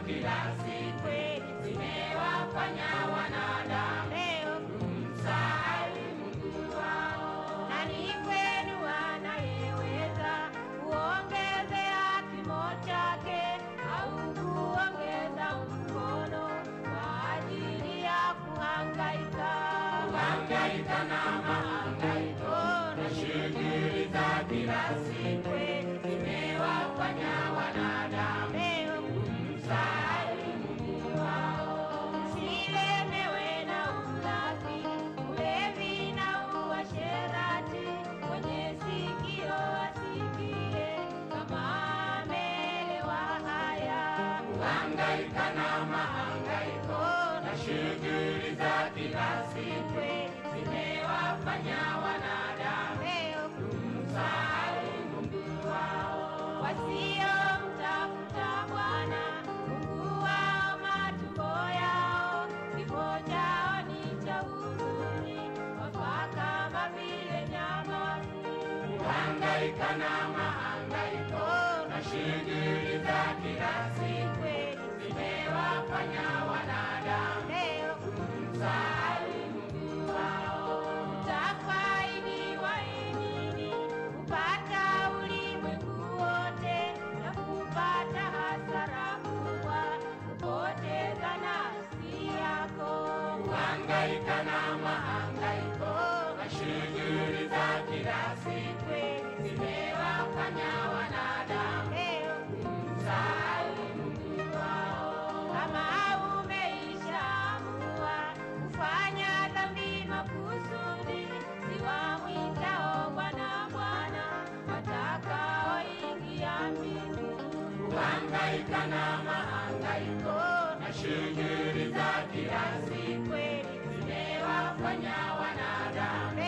Kila siku zimewafanya wanadamu kumsahau Mungu wao. Nani kwenu anayeweza kuongezea kimo chake au kuongeza mkono kwa ajili ya kuhangaika? Kuhangaika na mahangaiko na shughuli za kila siku zimewafanya wanadamu kumsahau Mungu wao. Msilemewe na ulafi, ulevi na uasherati, mwenye sikio asikie kama amelewa haya. Kuhangaika na mahangaiko na shughuli za kila siku zimewafanya wanadamu kumsahau Mungu wao. Wasiomtafuta Bwana Mungu wao matumbo yao, kifo chao ni cha huzuni, wafa kama vile nyama. Kuhangaika na mahangaiko na shughuli za kila siku zimewafanya wanadamu kumsahau Mungu wao. Utafaidiwa nini kupata ulimwengu wote na kupata hasara kubwa, kupoteza nafsi yako? Kuhangaika na mahangaiko na shughuli za kila siku zimewafanya wanadamu kumsahau Mungu wao. Kama umeishaamua kufanya dhambi makusudi, si wamwitao Bwana Bwana watakaoingia mbinguni. Kuhangaika na mahangaiko na shughuli za kila siku zimewafanya wanadamu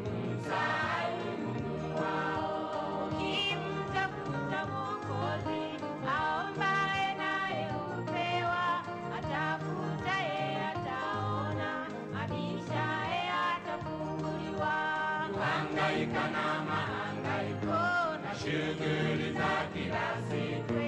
kumsahau Mungu wao. Ukimtafuta Mwokozi aombaye naye hupewa, atafutaye ataona, abishaye atafunguliwa. Kuhangaika na mahangaiko na shughuli za kila siku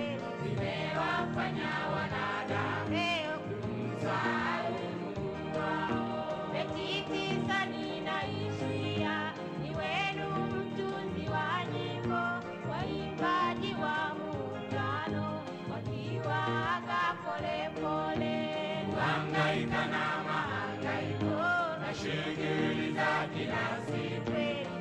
zimewafanya wanadamu kumsahau Mungu wao. Beti tisa ninaishia, ni wenu mtunzi wa nyimbo, waimbaji wa muungano wakiwaaga polepole. Kuhangaika na mahangaiko na shughuli za kila siku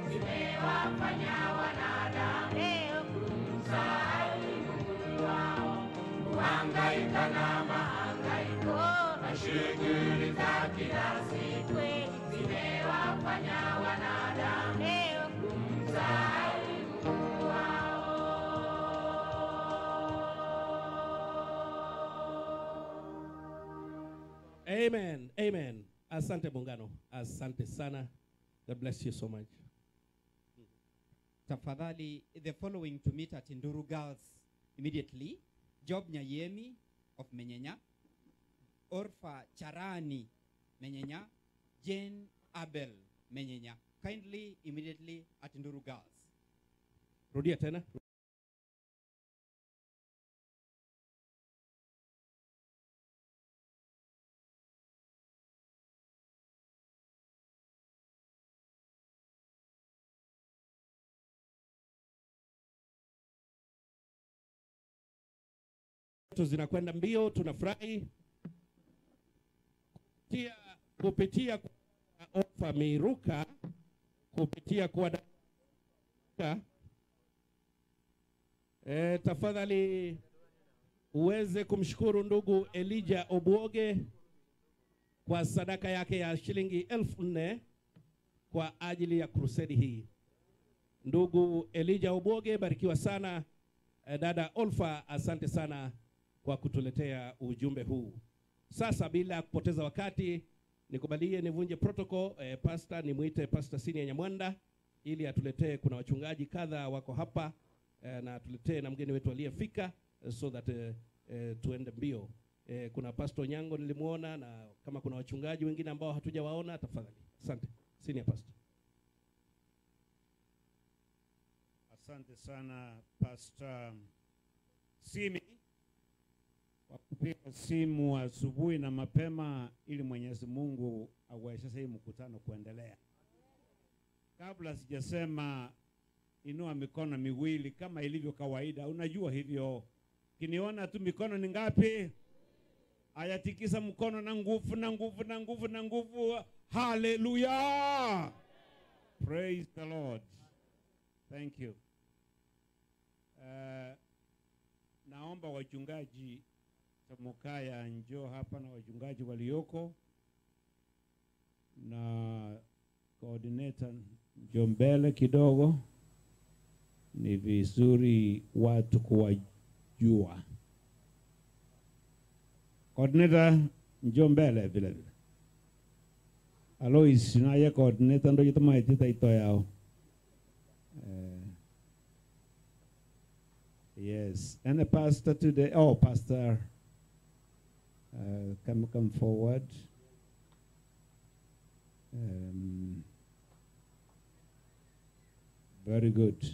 zimewafanya wanadamu kumsahau Mungu wao. Kuhangaika na mahangaiko na shughuli za kila siku zimewafanya wanadamu kumsahau Mungu wao. Amen. Amen. Asante Muungano. Asante sana. God bless you so much. Tafadhali, the following to meet at Nduru Girls immediately. Job Nyayemi of Menyenya, Orfa Charani Menyenya, Jane Abel Menyenya. Kindly, immediately at Nduru Girls. Rudia tena. Zinakwenda mbio, tunafurahi kupitia ofa Miruka, kupitia kwa tafadhali uweze kumshukuru ndugu Elijah Obuoge kwa sadaka yake ya shilingi 4,000 kwa ajili ya crusade hii. Ndugu Elijah Obuoge, barikiwa sana. Dada Olfa, asante sana kwa kutuletea ujumbe huu. Sasa bila kupoteza wakati, nikubalie nivunje protocol. Pastor, nimuite Pastor Senior Nyamwanda ili atuletee, kuna wachungaji kadha wako hapa, na atuletee na mgeni wetu aliyefika, so that tuende mbio. Kuna Pastor Nyango nilimuona, na kama kuna wachungaji wengine ambao hatujawaona tafadhali. Asante Senior Pastor. Asante sana Pastor Simi kwa kupitia Tulipiga simu asubuhi na mapema ili Mwenyezi Mungu awezeshe hii mkutano kuendelea. Kabla sijasema, inua mikono miwili kama ilivyo kawaida. Unajua hivyo. Kiniona tu mikono ni ngapi? Ayatikisa mkono na nguvu na nguvu na nguvu na nguvu. Hallelujah! Praise the Lord. Thank you. Naomba wachungaji Mukaya njoo hapa na wachungaji walioko na coordinator njoo mbele kidogo. Ni vizuri watu kuwajua. Coordinator njoo mbele vile vile. Alois naye coordinator ndio jitama itita ito yao. Yes, and the pastor today, oh pastor, come forward. Very good.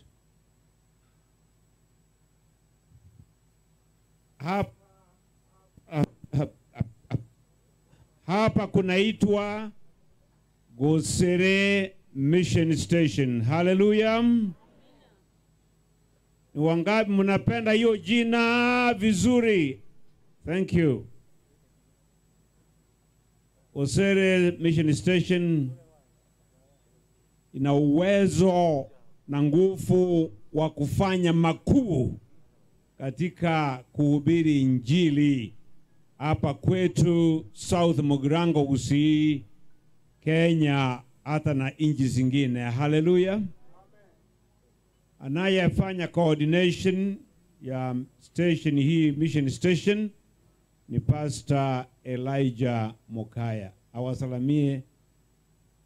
Hapa kunaitwa Gosere Mission Station. Hallelujah. Ni wangapi mnapenda hiyo jina vizuri? Thank you. Gosere Mission Station ina uwezo na nguvu wa kufanya makuu katika kuhubiri Injili hapa kwetu South Mugirango Gusii, Kenya, hata na nchi zingine. Hallelujah. Anayefanya coordination ya station hii, mission station, ni Pastor Elijah Mukaya. Awasalamie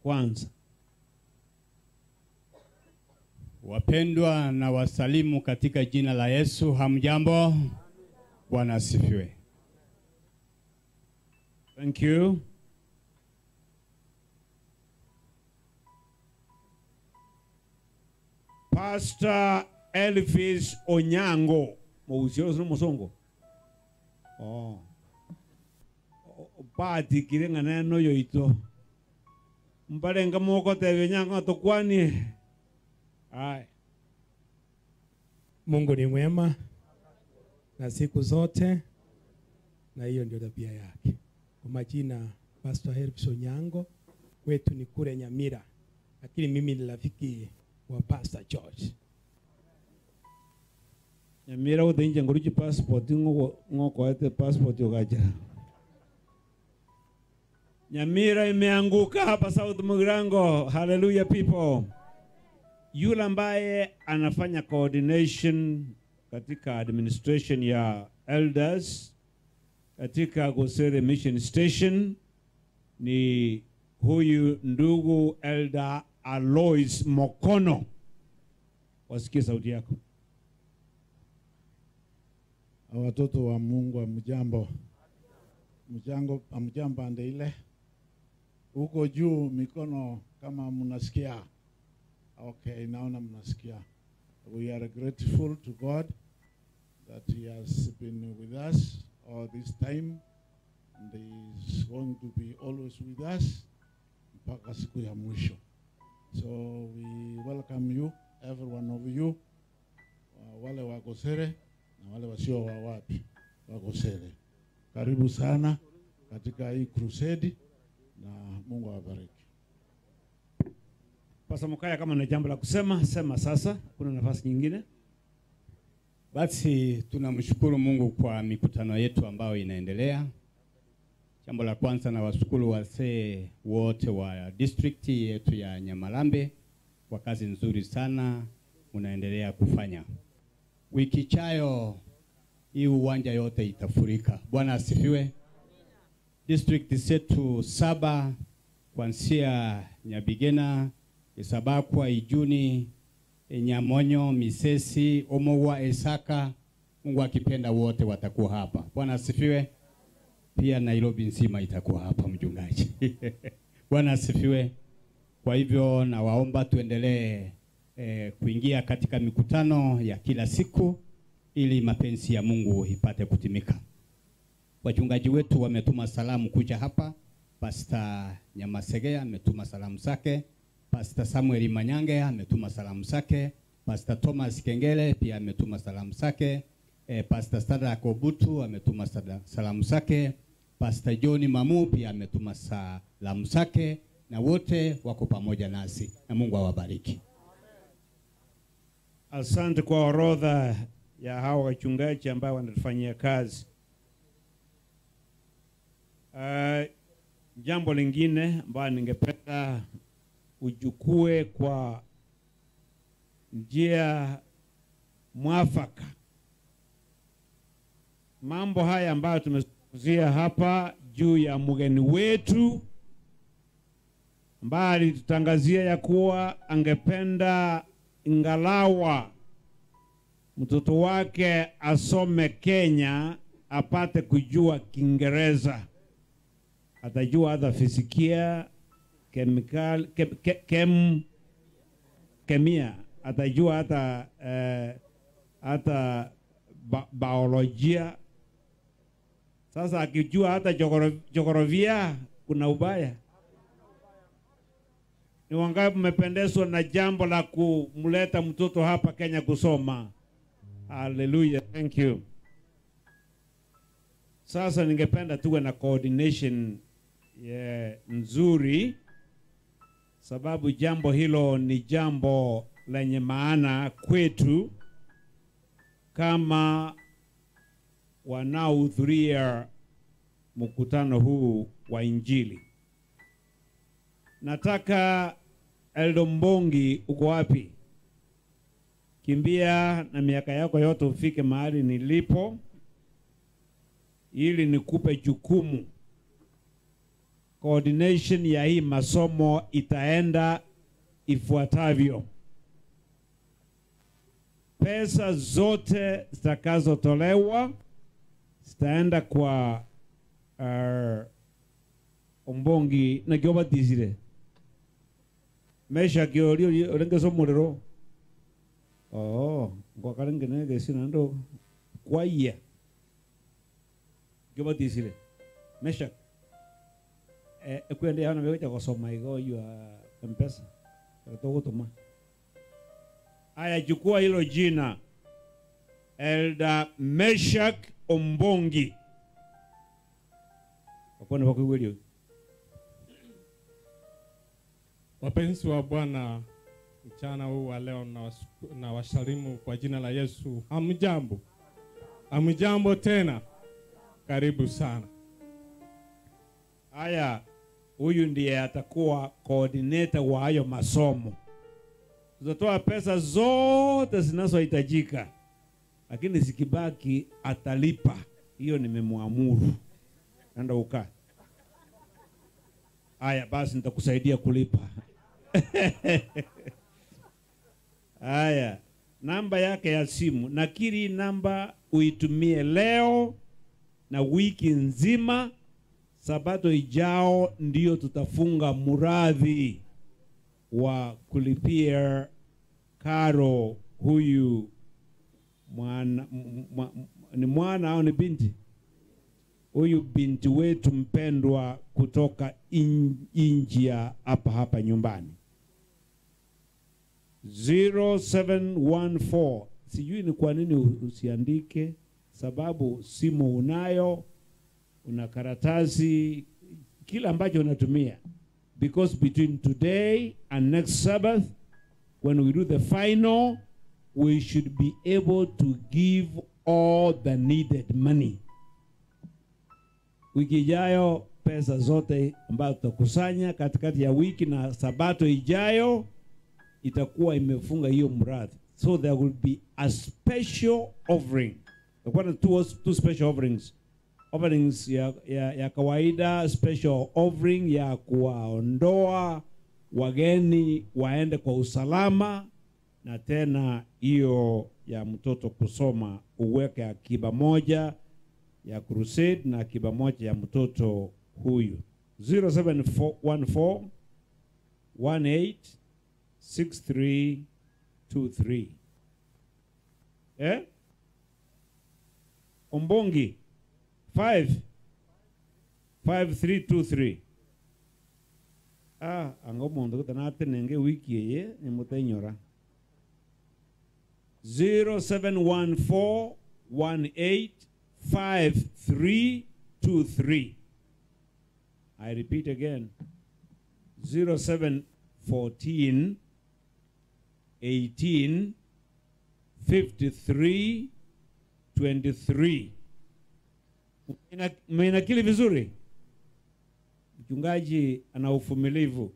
kwanza. Wapendwa, na wasalimu katika jina la Yesu. Hamjambo? Bwana asifiwe. Thank you. Pastor Elvis Onyango. Mousiolo sino mosongo. Oh. Bati kirenga neno yoito. Mbalenga moko tebe nyango tokwani. Aye. Mungu ni mwema na siku zote, na hiyo ndio tabia yake. Kwa majina Pastor Elvis Onyango, kwetu ni kule Nyamira, lakini mimi ni rafiki wa Pastor George. Nyamira uthinje nguruchi passport ngoko ete passport yogaja. Nyamira imeanguka hapa South Mugirango. Hallelujah people. Yule ambaye anafanya coordination katika administration ya elders katika Gosere Mission Station ni huyu ndugu Elder Alois Mokono. Wasikie sauti yako. Watoto wa Mungu, amjambo. Amjambo ande ile. Huko juu mikono kama mnasikia. Okay, naona mnasikia. We are grateful to God that he has been with us all this time, and he is going to be always with us mpaka siku ya mwisho. So we welcome you, every one of you, wale wa Gosere na wale wasio wa wapi wa Gosere. Karibu sana katika hii crusade na Mungu awabariki. Pastor Mukaya, kama na jambo la kusema, sema sasa, kuna nafasi nyingine. Basi tunamshukuru Mungu kwa mikutano yetu ambayo inaendelea. Jambo la kwanza, na washukuru wazee wote wa district yetu ya Nyamarambe kwa kazi nzuri sana unaendelea kufanya. Wiki ijayo hii uwanja yote itafurika. Bwana asifiwe. District zetu 7 kuanzia Nyabigena, Isabakwa, Ijuni, Nyamonyo, Misesi, Omowa, Esaka, Mungu akipenda wote watakuwa hapa. Bwana asifiwe. Pia Nairobi nzima itakuwa hapa mchungaji. Bwana asifiwe. Kwa hivyo nawaomba tuendelee kuingia katika mikutano ya kila siku ili mapenzi ya Mungu ipate kutimika. Wachungaji wetu wametuma salamu kuja hapa. Pastor Nyamasegea ametuma salamu zake, Pastor Samuel Manyange ametuma salamu zake, Pastor Thomas Kengele pia ametuma salamu zake, Pastor Sada Kobutu ametuma salamu zake, Pastor John Mamu pia ametuma salamu zake, na wote wako pamoja nasi, na Mungu awabariki. Asante kwa orodha ya hawa wachungaji ambao wanatufanyia kazi. Jambo lingine ambalo ningependa ujukue kwa njia mwafaka, mambo haya ambayo tumezungumzia hapa juu ya mgeni wetu ambaye alitutangazia ya kuwa angependa ingalawa mtoto wake asome Kenya apate kujua Kiingereza, atajua hata fizikia, chemical, kemia, atajua hata hata biolojia. Sasa akijua hata jiografia kuna ubaya. Ni wangapi mmependezwa na jambo la kumleta mtoto hapa Kenya kusoma? Hallelujah, thank you. Sasa ningependa tuwe na coordination nzuri, sababu jambo hilo ni jambo lenye maana kwetu kama wanaohudhuria mkutano huu wa Injili. Nataka Eldo Mbongi, uko wapi? Kimbia na miaka yako yote ufike mahali nilipo ili nikupe jukumu. Coordination ya hii masomo itaenda ifuatavyo. Pesa zote zitakazotolewa zitaenda kwa Ombongi na kioba tizire. Mesha kiolio olengeso muliro. Oh, kwa karenge nege sina ndo kwa iya. Kioba tizire. Mesha kwende hana meweja kusoma igo ya M-Pesa. Katogo tuma. Aya, chukua hilo jina. Elder Meshak Ombongi. Wakona wakuwelio. Wapenzi wa Bwana, mchana huu wa leo na wasalimu kwa jina la Yesu. Hamjambo? Hamjambo tena. Karibu sana. Aya, huyu ndiye atakuwa coordinator wa hayo masomo. Tutatoa pesa zote zinazohitajika, lakini zikibaki atalipa. Hiyo nimemwamuru. Nenda ukae. Aya, basi nitakusaidia kulipa. Aya, namba yake ya simu. Nakiri namba uitumie leo na wiki nzima. Sabato ijao ndio tutafunga muradhi wa kulipia karo huyu mwana, ni mwana au ni binti? Huyu binti wetu mpendwa kutoka India hapa hapa nyumbani. 0714. Sijui ni kwa nini usiandike, sababu simu unayo, una karatasi, kila ambacho unatumia. Because between today and next Sabbath, when we do the final, we should be able to give all the needed money. Wiki ijayo pesa zote ambazo tutakusanya katikati ya wiki na sabato ijayo itakuwa imefunga hiyo mradi. So there will be a special offering. There are two special offerings. Offerings ya kawaida, special offering ya kuwaondoa wageni waende kwa usalama, na tena hiyo ya mtoto kusoma, uweke akiba moja ya crusade na akiba moja ya mtoto huyu. 0714 18 6323. Ombongi 5. 5323. Ah, ango mundu kutanate wiki ye ni mutenyora. 0714 18 5323. I repeat again. 0714 18 53 23. Mmenakili vizuri? Mchungaji ana uvumilivu.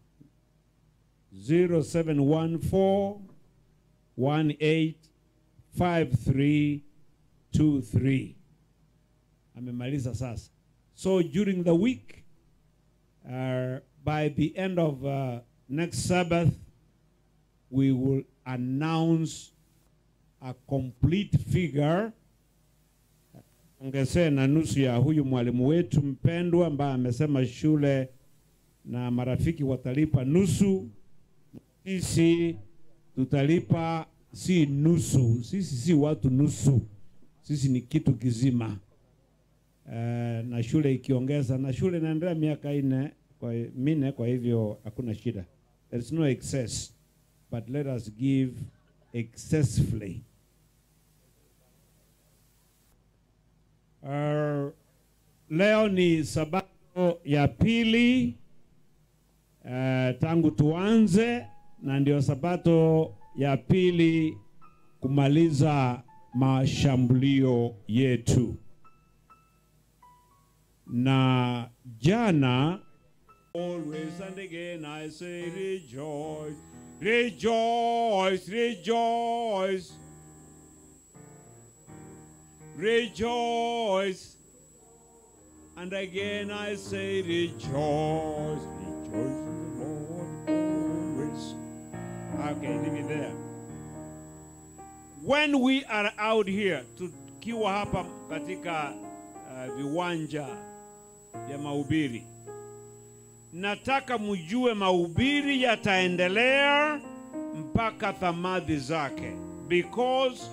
0714 18 53 23. Amemaliza sasa. So during the week, by the end of next Sabbath, we will announce a complete figure. Ongezee na nusu ya huyu mwalimu wetu mpendwa ambaye amesema shule na marafiki watalipa nusu. Sisi tutalipa si nusu. Sisi si watu nusu. Sisi ni kitu kizima. Na shule ikiongeza, na shule inaendelea miaka minne, kwa hivyo hakuna shida. There is no excess, but let us give excessively. Leo ni sabato ya pili tangu tuanze, na ndio sabato ya pili kumaliza mashambulio yetu. Na jana, always and again I say rejoice, rejoice, rejoice, rejoice. And again I say rejoice, rejoice in the Lord always. Okay, leave it there. When we are out here, tukiwa hapa katika viwanja ya mahubiri, nataka mjue mahubiri yataendelea mpaka thamadhi zake, because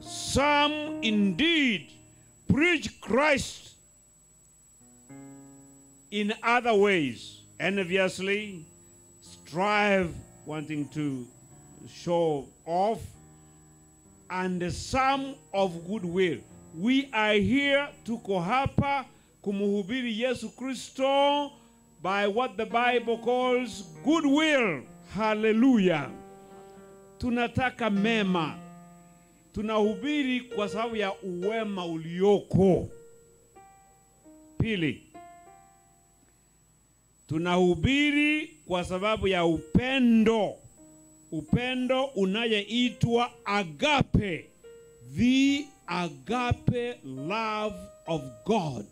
some indeed preach Christ in other ways, enviously, strive, wanting to show off, and some of goodwill. We are here, tuko hapa kumuhubiri Yesu Kristo by what the Bible calls goodwill. Hallelujah. Tunataka mema. Tunahubiri kwa sababu ya uwema ulioko. Pili, tunahubiri kwa sababu ya upendo. Upendo unayeitwa agape. The agape love of God.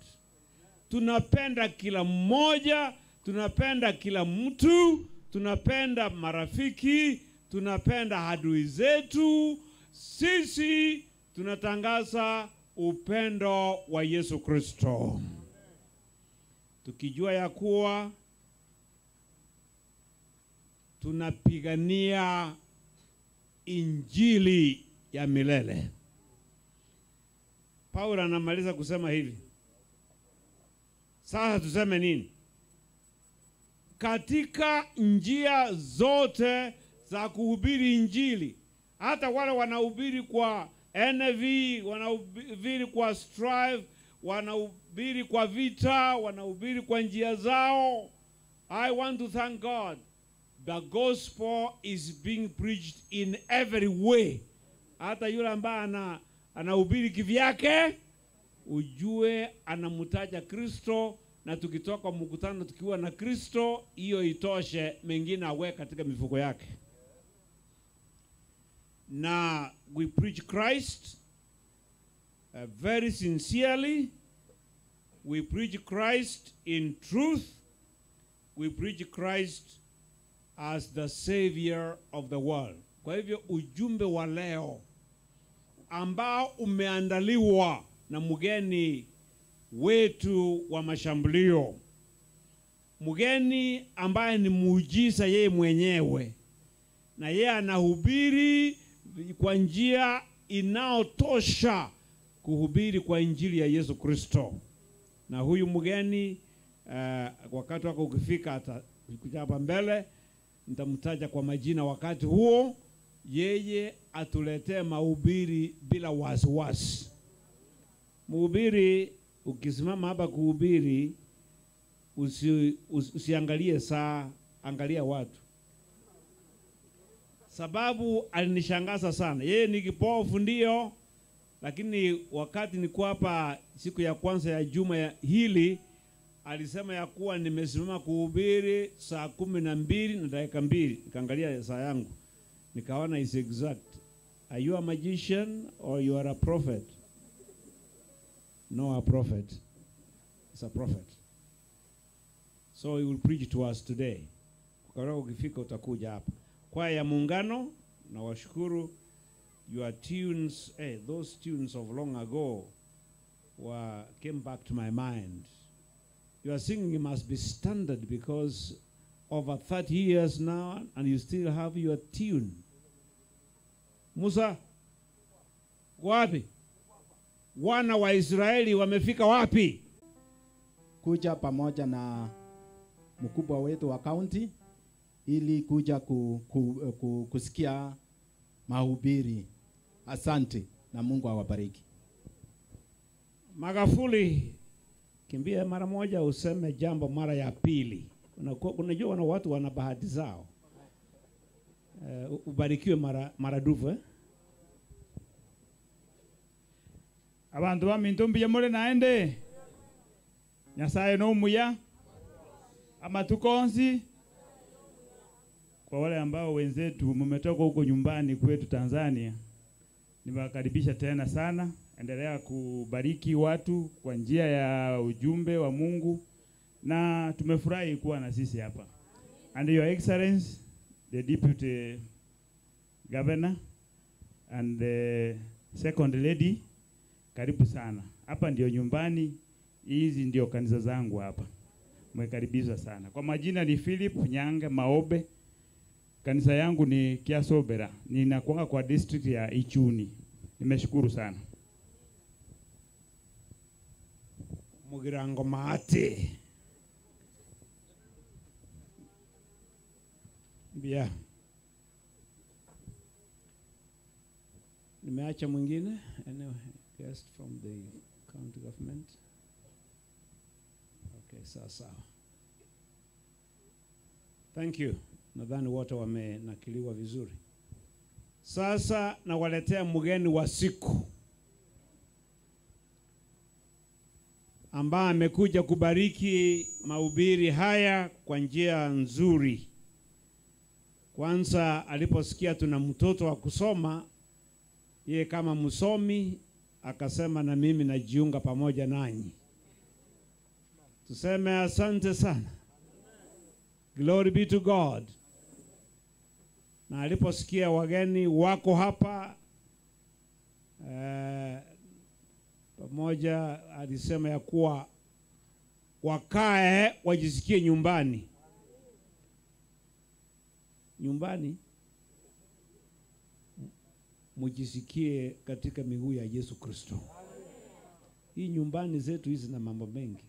Tunapenda kila mmoja, tunapenda kila mtu, tunapenda marafiki, tunapenda adui zetu. Sisi tunatangaza upendo wa Yesu Kristo, tukijua ya kuwa tunapigania injili ya milele. Paulo anamaliza kusema hivi. Sasa tuseme nini? Katika njia zote za kuhubiri injili, hata wale wanahubiri kwa NV, wanahubiri kwa strive, wanahubiri kwa vita, wanahubiri kwa njia zao, I want to thank God. The gospel is being preached in every way. Hata yule ambaye anahubiri kivyake, ujue anamtaja Kristo, na tukitoka mkutano tukiwa na Kristo, hiyo itoshe, mengine awe katika mifuko yake. Na we preach Christ very sincerely. We preach Christ in truth. We preach Christ as the savior of the world. Kwa hivyo ujumbe wa leo ambao umeandaliwa na mgeni wetu wa mashambulio, mgeni ambaye ni muujiza yeye mwenyewe, na yeye anahubiri kwa njia inaotosha kuhubiri kwa injili ya Yesu Kristo. Na huyu mgeni Wakati wako ukifika atakuja hapa mbele, nitamtaja kwa majina wakati huo, yeye atuletee mahubiri bila wasiwasi. Mhubiri ukisimama hapa kuhubiri, usiangalie saa, angalia watu. Sababu alinishangaza sana. Yeye ni kipofu ndio, lakini wakati nilikuwa hapa siku ya kwanza ya juma ya hili, alisema ya kuwa nimesimama kuhubiri saa 12:02. Nikaangalia saa yangu, nikaona is exact. Are you a magician or you are a prophet? No, a prophet. It's a prophet. So he will preach to us today. Kwa ukifika utakuja hapa. Kwaya ya Muungano, na washukuru your tunes, those tunes of long ago came back to my mind. Your singing must be standard because over 30 years now and you still have your tune. Musa, wapi? Wana wa Israeli wamefika wapi? Kuja pamoja na mkubwa wetu wa county ili kuja kusikia mahubiri. Asante na Mungu awabariki. Magufuli, kimbia mara moja useme jambo mara ya pili. Unajua wana watu wana bahati zao. Ubarikiwe maradufu. Abantu ba mintumbi ya mure naende. Nyasaye no muya. Amatukonzi. Kwa wale ambao wenzetu mmetoka huko nyumbani kwetu Tanzania, niwakaribisha tena sana. Endelea kubariki watu kwa njia ya ujumbe wa Mungu, na tumefurahi kuwa na sisi hapa. And Your Excellency, the Deputy Governor and the Second Lady, karibu sana. Hapa ndio nyumbani, hizi ndio kanisa zangu hapa. Mmekaribishwa sana. Kwa majina ni Philip Nyange Maobe. Kanisa yangu ni Kiasobera. Ninakuwa kwa district ya Ichuni. Nimeshukuru sana. Mugirango maate. Bia. Nimeacha mwingine. Anyway, guest from the county government. Okay, sawa sawa. Thank you. Nadhani wote wamenakiliwa vizuri. Sasa nawaletea mgeni wa siku ambaye amekuja kubariki mahubiri haya kwa njia nzuri. Kwanza aliposikia tuna mtoto wa kusoma, yeye kama msomi akasema na mimi najiunga pamoja nanyi. Tuseme asante sana. Glory be to God. Na aliposikia wageni wako hapa pamoja, alisema ya kuwa wakae wajisikie nyumbani. Nyumbani mujisikie katika miguu ya Yesu Kristo. Hii nyumbani zetu hizi na mambo mengi.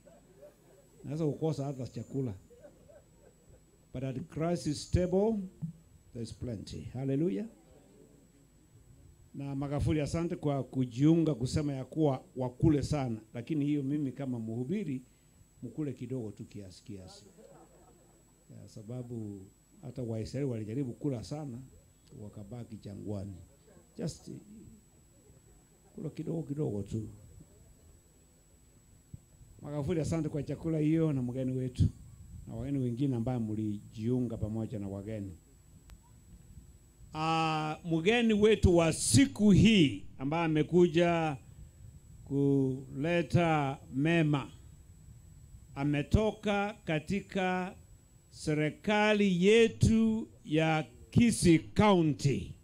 Naweza kukosa hata chakula. But at Christ's table there's plenty. Hallelujah. Na Magufuli, asante kwa kujiunga kusema ya kuwa wakule sana, lakini hiyo mimi kama mhubiri mkule kidogo tu, kiasi kiasi. Ya sababu hata Waisraeli walijaribu kula sana wakabaki jangwani. Just kula kidogo kidogo tu. Magufuli, asante kwa chakula hiyo na mgeni wetu na wageni wengine ambao mlijiunga pamoja na wageni. Mgeni wetu wa siku hii ambaye amekuja kuleta mema ametoka katika serikali yetu ya Kisii County.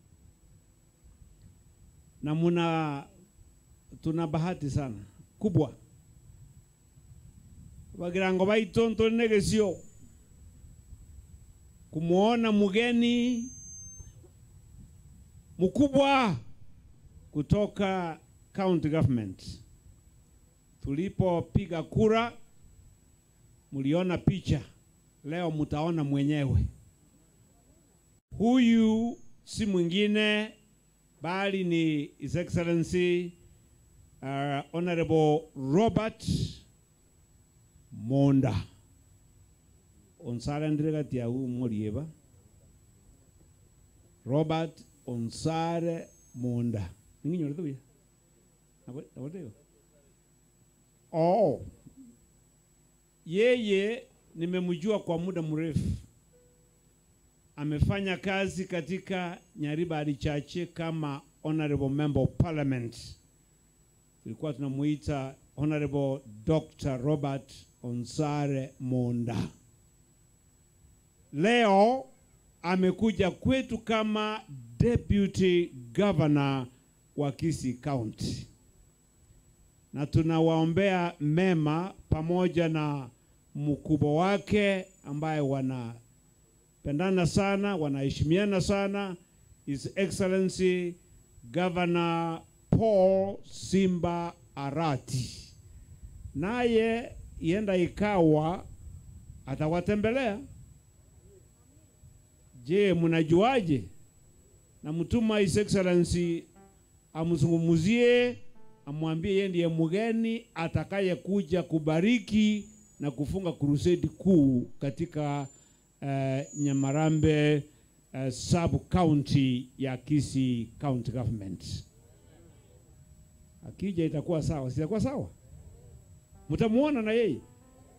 Na tuna bahati sana kubwa. Wagirango baitonto negesio kumuona mgeni mkubwa kutoka county government. Tulipopiga kura Mliona picha, leo mtaona mwenyewe. Huyu si mwingine bali ni His Excellency Honorable Robert Monda. Onsare ndire ya huu murieba. Robert Onsare Monda. Ninginyo tuya. Abo. Oh. Yeye nimemjua kwa muda mrefu. Amefanya kazi katika Nyaribari Chache kama Honorable Member of Parliament. Tulikuwa tunamuita Honorable Dr. Robert Onsare Monda. Leo amekuja kwetu kama Deputy Governor wa Kisii County. Na tunawaombea mema pamoja na mkubwa wake ambaye wanapendana sana, wanaheshimiana sana, His Excellency Governor Paul Simba Arati. Naye ienda ikawa atawatembelea. Je, mnajuaje? Na mtuma His Excellency amzungumzie, amwambie yeye ndiye mgeni atakaye kuja kubariki na kufunga crusade kuu katika Nyamarambe sub county ya Kisii County Government. Akija itakuwa sawa, sitakuwa sawa? Mtamuona na yeye.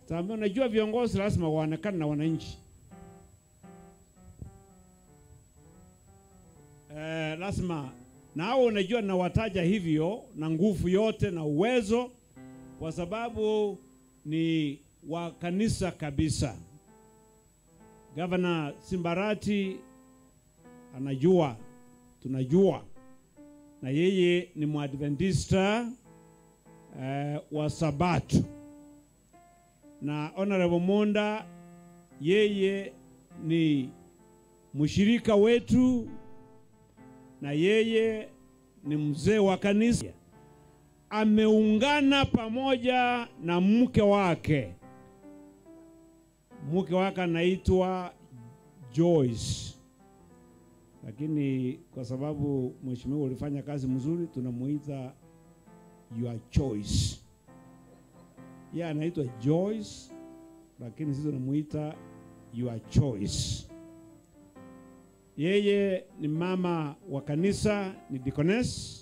Sababu najua viongozi lazima waonekane na wananchi. Lazima na hao unajua nawataja hivyo na nguvu yote na uwezo kwa sababu ni wa kanisa kabisa. Governor Simbarati anajua, tunajua, na yeye ni Mwadventista wa Sabato. Na Honorable Monda yeye ni mshirika wetu na yeye ni mzee wa kanisa. Ameungana pamoja na mke wake. Mke wake anaitwa Joyce. Lakini kwa sababu mheshimiwa ulifanya kazi mzuri tunamuita Your Choice. Yeye anaitwa Joyce, lakini sisi tunamuita Your Choice. Yeye ni mama wa kanisa, ni deaconess.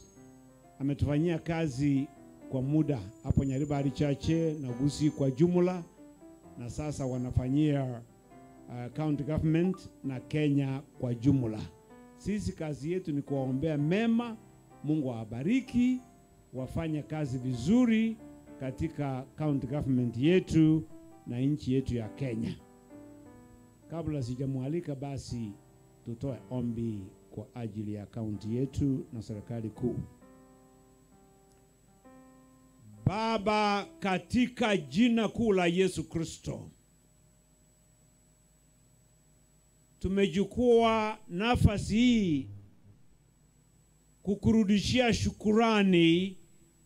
Ametufanyia kazi kwa muda hapo Nyaribari Chache na Gusii kwa jumla, na sasa wanafanyia county government na Kenya kwa jumla. Sisi kazi yetu ni kuwaombea mema, Mungu awabariki, wafanye kazi vizuri katika county government yetu na nchi yetu ya Kenya. Kabla sijamualika basi tutoe ombi kwa ajili ya county yetu na serikali kuu. Baba, katika jina kuu la Yesu Kristo, tumechukua nafasi hii kukurudishia shukurani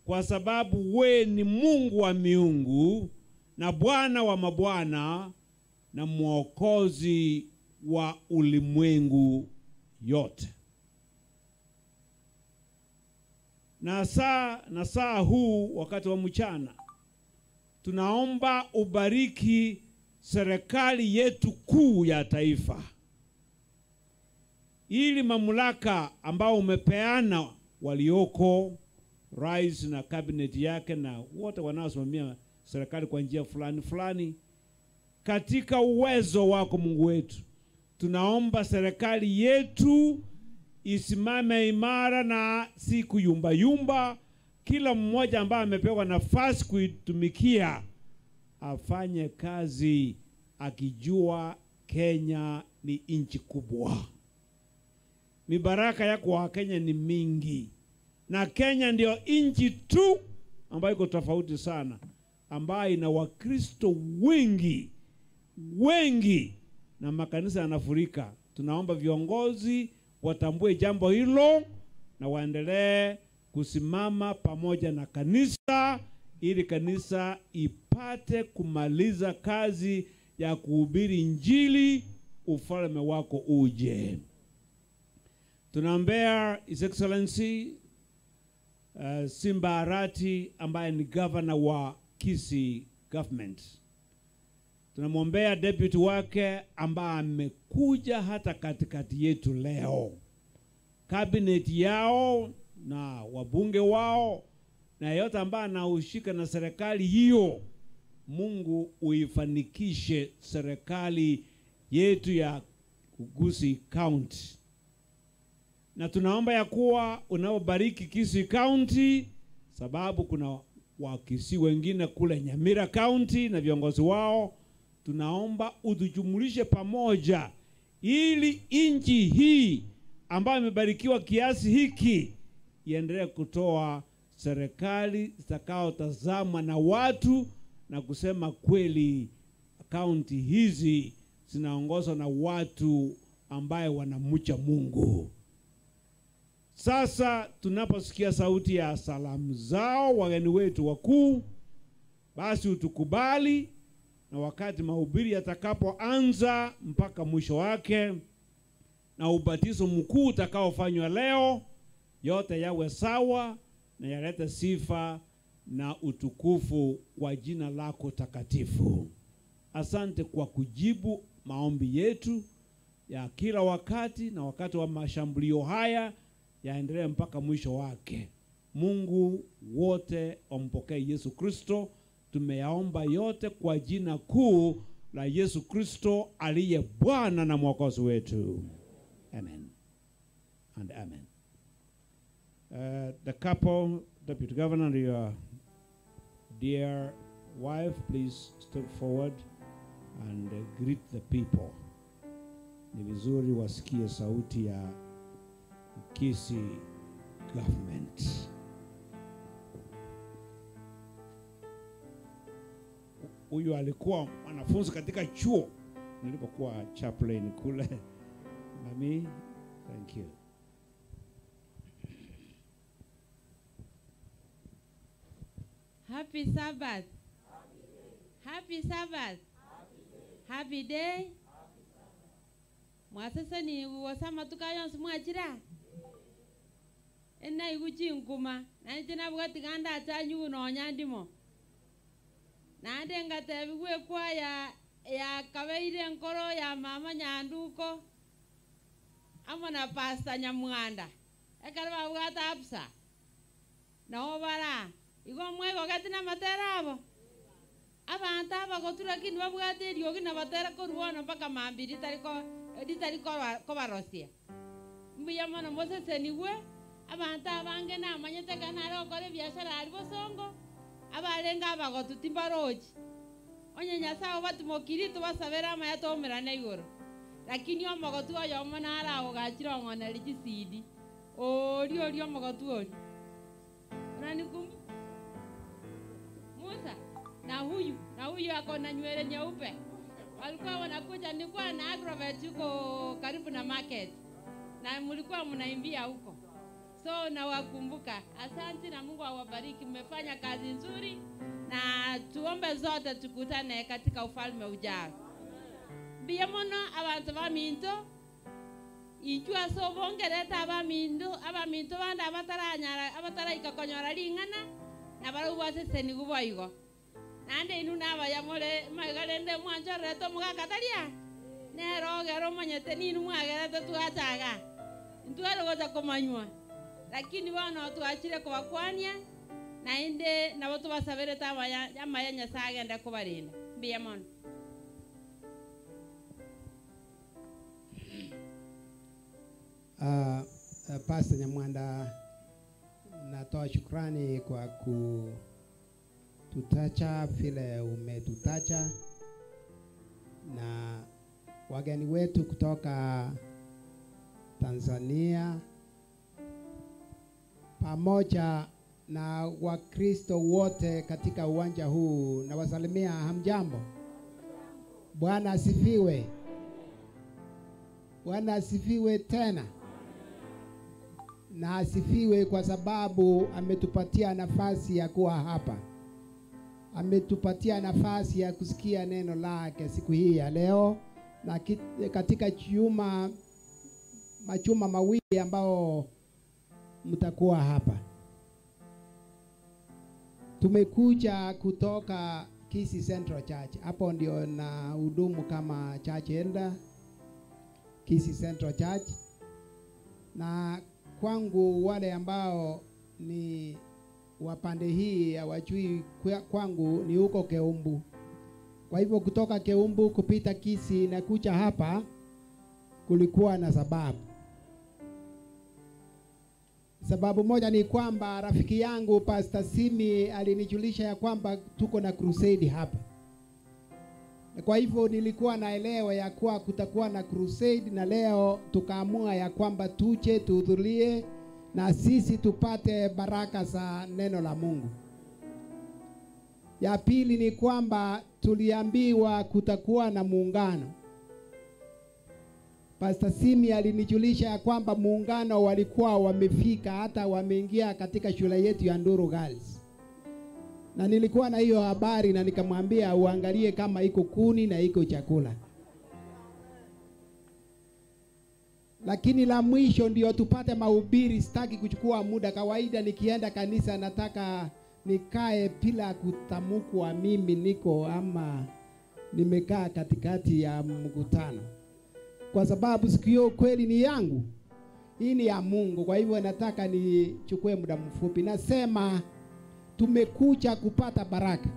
kwa sababu we ni Mungu wa miungu na Bwana wa mabwana na Mwokozi wa ulimwengu yote. Na saa huu wakati wa mchana tunaomba ubariki serikali yetu kuu ya taifa, ili mamlaka ambao umepeana walioko rais na cabinet yake na wote wanaosimamia serikali kwa njia fulani fulani, katika uwezo wako Mungu wetu, tunaomba serikali yetu isimame imara na si kuyumba yumba. Kila mmoja ambaye amepewa nafasi kuitumikia afanye kazi akijua Kenya ni nchi kubwa. Mibaraka yako wa Kenya ni mingi, na Kenya ndio nchi tu ambayo iko tofauti sana, ambayo ina Wakristo wengi wengi na makanisa yanafurika. Tunaomba viongozi watambue jambo hilo na waendelee kusimama pamoja na kanisa ili kanisa ipa tupate kumaliza kazi ya kuhubiri Injili, ufalme wako uje. Tunaombea His Excellency Simba Arati ambaye ni governor wa Kisii government. Tunamwombea deputy wake ambaye amekuja hata katikati yetu leo, cabinet yao na wabunge wao na yeyote ambaye anahusika na serikali hiyo. Mungu uifanikishe serikali yetu ya Kisii County. Na tunaomba ya kuwa unaobariki Kisii County, sababu kuna Wakisii wengine kule Nyamira County na viongozi wao, tunaomba utujumulishe pamoja ili nchi hii ambayo imebarikiwa kiasi hiki iendelee kutoa serikali zitakaotazama na watu na kusema kweli kaunti hizi zinaongozwa na watu ambaye wanamcha Mungu. Sasa tunaposikia sauti ya salamu zao wageni wetu wakuu, basi utukubali, na wakati mahubiri yatakapoanza mpaka mwisho wake na ubatizo mkuu utakaofanywa leo, yote yawe sawa na yalete sifa na utukufu kwa jina lako takatifu. Asante kwa kujibu maombi yetu ya kila wakati, na wakati wa mashambulio haya yaendelee mpaka mwisho wake. Mungu, wote wampokee Yesu Kristo. Tumeyaomba yote kwa jina kuu la Yesu Kristo aliye Bwana na Mwokozi wetu. Amen and amen. The couple, Deputy Governor and your dear wife, please step forward and greet the people. Ni vizuri wasikie sauti ya Kisii government. Huyu alikuwa mwanafunzi katika chuo nilipokuwa chaplain kule. Mami, thank you. Happy Sabbath. Happy Sabbath. Happy day. Mwasese ni wasama tukayonsi mwachira. Ena iguchi nkuma. Na nje bwati ganda achanyu no nyandimo. Na nde ngatebi kwa ya kabeire nkoro ya mama Nyanduko. Amo na Pastor Nyamwanda. Ekero babwata absa. Na obara. Igo mwego gatina matera abo. Abantu abagotu lakini babwate eriogi na batera korwana mpaka mambiri ritari kobarosia. Mbuya mono moseseniwe abantu abange namanyete kana ari gokora ebiashara ari bosongo abarenga abagotu timbarochi. Onye Nyasaye obatumokiri tobasabere amaya toomerane igoro. Lakini omogotu oyomo nara ogachire ong'oneri chisidi. Ori ori omogotu ori. Unanikumbuka? Musa na huyu ako na nywele nyeupe. Walikuwa wanakuja, nilikuwa na agrovet huko karibu na market. Na mlikuwa mnaimbia huko. So nawakumbuka. Asante na Mungu awabariki. Mmefanya kazi nzuri na tuombe zote tukutane katika ufalme ujao. Mbiya mono abantu baminto inchwa so bongereta abaminto banda abataranyara abataraika konyora ring'ana na barabwase senigu boigo. Nande inu nabayamore magarende mwanchorete mugakataria nero gero manyete ninu mwagerete twachaga ntware gocha komanywa lakini bono twachire kobakwania naende nabo tubasaberete amaya Nyasaye agende kobarinda. Mbuya mono. Pastor Nyamwanda, natoa shukrani kwa kututacha vile umetutacha, na wageni wetu kutoka Tanzania pamoja na Wakristo wote katika uwanja huu, na wasalimia hamjambo. Bwana asifiwe. Bwana asifiwe tena. Na asifiwe kwa sababu ametupatia nafasi ya kuwa hapa. Ametupatia nafasi ya kusikia neno lake siku hii ya leo, na katika machuma mawili ambao mtakuwa hapa. Tumekuja kutoka Kisii Central Church. Hapo ndio na hudumu kama church elder Kisii Central Church. Na kwangu wale ambao ni wapande hii hawajui, kwangu ni huko Keumbu. Kwa hivyo kutoka Keumbu kupita Kisii na kuja hapa kulikuwa na sababu. Sababu moja ni kwamba rafiki yangu Pastor Simi alinijulisha ya kwamba tuko na crusade hapa. Kwa hivyo nilikuwa naelewa ya kuwa kutakuwa na crusade, na leo tukaamua ya kwamba tuje tuhudhurie na sisi tupate baraka za neno la Mungu. Ya pili ni kwamba tuliambiwa kutakuwa na muungano. Pastor Simi alinijulisha ya kwamba muungano walikuwa wamefika, hata wameingia katika shule yetu ya Nduru Girls. Na nilikuwa na hiyo habari na nikamwambia uangalie kama iko kuni na iko chakula. Lakini la mwisho ndio tupate mahubiri. Sitaki kuchukua muda. Kawaida nikienda kanisa nataka nikae bila kutamkwa mimi niko ama nimekaa katikati ya mkutano, kwa sababu siku hiyo kweli ni yangu, hii ni ya Mungu. Kwa hivyo nataka nichukue muda mfupi. Nasema tumekuja kupata baraka.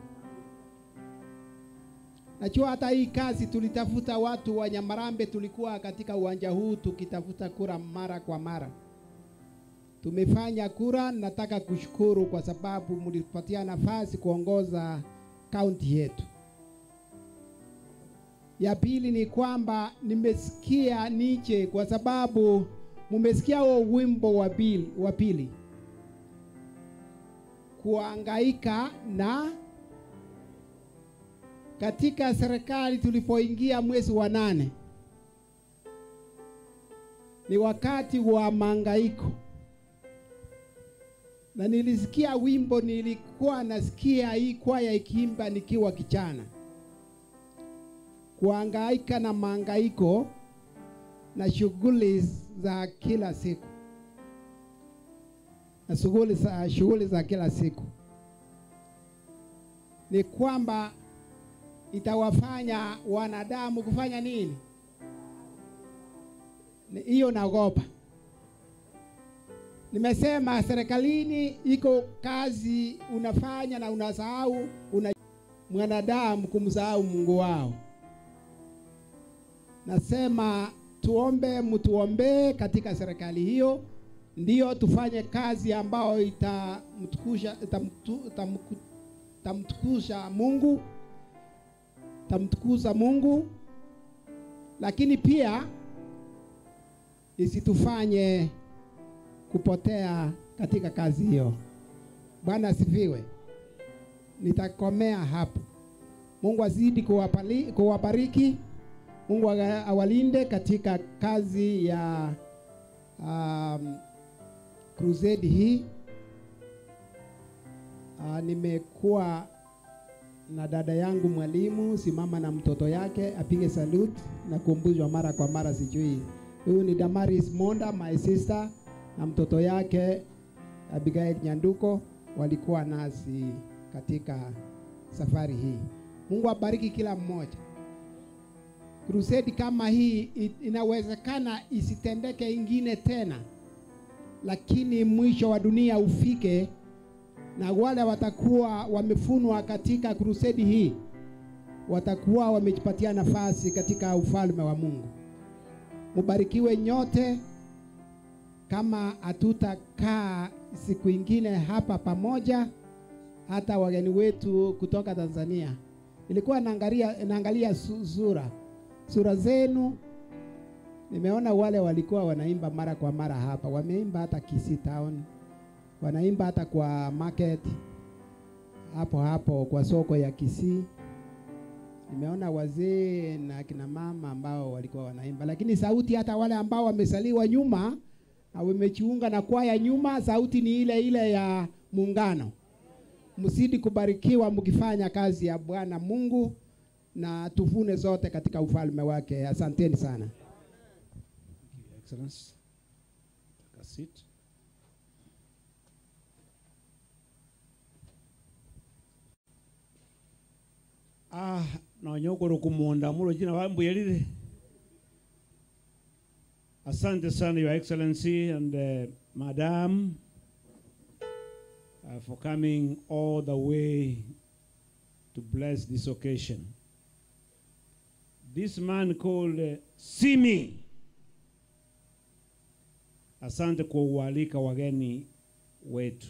Najua hata hii kazi tulitafuta watu wa Nyamarambe, tulikuwa katika uwanja huu tukitafuta kura mara kwa mara. Tumefanya kura. Nataka kushukuru kwa sababu mlipatia nafasi kuongoza kaunti yetu. Ya pili ni kwamba nimesikia niche, kwa sababu mumesikia huo wimbo wa pili, kuhangaika na katika serikali. Tulipoingia mwezi wa 8 ni wakati wa mahangaiko, na nilisikia wimbo, nilikuwa nasikia hii kwaya ikiimba nikiwa kijana, kuhangaika na mahangaiko na shughuli za kila siku, na shughuli za kila siku, ni kwamba itawafanya wanadamu kufanya nini? Hiyo naogopa. Nimesema serikalini iko kazi unafanya na unasahau, mwanadamu kumsahau Mungu wao. Nasema tuombe, mtuombe katika serikali hiyo, ndio tufanye kazi ambayo itamtukusha Mungu, tamtukuza Mungu, lakini pia isitufanye kupotea katika kazi hiyo. Bwana asifiwe. Nitakomea hapo. Mungu azidi kuwabariki. Mungu awalinde katika kazi ya crusade hii. Nimekuwa na dada yangu mwalimu, simama na mtoto yake apige salute na kumbuzwa mara kwa mara, sijui. Huyu ni Damaris Monda, my sister, na mtoto yake Abigail Nyanduko walikuwa nasi katika safari hii. Mungu abariki kila mmoja. Crusade kama hii inawezekana isitendeke ingine tena, lakini mwisho wa dunia ufike, na wale watakuwa wamefunwa katika crusade hii watakuwa wamejipatia nafasi katika ufalme wa Mungu. Mubarikiwe nyote. Kama hatutakaa siku ingine hapa pamoja, hata wageni wetu kutoka Tanzania, nilikuwa naangalia sura zenu. Nimeona wale walikuwa wanaimba mara kwa mara hapa, wameimba hata Kisii Town, wanaimba hata kwa market hapo hapo kwa soko ya Kisii. Nimeona wazee na kina mama ambao walikuwa wanaimba, lakini sauti hata wale ambao wamesaliwa nyuma na wamejiunga na kwaya nyuma, sauti ni ile ile ya muungano. Mzidi kubarikiwa mkifanya kazi ya Bwana Mungu, na tuvune zote katika ufalme wake. Asanteni sana. Excellence. Take a seat. Ah, nonyokoro kumonda mulo jina wambuyelile. Asante sana, Your Excellency and Madam, for coming all the way to bless this occasion. This man called Simi. Asante kwa ualika wageni wetu.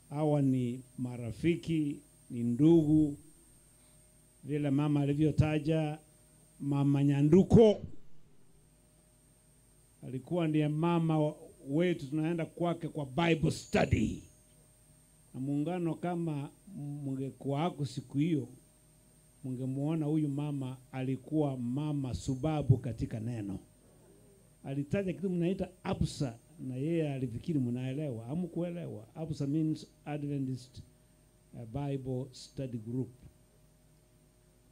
Hawa ni marafiki, ni ndugu. Vile mama alivyotaja, Mama Nyanduko alikuwa ndiye mama wetu, tunaenda kwake kwa Bible study. Na muungano, kama mungekuwa hako siku hiyo, mungemuona huyu mama alikuwa mama subabu katika neno. Alitaja kitu mnaita ABSA, na yeye alifikiri mnaelewa. Hamkuelewa. ABSA means Adventist Bible Study Group.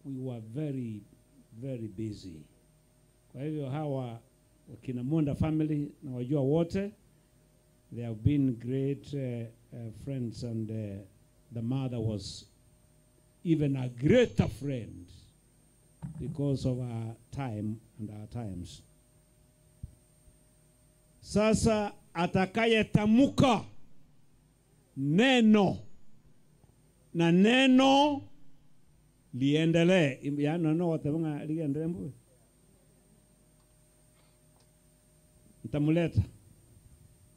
We were very, very busy. Kwa hivyo hawa wakina Monda family na wajua wote, they have been great friends, and the mother was even a greater friend because of our time and our times. Sasa atakayetamuka neno na neno liendelee, yaani no watabanga liendelee mbuwe, nitamuleta.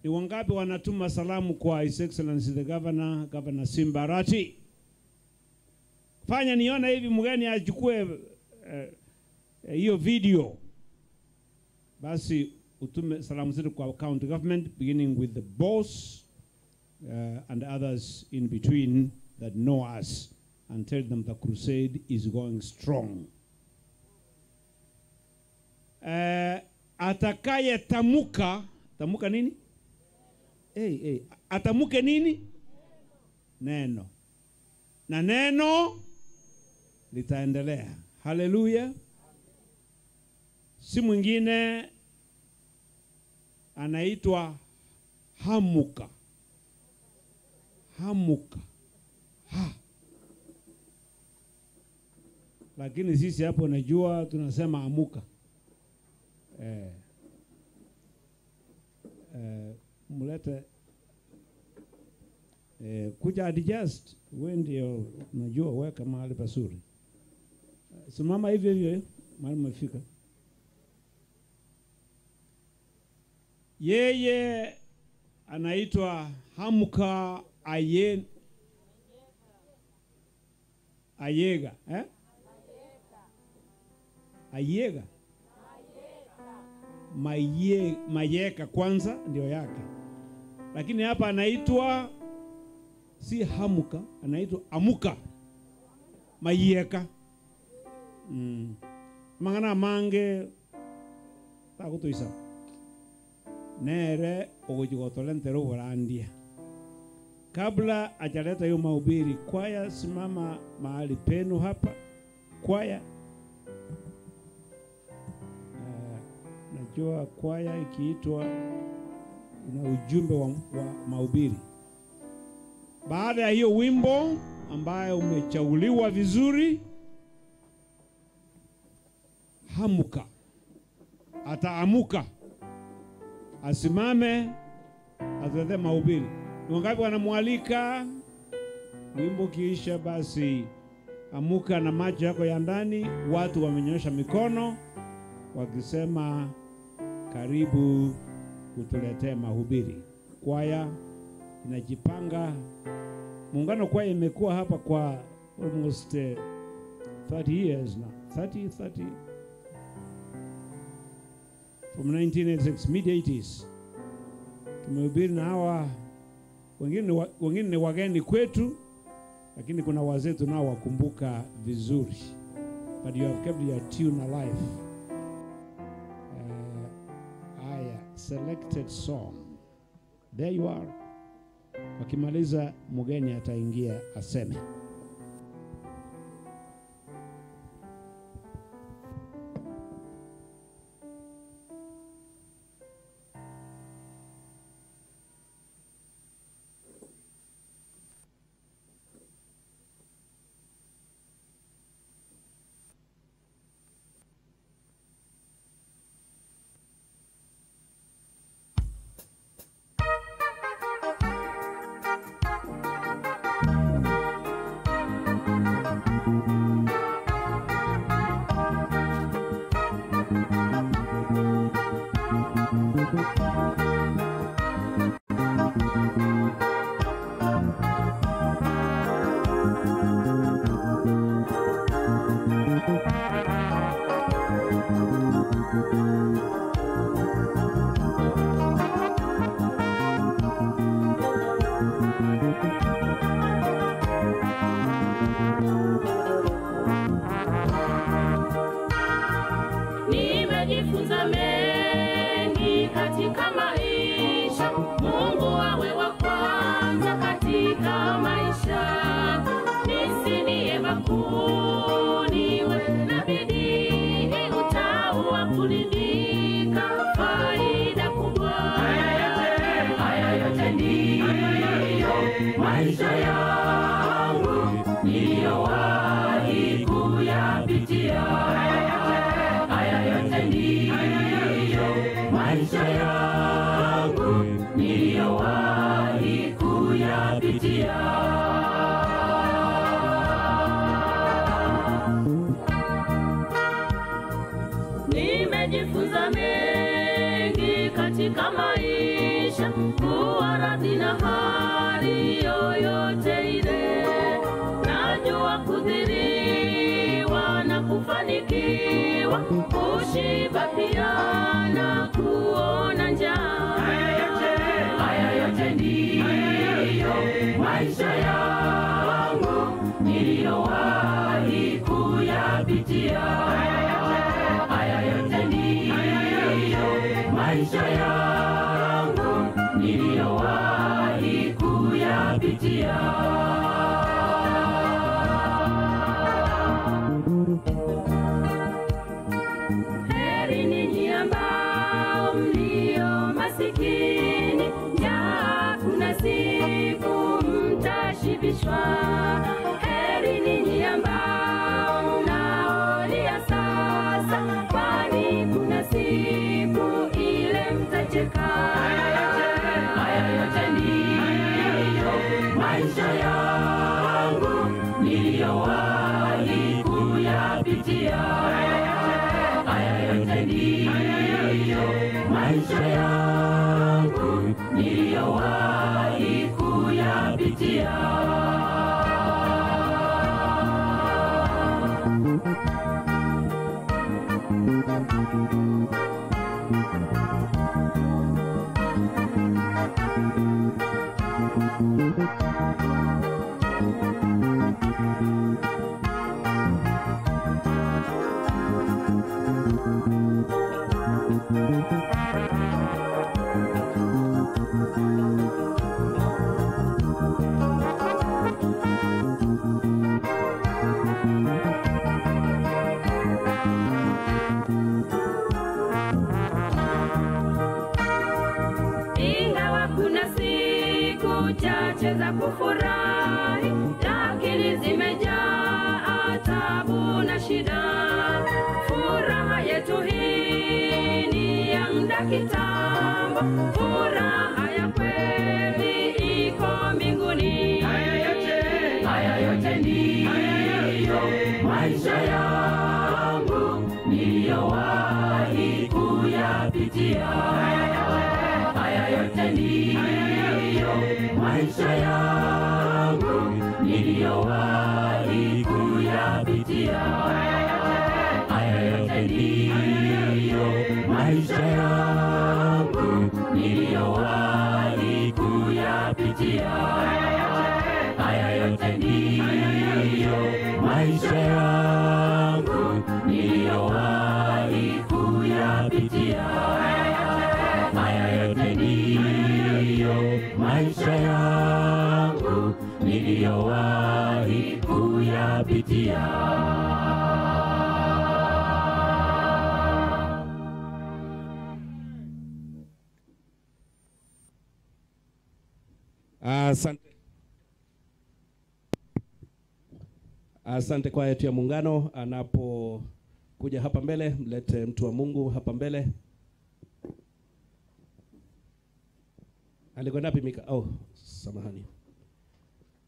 Ni wangapi wanatuma salamu kwa His Excellency the Governor, Governor Simba Arati? Fanya niona hivi mgeni achukue hiyo video. Basi utume salamu zetu kwa county government, beginning with the boss and others in between that know us, and tell them the crusade is going strong. Atakaye tamuka, tamuka nini? Hey, atamuke nini? Neno. Na neno litaendelea. Haleluya. Si mwingine anaitwa Hamuka. Hamuka. Ha. Lakini sisi hapo najua tunasema amuka. Mulete kuja adjust, wewe ndio unajua weka mahali pazuri. Simama hivyo hivyo mahali umefika. Yeye anaitwa Hamuka Ayega, eh? Ayega. Mayeka kwanza ndio yake. Lakini hapa anaitwa si Hamuka, anaitwa Amuka Mayeka. Mangana mange takutuisa. Nere ogojigotolentero volandia. Kabla ajaleta hiyo mahubiri, kwaya simama mahali penu hapa. Kwaya najua kwaya ikiitwa ina ujumbe wa mahubiri. Baada ya hiyo wimbo ambayo umechaguliwa vizuri, Hamuka ataamuka asimame atuletee mahubiri. Ni wangapi wanamwalika? Wimbo kiisha, basi amuka na macho yako ya ndani. Watu wamenyosha mikono wakisema karibu kutuletea mahubiri. Kwaya inajipanga. Muungano kwaya imekuwa hapa kwa almost 30 years now. 30 from 1986, mid 80s. Tumehubiri na hawa wengine ni wageni kwetu, lakini kuna wazee tunao wakumbuka vizuri. But you have kept your tune alive. Aya, selected song. There you are. Wakimaliza mgeni ataingia aseme. Nimejifunza mengi katika maisha, Mungu awe wa kwanza katika maisha. Nisinie makuu, niwe na bidii, utaua kuridhika, faida kubwa. Haya yote ndiyo maisha yangu niliyowahi kuyapitia. Haya yote ndiyo maisha yangu niliyowahi kuyapitia. Nimejifunza mengi katika maisha, kuwa radhi na hali yoyote ile. Najua kudhiriwa na kufanikiwa, kushiba pia na kuona njaa. Haya yote ndiyo maisha yangu niliyowahi kuyapitia. Haya yote ndiyo maisha yangu niliyowahi kuyapitia. Heri ninyi ambao mlio masikini, njaa kuna siku mtashibishwa. Heri ninyi ambao mnaolia sasa, kwani kuna siku ile mtacheka. Haya yote ndiyo maisha yangu niliyowahi kuyapitia. Haya yote ndiyo maisha yangu niliyowahi kuyapitia. Ingawa kuna siku chache za kufurahi, lakini zimejaa taabu na shida. Furaha yetu hii ni ya muda kitambo, furaha ya kweli iko mbinguni. Haya yote ndiyo maisha yangu niliyowahi kuyapitia. Haya yote ndiyo maisha yangu niliyowahi kuyapitia. Haya yote ndiyo maisha yangu niliyowahi kuyapitia. Haya yote ndiyo maisha yangu niliyowahi kuyapitia. Haya yote ndiyo maisha yangu. Asante. Asante kwa yetu ya Muungano. Anapokuja hapa mbele, mlete mtu wa Mungu hapa mbele. Alikwenda wapi Mika? Oh, samahani.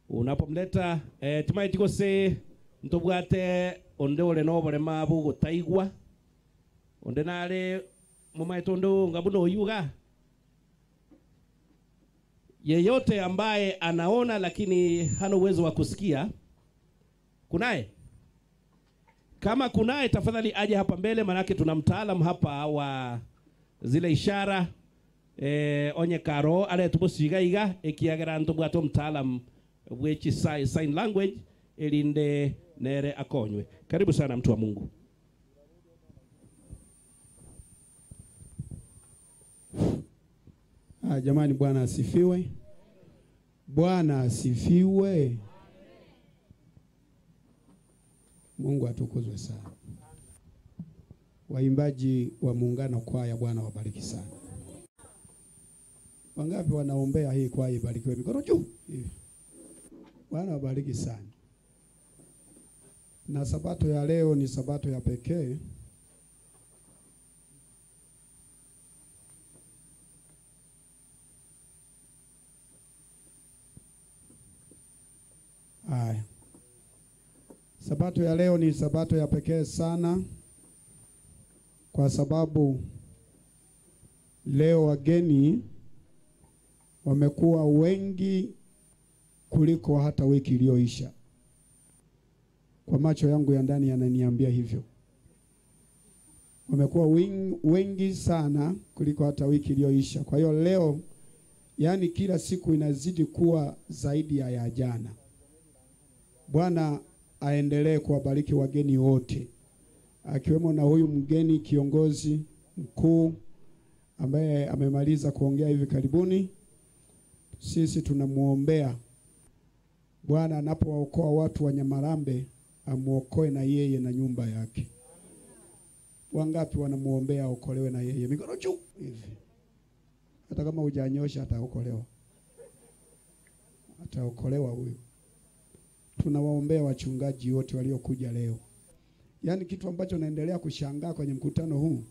Unapomleta timaye tikose ntobwate onde ole nobore mabu gotaigwa. Onde nale mumaitondo ngabuno oyuga. Yeyote ambaye anaona lakini hana uwezo wa kusikia, kunaye? Kama kunaye tafadhali aje hapa mbele, manake tuna mtaalam hapa wa zile ishara. Onye karo ale tubusiga iga ekiagera ntobwato mtaalam which is sign language elinde nere akonywe. Karibu sana mtu wa Mungu. Jamani, Bwana asifiwe. Bwana asifiwe. Mungu atukuzwe sana. Waimbaji wa Muungano kwaya, Bwana wabariki sana. Wangapi wanaombea hii kwaya ibarikiwe? Mikono juu hivi. Bwana wabariki sana. Na sabato ya leo ni sabato ya pekee. Haya. Sabato ya leo ni sabato ya pekee sana kwa sababu leo wageni wamekuwa wengi kuliko hata wiki iliyoisha. Kwa macho yangu ya ndani yananiambia hivyo. Wamekuwa wengi sana kuliko hata wiki iliyoisha. Kwa hiyo leo, yani kila siku inazidi kuwa zaidi ya jana. Bwana aendelee kuwabariki wageni wote, akiwemo na huyu mgeni kiongozi mkuu ambaye amemaliza kuongea hivi karibuni. Sisi tunamuombea Bwana anapowaokoa watu wa Nyamarambe, amuokoe na yeye na nyumba yake. Wangapi wanamuombea aokolewe na yeye? Mikono juu hivi. Hata kama hujanyosha ataokolewa. Ataokolewa huyu. Tunawaombea wachungaji wote waliokuja leo. Yaani kitu ambacho naendelea kushangaa kwenye mkutano huu,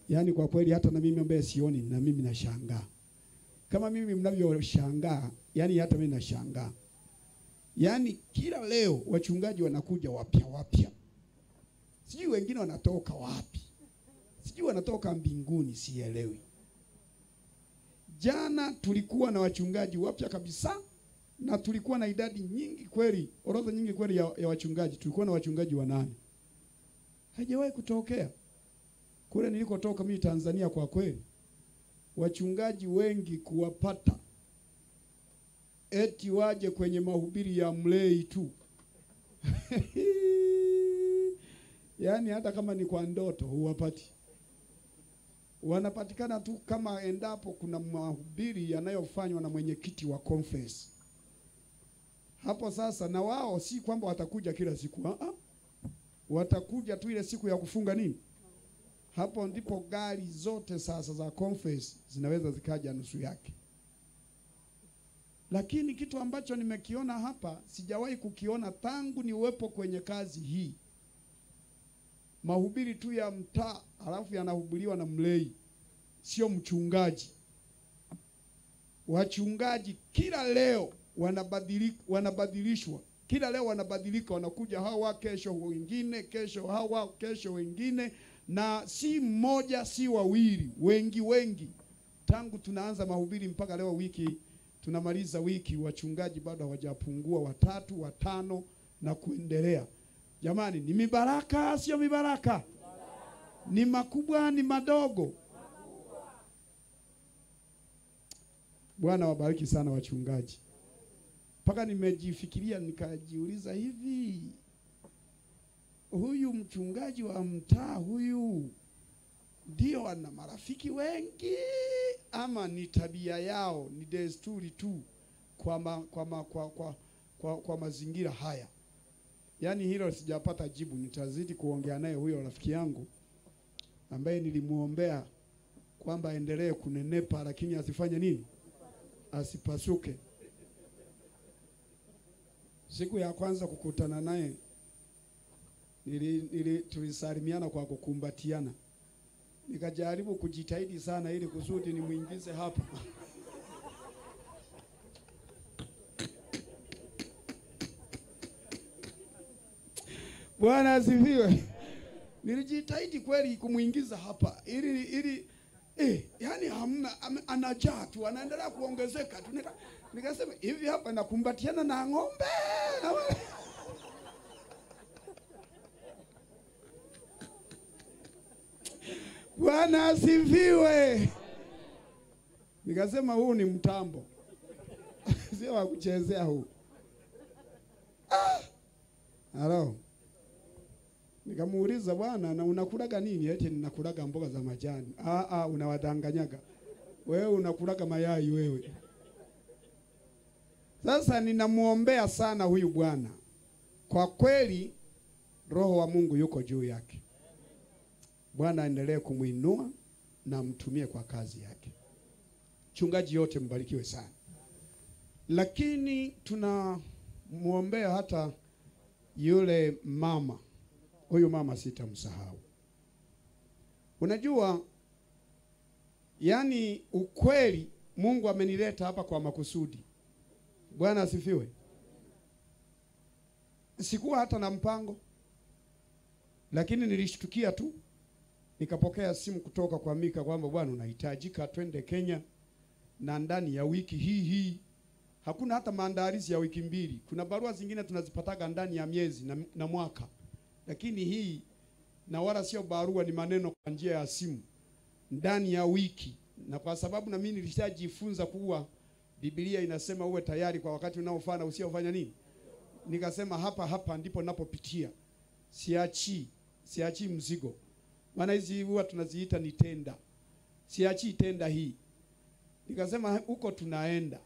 yaani kwa kweli hata na mimi ambaye sioni, na mimi nashangaa. Kama mimi mnavyoshangaa, yaani hata mimi nashangaa. Yaani kila leo wachungaji wanakuja wapya wapya. Sijui wengine wanatoka wapi. Sijui wanatoka mbinguni, sielewi. Jana tulikuwa na wachungaji wapya kabisa, na tulikuwa na idadi nyingi kweli, orodha nyingi kweli ya wachungaji. Tulikuwa na wachungaji 8. Haijawahi kutokea. Kule nilikotoka mimi Tanzania, kwa kweli wachungaji wengi kuwapata eti waje kwenye mahubiri ya mlei tu. Yaani hata kama ni kwa ndoto huwapati. Wanapatikana tu kama endapo kuna mahubiri yanayofanywa na mwenyekiti wa conference. Hapo sasa na wao si kwamba watakuja kila siku. Watakuja tu ile siku ya kufunga nini? Hapo ndipo gari zote sasa za conference zinaweza zikaja nusu yake. Lakini kitu ambacho nimekiona hapa, sijawahi kukiona tangu niwepo kwenye kazi hii. Mahubiri tu ya mtaa, halafu yanahubiriwa na mlei, sio mchungaji. Wachungaji kila leo wanabadilishwa. Kila leo wanabadilika, wanakuja hawa, kesho wengine, kesho hawa, kesho wengine, na si mmoja si wawili, wengi wengi. Tangu tunaanza mahubiri mpaka leo wiki tunamaliza wiki, wachungaji bado hawajapungua 3, 5 na kuendelea. Jamani, ni mibaraka, sio mibaraka? Ni makubwa, ni madogo? Bwana wabariki sana wachungaji. Paka nimejifikiria nikajiuliza, hivi huyu mchungaji wa mtaa huyu ndio ana marafiki wengi ama ni tabia yao, ni desturi tu kwa mazingira haya? Yaani hilo sijapata jibu. Nitazidi kuongea naye huyo rafiki yangu ambaye nilimuombea kwamba endelee kunenepa lakini asifanye nini? Asipasuke. Siku ya kwanza kukutana naye tulisalimiana kwa kukumbatiana. Nikajaribu kujitahidi sana ili kusudi nimuingize hapa. Bwana asifiwe. Nilijitahidi kweli kumuingiza hapa ili yani hamna, anajaa tu, anaendelea kuongezeka tu. Nikasema hivi hapa nakumbatiana na ng'ombe. Bwana asifiwe. Nikasema huu ni mtambo. Sio wa kuchezea huu. Halo. Nikamuuliza, bwana, na unakulaga nini? Eti ninakulaga mboga za majani. Unawadanganyaga. Wewe unakulaga mayai wewe. Sasa ninamuombea sana huyu bwana. Kwa kweli Roho wa Mungu yuko juu yake. Bwana aendelee kumuinua na mtumie kwa kazi yake. Chungaji yote mbarikiwe sana. Lakini tunamuombea hata yule mama. Huyu mama sitamsahau. Unajua, yani ukweli Mungu amenileta hapa kwa makusudi. Bwana asifiwe. Sikuwa hata na mpango, lakini nilishtukia tu nikapokea simu kutoka kwa Mika kwamba bwana unahitajika twende Kenya, na ndani ya wiki hii. Hakuna hata maandalizi ya wiki mbili. Kuna barua zingine tunazipataga ndani ya miezi na mwaka. Lakini hii na wala sio barua, ni maneno kwa njia ya simu ndani ya wiki. Na kwa sababu na mimi nilishajifunza kuwa Biblia inasema uwe tayari kwa wakati unaofaa na usiofanya nini. Nikasema hapa ndipo napopitia. Siachi mzigo. Maana hizi huwa tunaziita ni tenda. Siachi tenda hii. Nikasema huko tunaenda.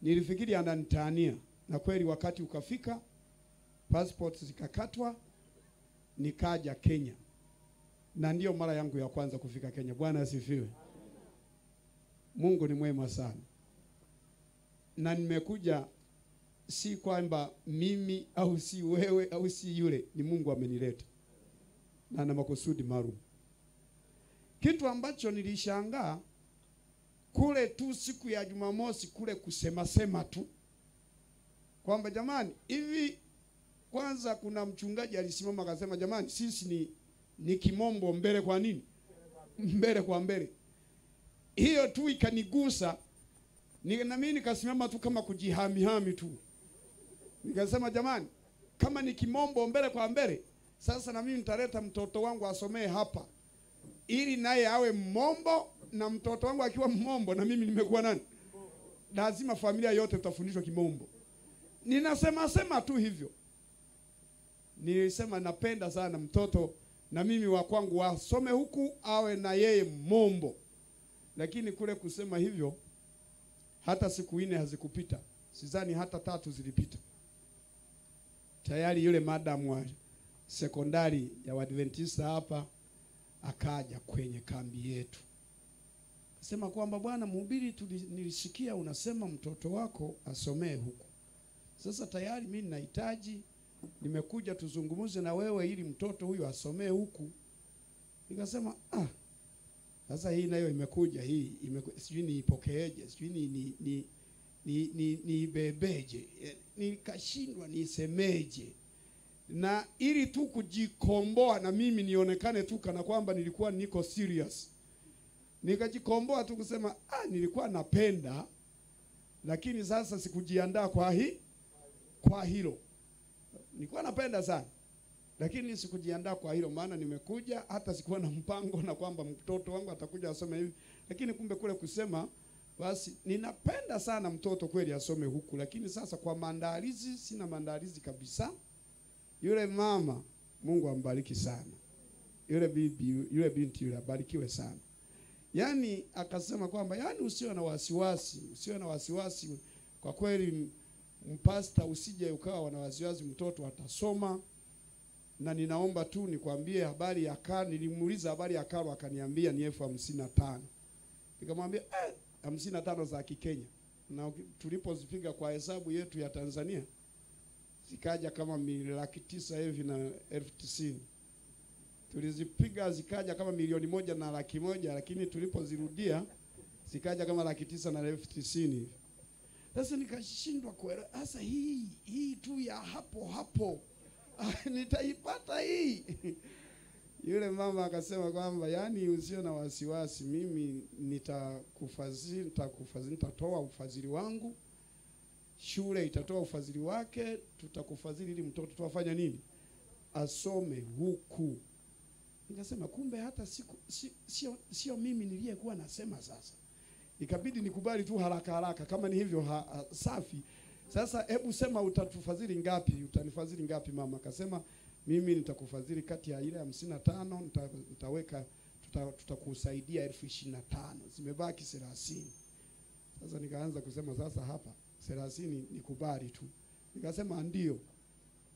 Nilifikiri ananitania, na kweli wakati ukafika, passport zikakatwa, nikaja Kenya. Na ndiyo mara yangu ya kwanza kufika Kenya. Bwana asifiwe. Mungu ni mwema sana. Na nimekuja si kwamba mimi au si wewe au si yule, ni Mungu amenileta. Na na makusudi maalum. Kitu ambacho nilishangaa kule tu siku ya Jumamosi kule kusema sema tu kwamba jamani hivi, kwanza kuna mchungaji alisimama akasema jamani sisi ni kimombo mbele kwa nini? Mbele kwa mbele. Hiyo tu ikanigusa. Na mimi nikasimama tu kama kujihamihami tu. Nikasema jamani kama ni kimombo mbele kwa mbele, sasa na mimi nitaleta mtoto wangu asomee hapa ili naye awe mmombo, na mtoto wangu akiwa mmombo na mimi nimekuwa nani? Lazima familia yote tutafundishwa kimombo. Ninasema sema tu hivyo. Nilisema napenda sana mtoto na mimi wa kwangu wasome huku awe na yeye mmombo. Lakini kule kusema hivyo hata siku 4 hazikupita. Sidhani hata 3 zilipita. Tayari yule madam wa sekondari ya Waadventista hapa akaja kwenye kambi yetu. Sema kwamba bwana mhubiri, nilisikia unasema mtoto wako asomee huku. Sasa tayari mimi ninahitaji, nimekuja tuzungumze na wewe ili mtoto huyu asomee huku. Nikasema sasa hii nayo imekuja hii, sijui niipokeeje, sijui ni bebeje. Nikashindwa nisemeje. Na ili tu kujikomboa na mimi nionekane tu kana kwamba nilikuwa niko serious. Nikajikomboa tu kusema nilikuwa napenda, lakini sasa sikujiandaa kwa hilo. Nilikuwa napenda sana, lakini sikujiandaa kwa hilo, maana nimekuja hata sikuwa na mpango na kwamba mtoto wangu atakuja asome hivi. Lakini kumbe kule kusema basi ninapenda sana mtoto kweli asome huku, lakini sasa kwa maandalizi sina maandalizi kabisa. Yule mama Mungu ambariki sana. Yule bibi, yule binti yule abarikiwe sana. Yani akasema kwamba yani usiwe na wasiwasi, usiwe na wasiwasi kwa kweli mpasta, usije ukawa na wasiwasi, mtoto atasoma. Na ninaomba tu nikwambie habari ya karo. Nilimuuliza habari ya karo akaniambia ni 55,000. Nikamwambia 55 za Kikenya. Na tulipozipiga kwa hesabu yetu ya Tanzania Zikaja kama 900,000 hivi na 90,000. Tulizipiga zikaja kama 1,100,000, lakini tulipozirudia zikaja kama 990,000. Sasa nikashindwa kuelewa, sasa hii tu ya hapo hapo nitaipata hii? Yule mama akasema kwamba yani usio na wasiwasi, mimi nitakufadhili, nitatoa ufadhili wangu, shule itatoa ufadhili wake, tutakufadhili ili mtoto tuafanya nini, asome huku. Nikasema kumbe hata sio mimi niliyekuwa nasema. Sasa ikabidi nikubali tu haraka haraka, kama ni hivyo safi. Sasa hebu sema utatufadhili ngapi, utanifadhili ngapi mama? Akasema mimi nitakufadhili kati ya ile 55 nitaweka, tutakusaidia 25,000, zimebaki 30. Sasa nikaanza kusema sasa hapa 30 nikubali tu. Nikasema ndio.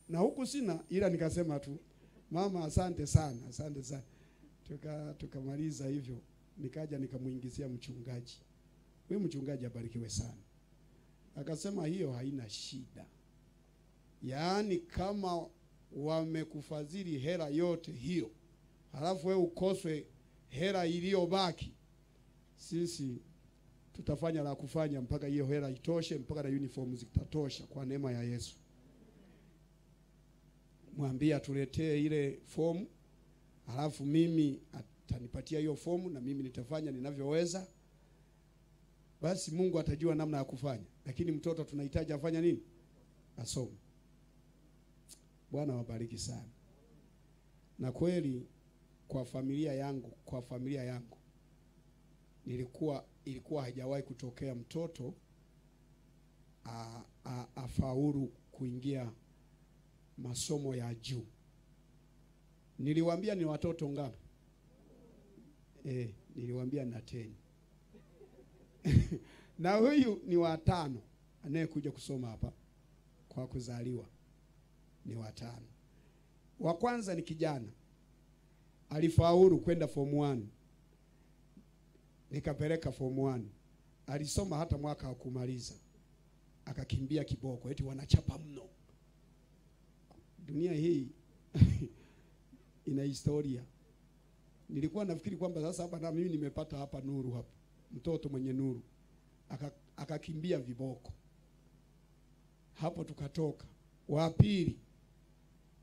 Na huku sina, ila nikasema tu mama asante sana, asante sana. Tukamaliza hivyo. Nikaja nikamuingizia mchungaji. Huyu mchungaji abarikiwe sana. Akasema hiyo haina shida. Yaani kama wamekufadhili hela yote hiyo, halafu wewe ukoswe hela iliyobaki, sisi tutafanya la kufanya mpaka hiyo hela itoshe, mpaka na uniform zitatosha kwa neema ya Yesu. Mwambie atuletee ile fomu, halafu mimi atanipatia hiyo fomu na mimi nitafanya ninavyoweza. Basi Mungu atajua namna ya kufanya. Lakini mtoto tunahitaji afanya nini? Asome. Bwana wabariki sana. Na kweli kwa familia yangu, ilikuwa haijawahi kutokea mtoto afaulu kuingia masomo ya juu. Niliwaambia ni watoto ngapi? Niliwaambia na 10. Na huyu ni wa 5 anayekuja kusoma hapa kwa kuzaliwa. Ni wa 5. Wa kwanza ni kijana. Alifaulu kwenda form 1. Nikapeleka form 1. Alisoma hata mwaka wa kumaliza. Akakimbia kiboko, eti wanachapa mno. Dunia hii ina historia. Nilikuwa nafikiri kwamba sasa hapa na mimi nimepata hapa nuru hapa. Mtoto mwenye nuru. Akakimbia viboko. Hapo tukatoka. Wa pili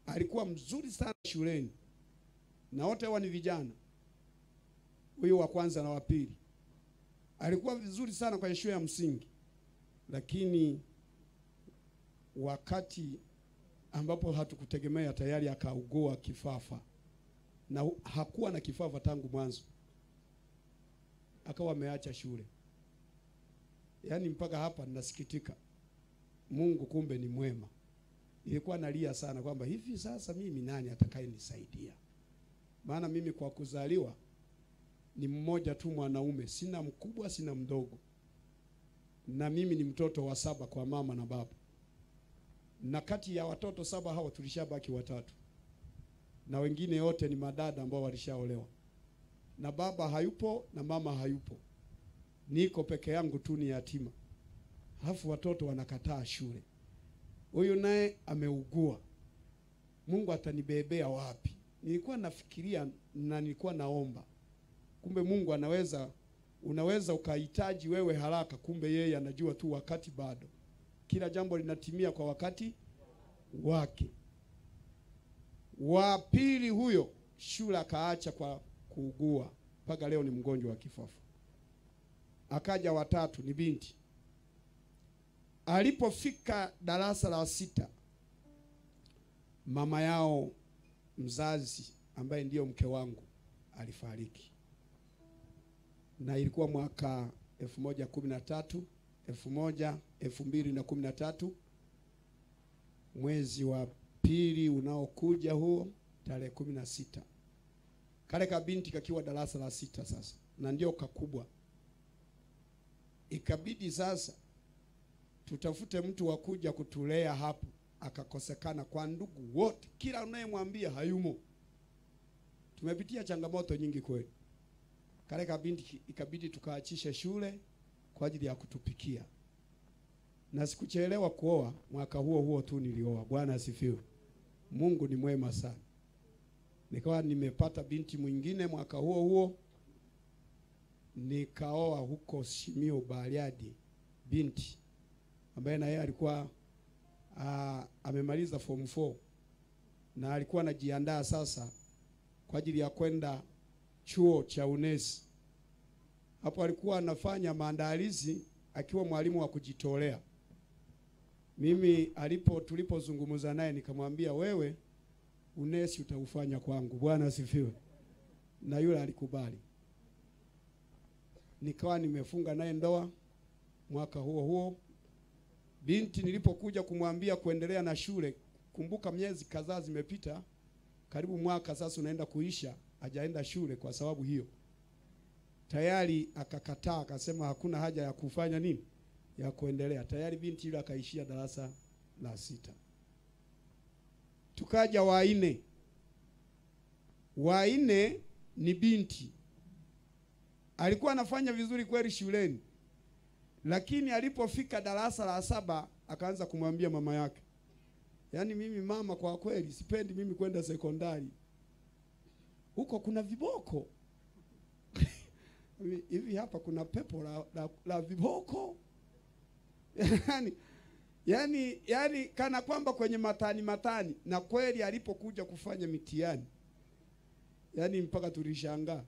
alikuwa mzuri sana shuleni. Na wote hawa ni vijana. Huyu wa kwanza na wa pili. Alikuwa vizuri sana kwa shule ya msingi. Lakini wakati ambapo hatukutegemea tayari akaugua kifafa. Na hakuwa na kifafa tangu mwanzo. Akawa ameacha shule. Yaani mpaka hapa ninasikitika. Mungu kumbe ni mwema. Nilikuwa nalia sana kwamba hivi sasa mimi nani atakayenisaidia? Maana mimi kwa kuzaliwa ni mmoja tu mwanaume, sina mkubwa sina mdogo. Na mimi ni mtoto wa 7 kwa mama na baba. Na kati ya watoto 7 hawa tulishabaki 3. Na wengine wote ni madada ambao walishaolewa. Na baba hayupo na mama hayupo. Niko peke yangu tu, ni yatima. Halafu watoto wanakataa shule. Huyu naye ameugua. Mungu atanibebea wapi? Nilikuwa nafikiria na nilikuwa naomba. Kumbe Mungu anaweza, unaweza ukahitaji wewe haraka, kumbe yeye anajua tu wakati bado. Kila jambo linatimia kwa wakati wake. Wa pili huyo shule akaacha kwa kuugua, mpaka leo ni mgonjwa wa kifafa. Akaja watatu ni binti. Alipofika darasa la 6, mama yao mzazi ambaye ndiyo mke wangu alifariki. Na ilikuwa mwaka 2013 mwezi wa pili unaokuja huo, tarehe 16. Kale ka binti kakiwa darasa la 6 sasa, na ndio kakubwa. Ikabidi sasa tutafute mtu wa kuja kutulea hapo. Akakosekana kwa ndugu wote, kila unayemwambia hayumo. Tumepitia changamoto nyingi kweli. Kale ka binti ikabidi tukaachishe shule kwa ajili ya kutupikia. Na sikuchelewa kuoa, mwaka huo huo tu nilioa. Bwana asifiwe. Mungu ni mwema sana. Nikawa nimepata binti mwingine mwaka huo huo. Nikaoa huko Simiyu Bariadi, binti ambaye na yeye alikuwa amemaliza form 4 na alikuwa anajiandaa sasa kwa ajili ya kwenda chuo cha unesi. Hapo alikuwa anafanya maandalizi akiwa mwalimu wa kujitolea. Mimi tulipozungumza naye nikamwambia, wewe unesi utaufanya kwangu. Bwana asifiwe. Na yule alikubali. Nikawa nimefunga naye ndoa mwaka huo huo. Binti nilipokuja kumwambia kuendelea na shule, kumbuka miezi kadhaa zimepita, karibu mwaka sasa unaenda kuisha, hajaenda shule kwa sababu hiyo. Tayari akakataa, akasema hakuna haja ya kufanya nini? Ya kuendelea. Tayari binti yule akaishia darasa la 6. Tukaja wa 4. Wa 4 ni binti. Alikuwa anafanya vizuri kweli shuleni. Lakini alipofika darasa la 7 akaanza kumwambia mama yake, yaani mimi mama, kwa kweli sipendi mimi kwenda sekondari. Huko kuna viboko. Hivi hapa kuna pepo la viboko. Yaani kana kwamba kwenye matani. Na kweli alipokuja kufanya mitihani, yaani mpaka tulishangaa.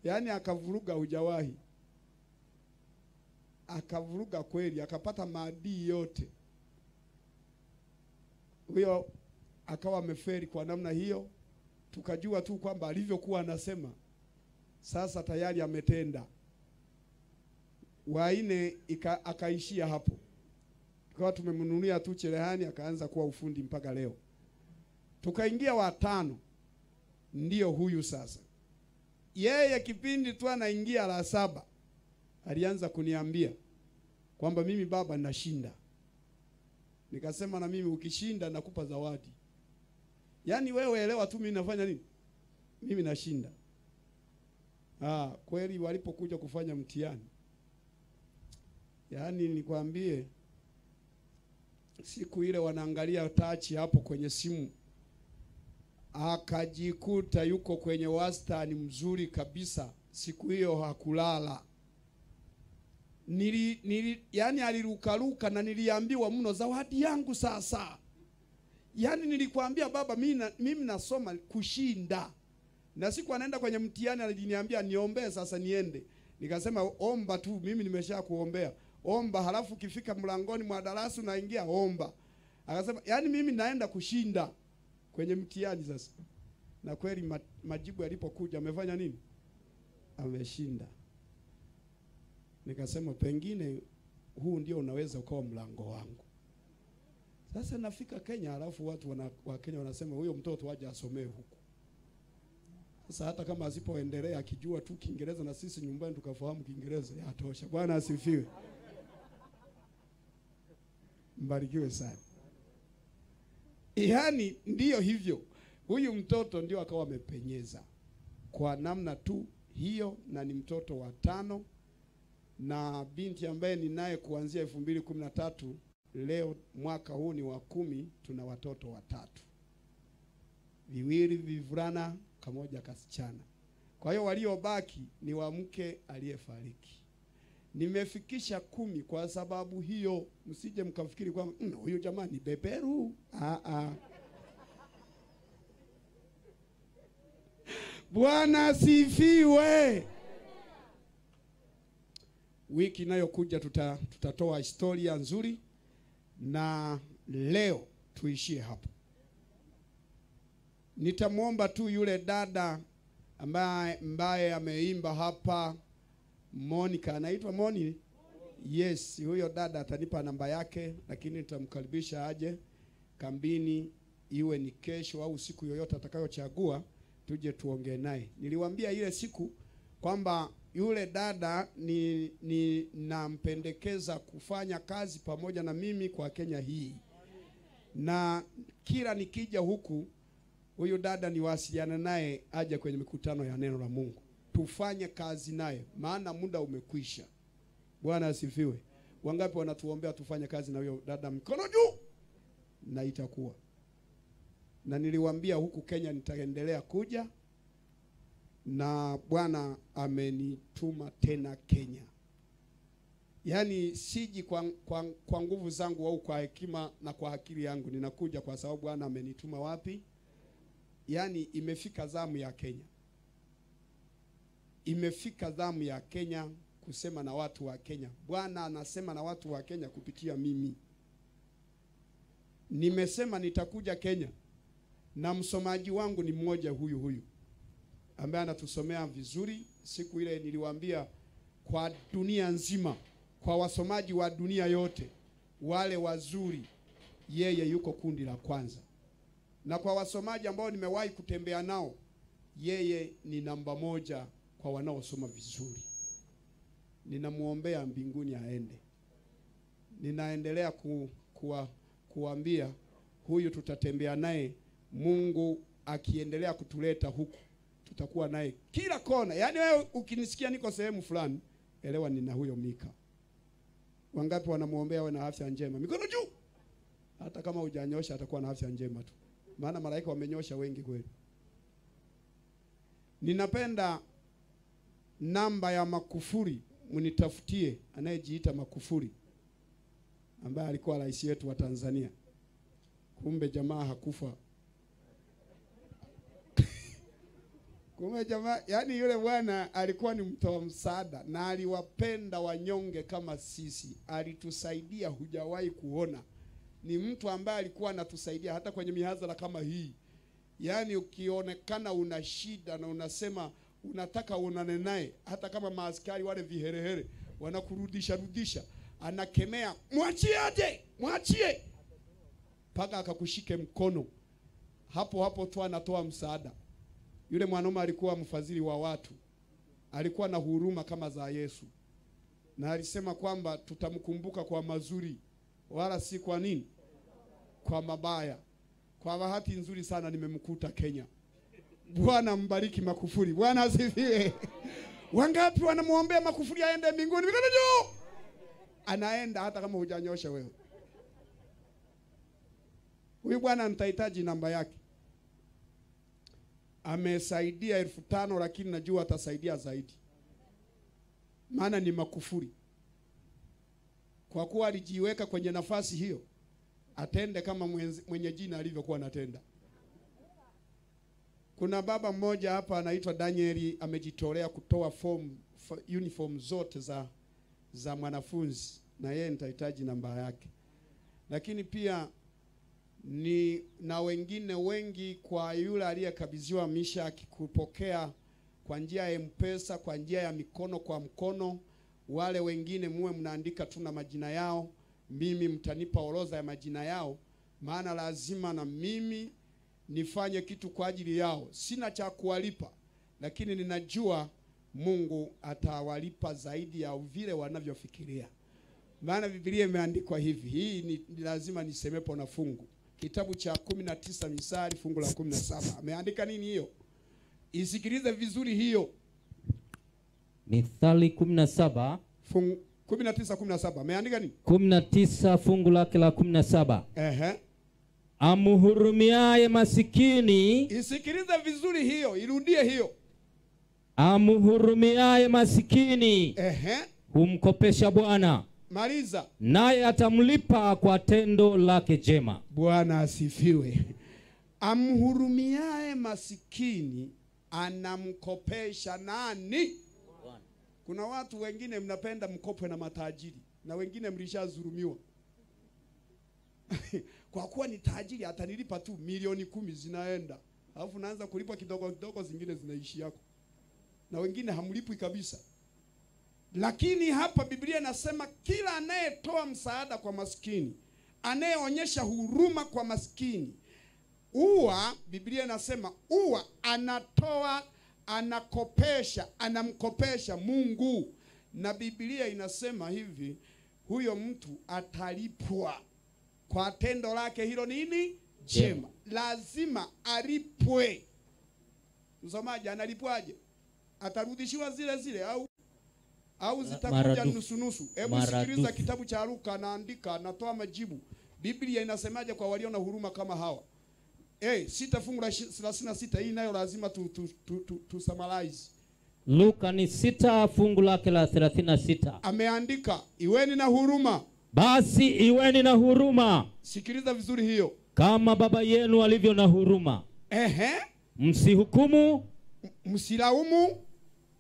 Yaani akavuruga hujawahi. Akavuruga kweli, akapata maadii yote. Huyo akawa ameferi kwa namna hiyo. Tukajua tu kwamba alivyokuwa anasema sasa tayari ametenda. Wa 4 akaishia hapo. Tukawa tumemnunulia tu cherehani, akaanza kuwa ufundi mpaka leo. Tukaingia wa 5. Ndio huyu sasa. Yeye kipindi tu anaingia la 7 alianza kuniambia kwamba mimi baba nashinda. Nikasema na mimi ukishinda nakupa zawadi. Yaani wewe elewa tu mimi nafanya nini? Mimi nashinda. Kweli walipokuja kufanya mtihani, yaani nikwambie, siku ile wanaangalia tachi hapo kwenye simu, akajikuta yuko kwenye wastani mzuri kabisa. Siku hiyo hakulala. Yaani alirukaruka na niliambiwa mno, zawadi yangu sasa. Yaani nilikwambia baba mimi nasoma kushinda. Na siku anaenda kwenye mtihani aliniambia niombee sasa niende. Nikasema omba tu, mimi nimesha kuombea. Omba, halafu ukifika mlangoni mwa darasa unaingia omba. Akasema yaani mimi naenda kushinda kwenye mtihani sasa. Na kweli majibu yalipokuja amefanya nini? Ameshinda. Nikasema pengine huu ndio unaweza ukawa mlango wangu. Sasa nafika Kenya, halafu watu wa Kenya wanasema huyo mtoto aje asomee huku. Sasa hata kama asipoendelea akijua tu Kiingereza na sisi nyumbani tukafahamu Kiingereza, yatosha. Bwana asifiwe. Mbarikiwe sana. Yaani ndiyo hivyo. Huyu mtoto ndio akawa amepenyeza kwa namna tu hiyo, na ni mtoto wa 5 na binti ambaye ninaye kuanzia 2013, leo mwaka huu ni wa 10, tuna watoto 3. 2 vivulana, kamoja kasichana. Kwa hiyo waliobaki ni wa mke aliyefariki. Nimefikisha 10 kwa sababu hiyo, msije mkafikiri kwamba huyu jamaa ni beberu. Bwana sifiwe. Wiki inayokuja tutatoa historia nzuri, na leo tuishie hapo. Nitamuomba tu yule dada ambaye ameimba hapa, Monica, anaitwa Moni? Yes, huyo dada atanipa namba yake, lakini nitamkaribisha aje kambini, iwe ni kesho au siku yoyote atakayochagua, tuje tuongee naye. Niliwaambia ile siku kwamba yule dada ni nampendekeza kufanya kazi pamoja na mimi kwa Kenya hii. Na kila nikija huku huyu dada niwasiliana naye aje kwenye mikutano ya neno la Mungu. Tufanye kazi naye, maana muda umekwisha. Bwana asifiwe. Wangapi wanatuombea tufanye kazi na huyo dada? Mkono juu. Na itakuwa. Na niliwaambia huku Kenya nitaendelea kuja, na Bwana amenituma tena Kenya. Yaani siji kwa nguvu zangu au kwa hekima na kwa akili yangu, ninakuja kwa sababu Bwana amenituma wapi? Yaani imefika zamu ya Kenya. Imefika zamu ya Kenya kusema na watu wa Kenya. Bwana anasema na watu wa Kenya kupitia mimi. Nimesema nitakuja Kenya, na msomaji wangu ni mmoja huyu huyu ambaye anatusomea vizuri. Siku ile niliwaambia kwa dunia nzima, kwa wasomaji wa dunia yote, wale wazuri, yeye yuko kundi la kwanza. Na kwa wasomaji ambao nimewahi kutembea nao, yeye ni namba 1 kwa wanaosoma vizuri. Ninamuombea mbinguni aende. Ninaendelea kuambia huyu tutatembea naye, Mungu akiendelea kutuleta huku tutakuwa naye kila kona. Yaani wewe ukinisikia niko sehemu fulani, elewa nina huyo Mika. Wangapi wanamuombea awe na afya njema? Mikono juu. Hata kama hujanyosha atakuwa na afya njema tu, maana malaika wamenyosha wengi kweli. Ninapenda namba ya Makufuri, mnitafutie anayejiita Makufuri ambaye alikuwa rais wetu wa Tanzania. Kumbe jamaa hakufa. Kumbe jamaa, yani yule bwana alikuwa ni mtoa msaada na aliwapenda wanyonge kama sisi. Alitusaidia hujawahi kuona. Ni mtu ambaye alikuwa anatusaidia hata kwenye mihadhara kama hii. Yaani ukionekana una shida na unasema unataka uonane naye, hata kama maaskari wale viherehere wanakurudisha rudisha, anakemea, mwachie aje, mwachie, paka akakushike mkono. Hapo hapo tu anatoa msaada. Yule mwanaume alikuwa mfadhili wa watu, alikuwa na huruma kama za Yesu, na alisema kwamba tutamkumbuka kwa mazuri wala si kwa nini, kwa mabaya. Kwa bahati nzuri sana nimemkuta Kenya. Bwana mbariki Makufuri. Bwana asifiwe. Wangapi wanamuombea Makufuri aende mbinguni? Mikono juu. Anaenda hata kama hujanyosha wewe. Huyu bwana nitahitaji namba yake. Amesaidia 5,000 lakini najua atasaidia zaidi. Maana ni Makufuri. Kwa kuwa alijiweka kwenye nafasi hiyo, atende kama mwenye jina alivyokuwa anatenda. Kuna baba mmoja hapa anaitwa Danieli, amejitolea kutoa uniform zote za mwanafunzi, na yeye nitahitaji namba yake. Lakini pia ni na wengine wengi, kwa yule aliyekabidhiwa misha akikupokea kwa njia ya M-Pesa, kwa njia ya mikono kwa mkono. Wale wengine muwe mnaandika tu na majina yao, mimi mtanipa orodha ya majina yao, maana lazima na mimi nifanye kitu kwa ajili yao. Sina cha kuwalipa, lakini ninajua Mungu atawalipa zaidi ya vile wanavyofikiria. Maana Biblia imeandikwa hivi, hii ni lazima nisemepo na fungu. Kitabu cha 19 Misali fungu la 17. Ameandika nini hiyo? Isikilize vizuri hiyo. Mithali 17 fungu 19:17. Ameandika nini? 19 fungu lake la 17. Ehe. Amhurumiaye masikini. Isikilize vizuri hiyo, irudie hiyo. Amhurumiaye masikini. Ehe. Humkopesha Bwana. Maliza. Naye atamlipa kwa tendo lake jema. Bwana asifiwe. Amhurumiaye masikini anamkopesha nani? Bwana. Kuna watu wengine mnapenda mkopwe na matajiri, na wengine mlishadhulumiwa. Kwa kuwa ni tajiri atanilipa tu milioni 10 zinaenda. Alafu naanza kulipa kidogo kidogo, zingine zinaishi yako. Na wengine hamlipwi kabisa. Lakini hapa Biblia inasema kila anayetoa msaada kwa maskini, anayeonyesha huruma kwa maskini, huwa Biblia inasema huwa anatoa, anakopesha, anamkopesha Mungu. Na Biblia inasema hivi, huyo mtu atalipwa kwa tendo lake hilo nini? Jema. Lazima alipwe. Msomaji, analipwaje? Atarudishiwa zile zile au Au zitakuja nusu nusu. Hebu sikiliza kitabu cha Luka, naandika, natoa majibu. Biblia inasemaje kwa walio na huruma kama hawa? 6 fungu la 36, hii nayo lazima tu summarize. Luka ni 6 fungu lake la 36. Ameandika, iweni na huruma. Basi iweni na huruma. Sikiliza vizuri hiyo. Kama baba yenu alivyo na huruma. Msihukumu, msilaumu.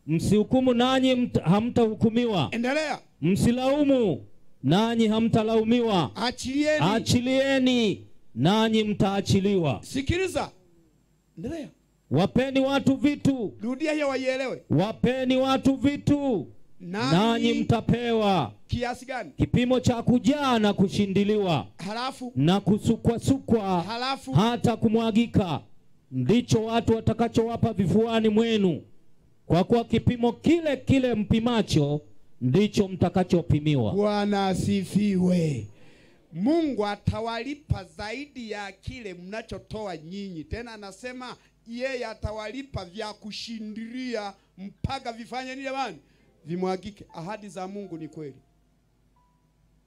Msihukumu nanyi hamtahukumiwa. Endelea. Msilaumu nanyi hamtalaumiwa. Achilieni. Achilieni nanyi mtaachiliwa. Sikiliza. Endelea. Wapeni watu vitu. Rudia hiyo waielewe. Wapeni watu vitu nanyi mtapewa. Kiasi gani? Kipimo cha kujaa na kushindiliwa. Halafu na kusukwasukwa. Halafu hata kumwagika. Ndicho watu watakachowapa vifuani mwenu. Kwa kuwa kipimo kile kile mpimacho ndicho mtakachopimiwa. Bwana asifiwe. Mungu atawalipa zaidi ya kile mnachotoa nyinyi. Tena anasema yeye atawalipa vya kushindilia mpaka vifanye nini jamani? Vimwagike. Ahadi za Mungu ni kweli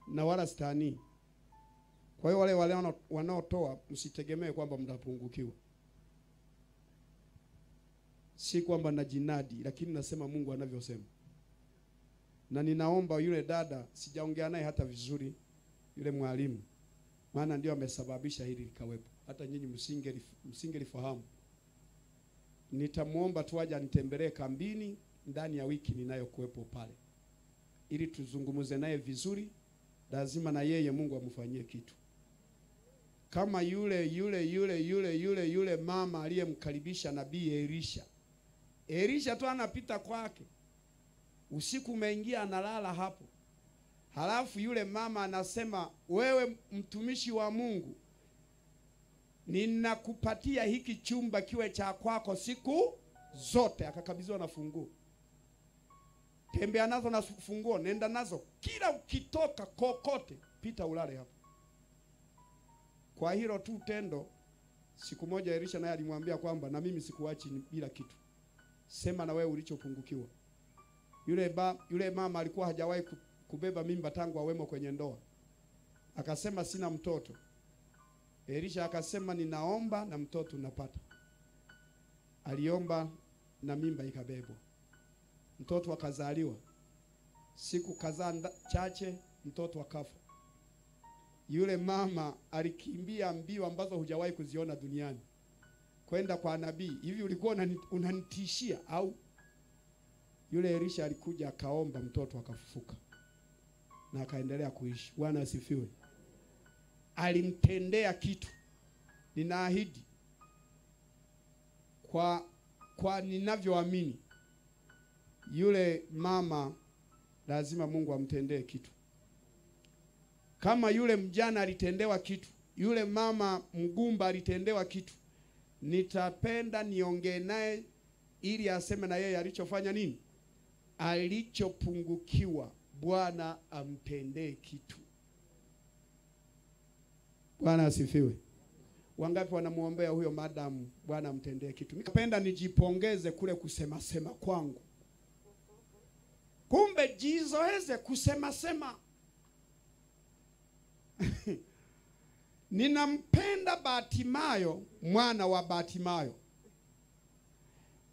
na wala sitani. Kwa hiyo wale wanaotoa msitegemee kwamba mtapungukiwa. Si kwamba najinadi, lakini nasema Mungu anavyosema. Na ninaomba yule dada, sijaongea naye hata vizuri, yule mwalimu, maana ndio amesababisha hili likawepo. Hata nyinyi msingelifahamu. Nitamuomba tu aje anitembelee kambini ndani ya wiki ninayokuwepo pale, ili tuzungumze naye vizuri. Lazima na yeye Mungu amfanyie kitu. Kama yule yule yule yule yule yule mama aliyemkaribisha nabii Elisha. Elisha tu anapita kwake, usiku umeingia, analala hapo. Halafu yule mama anasema, wewe mtumishi wa Mungu, ninakupatia hiki chumba kiwe cha kwako siku zote. Akakabidhiwa na funguo. Tembea nazo na funguo, nenda nazo. Kila ukitoka kokote, pita ulale hapo. Kwa hilo tu tendo, siku moja Elisha naye alimwambia kwamba na mimi sikuachi bila kitu. Sema na wewe ulichopungukiwa. Yule mama alikuwa hajawahi kubeba mimba tangu awemo kwenye ndoa. Akasema sina mtoto. Elisha akasema ninaomba na mtoto unapata. Aliomba na mimba ikabebwa. Mtoto akazaliwa. Siku kadhaa chache mtoto akafa. Yule mama alikimbia mbio ambazo hujawahi kuziona duniani kwenda kwa nabii. Hivi ulikuwa unanitishia au? Yule Elisha alikuja akaomba, mtoto akafufuka na akaendelea kuishi. Bwana asifiwe. Alimtendea kitu. Ninaahidi kwa ninavyoamini, yule mama lazima Mungu amtendee kitu. Kama yule mjana alitendewa kitu, yule mama mgumba alitendewa kitu, nitapenda niongee naye ili aseme na yeye alichofanya nini, alichopungukiwa. Bwana amtendee kitu. Bwana asifiwe. Wangapi wanamuombea huyo madam Bwana amtendee kitu? Nikapenda nijipongeze kule kusema sema kwangu. Kumbe jizoeze kusema sema. Ninampenda Bartimayo, mwana wa Bartimayo.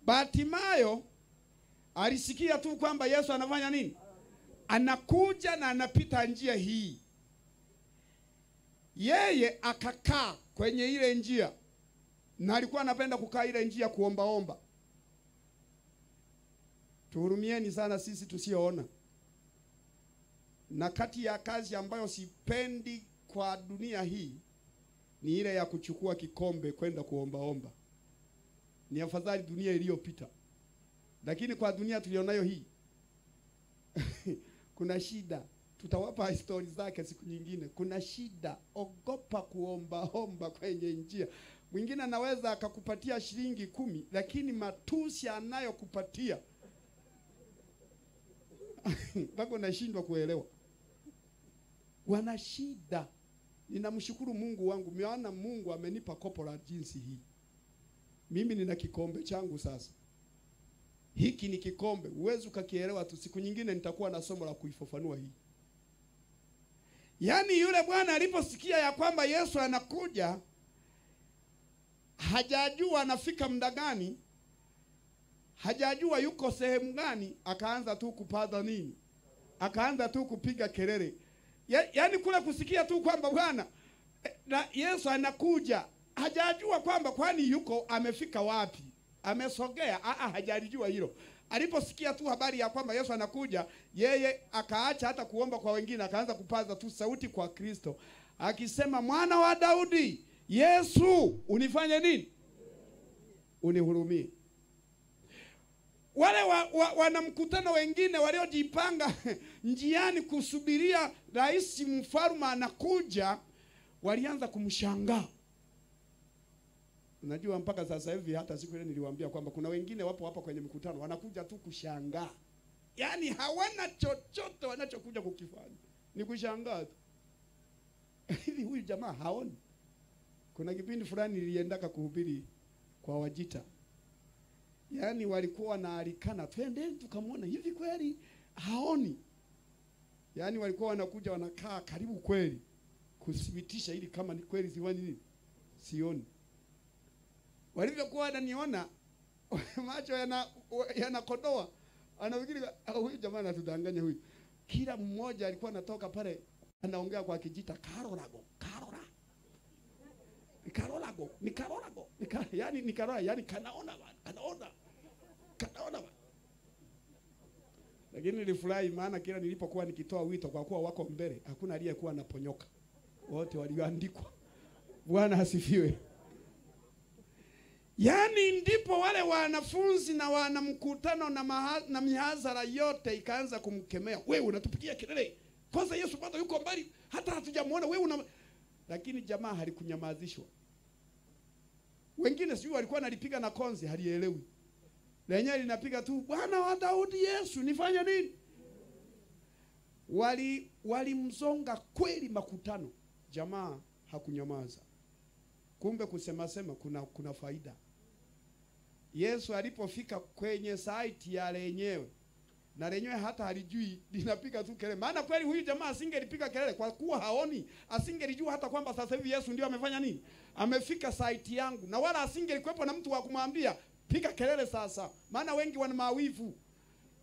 Bartimayo alisikia tu kwamba Yesu anafanya nini? Anakuja na anapita njia hii. Yeye akakaa kwenye ile njia. Na alikuwa anapenda kukaa ile njia kuombaomba. Tuhurumieni sana sisi tusioona. Na kati ya kazi ambayo sipendi kwa dunia hii ni ile ya kuchukua kikombe kwenda kuombaomba. Ni afadhali dunia iliyopita. Lakini kwa dunia tulionayo hii kuna shida. Tutawapa story zake siku nyingine. Kuna shida. Ogopa kuombaomba kwenye njia. Mwingine anaweza akakupatia shilingi 10, lakini matusi anayokupatia mpaka unashindwa kuelewa. Wana shida. Ninamshukuru Mungu wangu, maana Mungu amenipa kopo la jinsi hii. Mimi nina kikombe changu sasa. Hiki ni kikombe, huwezi ukakielewa tu. Siku nyingine nitakuwa na somo la kuifafanua hii. Yaani yule bwana aliposikia ya kwamba Yesu anakuja, hajajua anafika muda gani, hajajua yuko sehemu gani, akaanza tu kupaza nini? Akaanza tu kupiga kelele. Yaani kule kusikia tu kwamba bwana na Yesu anakuja, hajajua kwamba kwani yuko amefika wapi, amesogea, hajalijua hilo. Aliposikia tu habari ya kwamba Yesu anakuja, yeye akaacha hata kuomba kwa wengine, akaanza kupaza tu sauti kwa Kristo akisema, Mwana wa Daudi, Yesu, unifanye nini? Unihurumie. Wale wanamkutano wengine waliojipanga njiani kusubiria rais mfalme anakuja, walianza kumshangaa. Unajua mpaka sasa hivi, hata siku ile niliwaambia kwamba kuna wengine wapo hapa kwenye mkutano wanakuja tu kushangaa. Yaani hawana chochote wanachokuja kukifanya, ni kushangaa tu. Hivi huyu jamaa haoni? Kuna kipindi fulani niliendaka kuhubiri kwa Wajita. Yaani walikuwa wanaalikana, twendeni tukamwona, hivi kweli haoni? Yaani walikuwa wanakuja wanakaa karibu kweli kuthibitisha ili kama ni kweli siwani nini? Sioni. Walivyokuwa wananiona macho yanakodoa, anafikiri huyu jamaa anatudanganya huyu. Kila mmoja alikuwa anatoka pale anaongea kwa Kijita, karorago, karora. Karorago, ni karorago, yani ni karora, yani kanaona bana, kanaona. Kanaona bana. Lakini nilifurahi maana kila nilipokuwa nikitoa wito, kwa kuwa wako mbele, hakuna aliyekuwa anaponyoka. Wote walioandikwa. Bwana asifiwe. Yaani ndipo wale wanafunzi na wanamkutano na mihadhara yote ikaanza kumkemea. Wewe unatupigia kelele. Kwanza Yesu bado yuko mbali, hata hatujamuona wewe una. Lakini jamaa halikunyamazishwa. Wengine sijui walikuwa wanalipiga na konzi, halielewi. Lenyewe linapiga tu, Bwana wa Daudi Yesu, nifanye nini? Walimzonga kweli makutano. Jamaa hakunyamaza. Kumbe kusema sema kuna faida. Yesu alipofika kwenye site ya lenyewe, na lenyewe hata halijui, linapiga tu kelele. Maana kweli huyu jamaa asingelipiga kelele kwa kuwa haoni, asingelijua hata kwamba sasa hivi Yesu ndio amefanya nini? Amefika site yangu. Na wala asingelikuwepo na mtu wa kumwambia piga kelele sasa, maana wengi wana mawivu.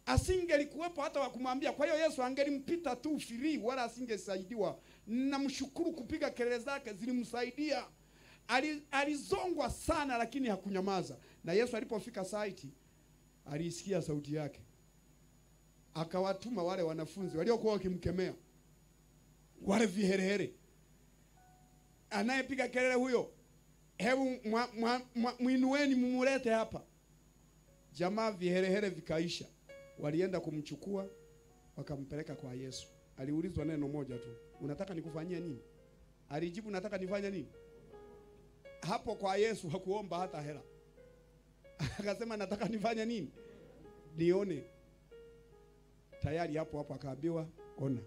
Asingelikuwepo hata wa kumwambia. Kwa hiyo Yesu angelimpita tu free, wala asingesaidiwa. Namshukuru kupiga kelele zake zilimsaidia. Alizongwa sana lakini hakunyamaza. Na Yesu alipofika site alisikia sauti yake. Akawatuma wale wanafunzi waliokuwa wakimkemea, wale viherehere, anayepiga kelele huyo, hebu mwinueni mumulete hapa. Jamaa viherehere vikaisha. Walienda kumchukua wakampeleka kwa Yesu. Aliulizwa neno moja tu, unataka nikufanyie nini? Alijibu, nataka nifanye nini? Hapo kwa Yesu hakuomba hata hela. Akasema nataka nifanye nini? Nione. Tayari hapo hapo akaambiwa ona.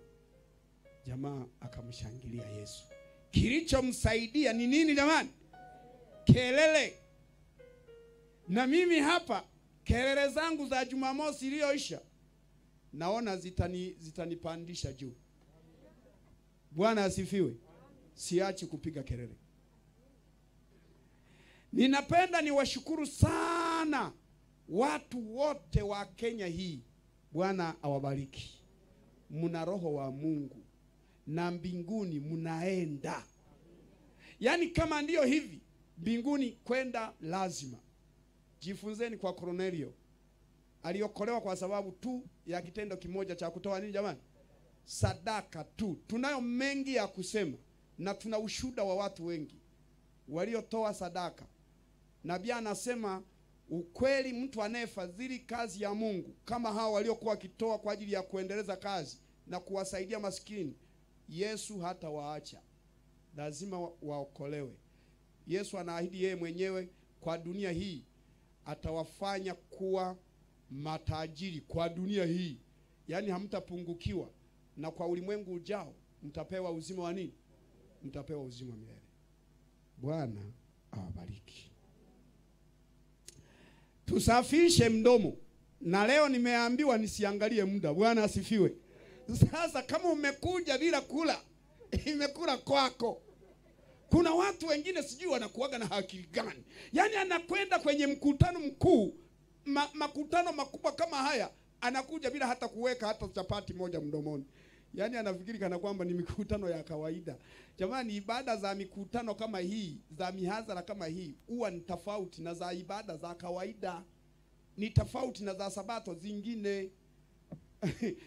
Jamaa akamshangilia Yesu. Kilichomsaidia ni nini jamani? Kelele. Na mimi hapa kelele zangu za Jumamosi iliyoisha naona zitanipandisha juu. Bwana asifiwe. Siachi kupiga kelele. Ninapenda niwashukuru sana watu wote wa Kenya hii. Bwana awabariki. Mna roho wa Mungu na mbinguni mnaenda. Yaani kama ndiyo hivi, mbinguni kwenda lazima. Jifunzeni kwa Cornelio. Aliokolewa kwa sababu tu ya kitendo kimoja cha kutoa nini jamani? Sadaka tu. Tunayo mengi ya kusema na tuna ushuhuda wa watu wengi waliotoa sadaka. Nabii anasema ukweli, mtu anayefadhili kazi ya Mungu kama hao waliokuwa wakitoa kwa ajili ya kuendeleza kazi na kuwasaidia maskini, Yesu hata waacha. Lazima waokolewe. Yesu anaahidi yeye mwenyewe kwa dunia hii atawafanya kuwa matajiri kwa dunia hii. Yaani hamtapungukiwa, na kwa ulimwengu ujao mtapewa uzima wa nini? Mtapewa uzima milele. Bwana awabariki. Tusafishe mdomo. Na leo nimeambiwa nisiangalie muda. Bwana asifiwe. Sasa kama umekuja bila kula, imekula kwako. Kuna watu wengine sijui wanakuaga na haki gani. Yaani anakwenda kwenye mkutano mkuu, makutano makubwa kama haya, anakuja bila hata kuweka hata chapati moja mdomoni. Yaani anafikiri kana kwamba ni mikutano ya kawaida. Jamani, ibada za mikutano kama hii, za mihadhara kama hii, huwa ni tofauti na za ibada za kawaida. Ni tofauti na za sabato zingine.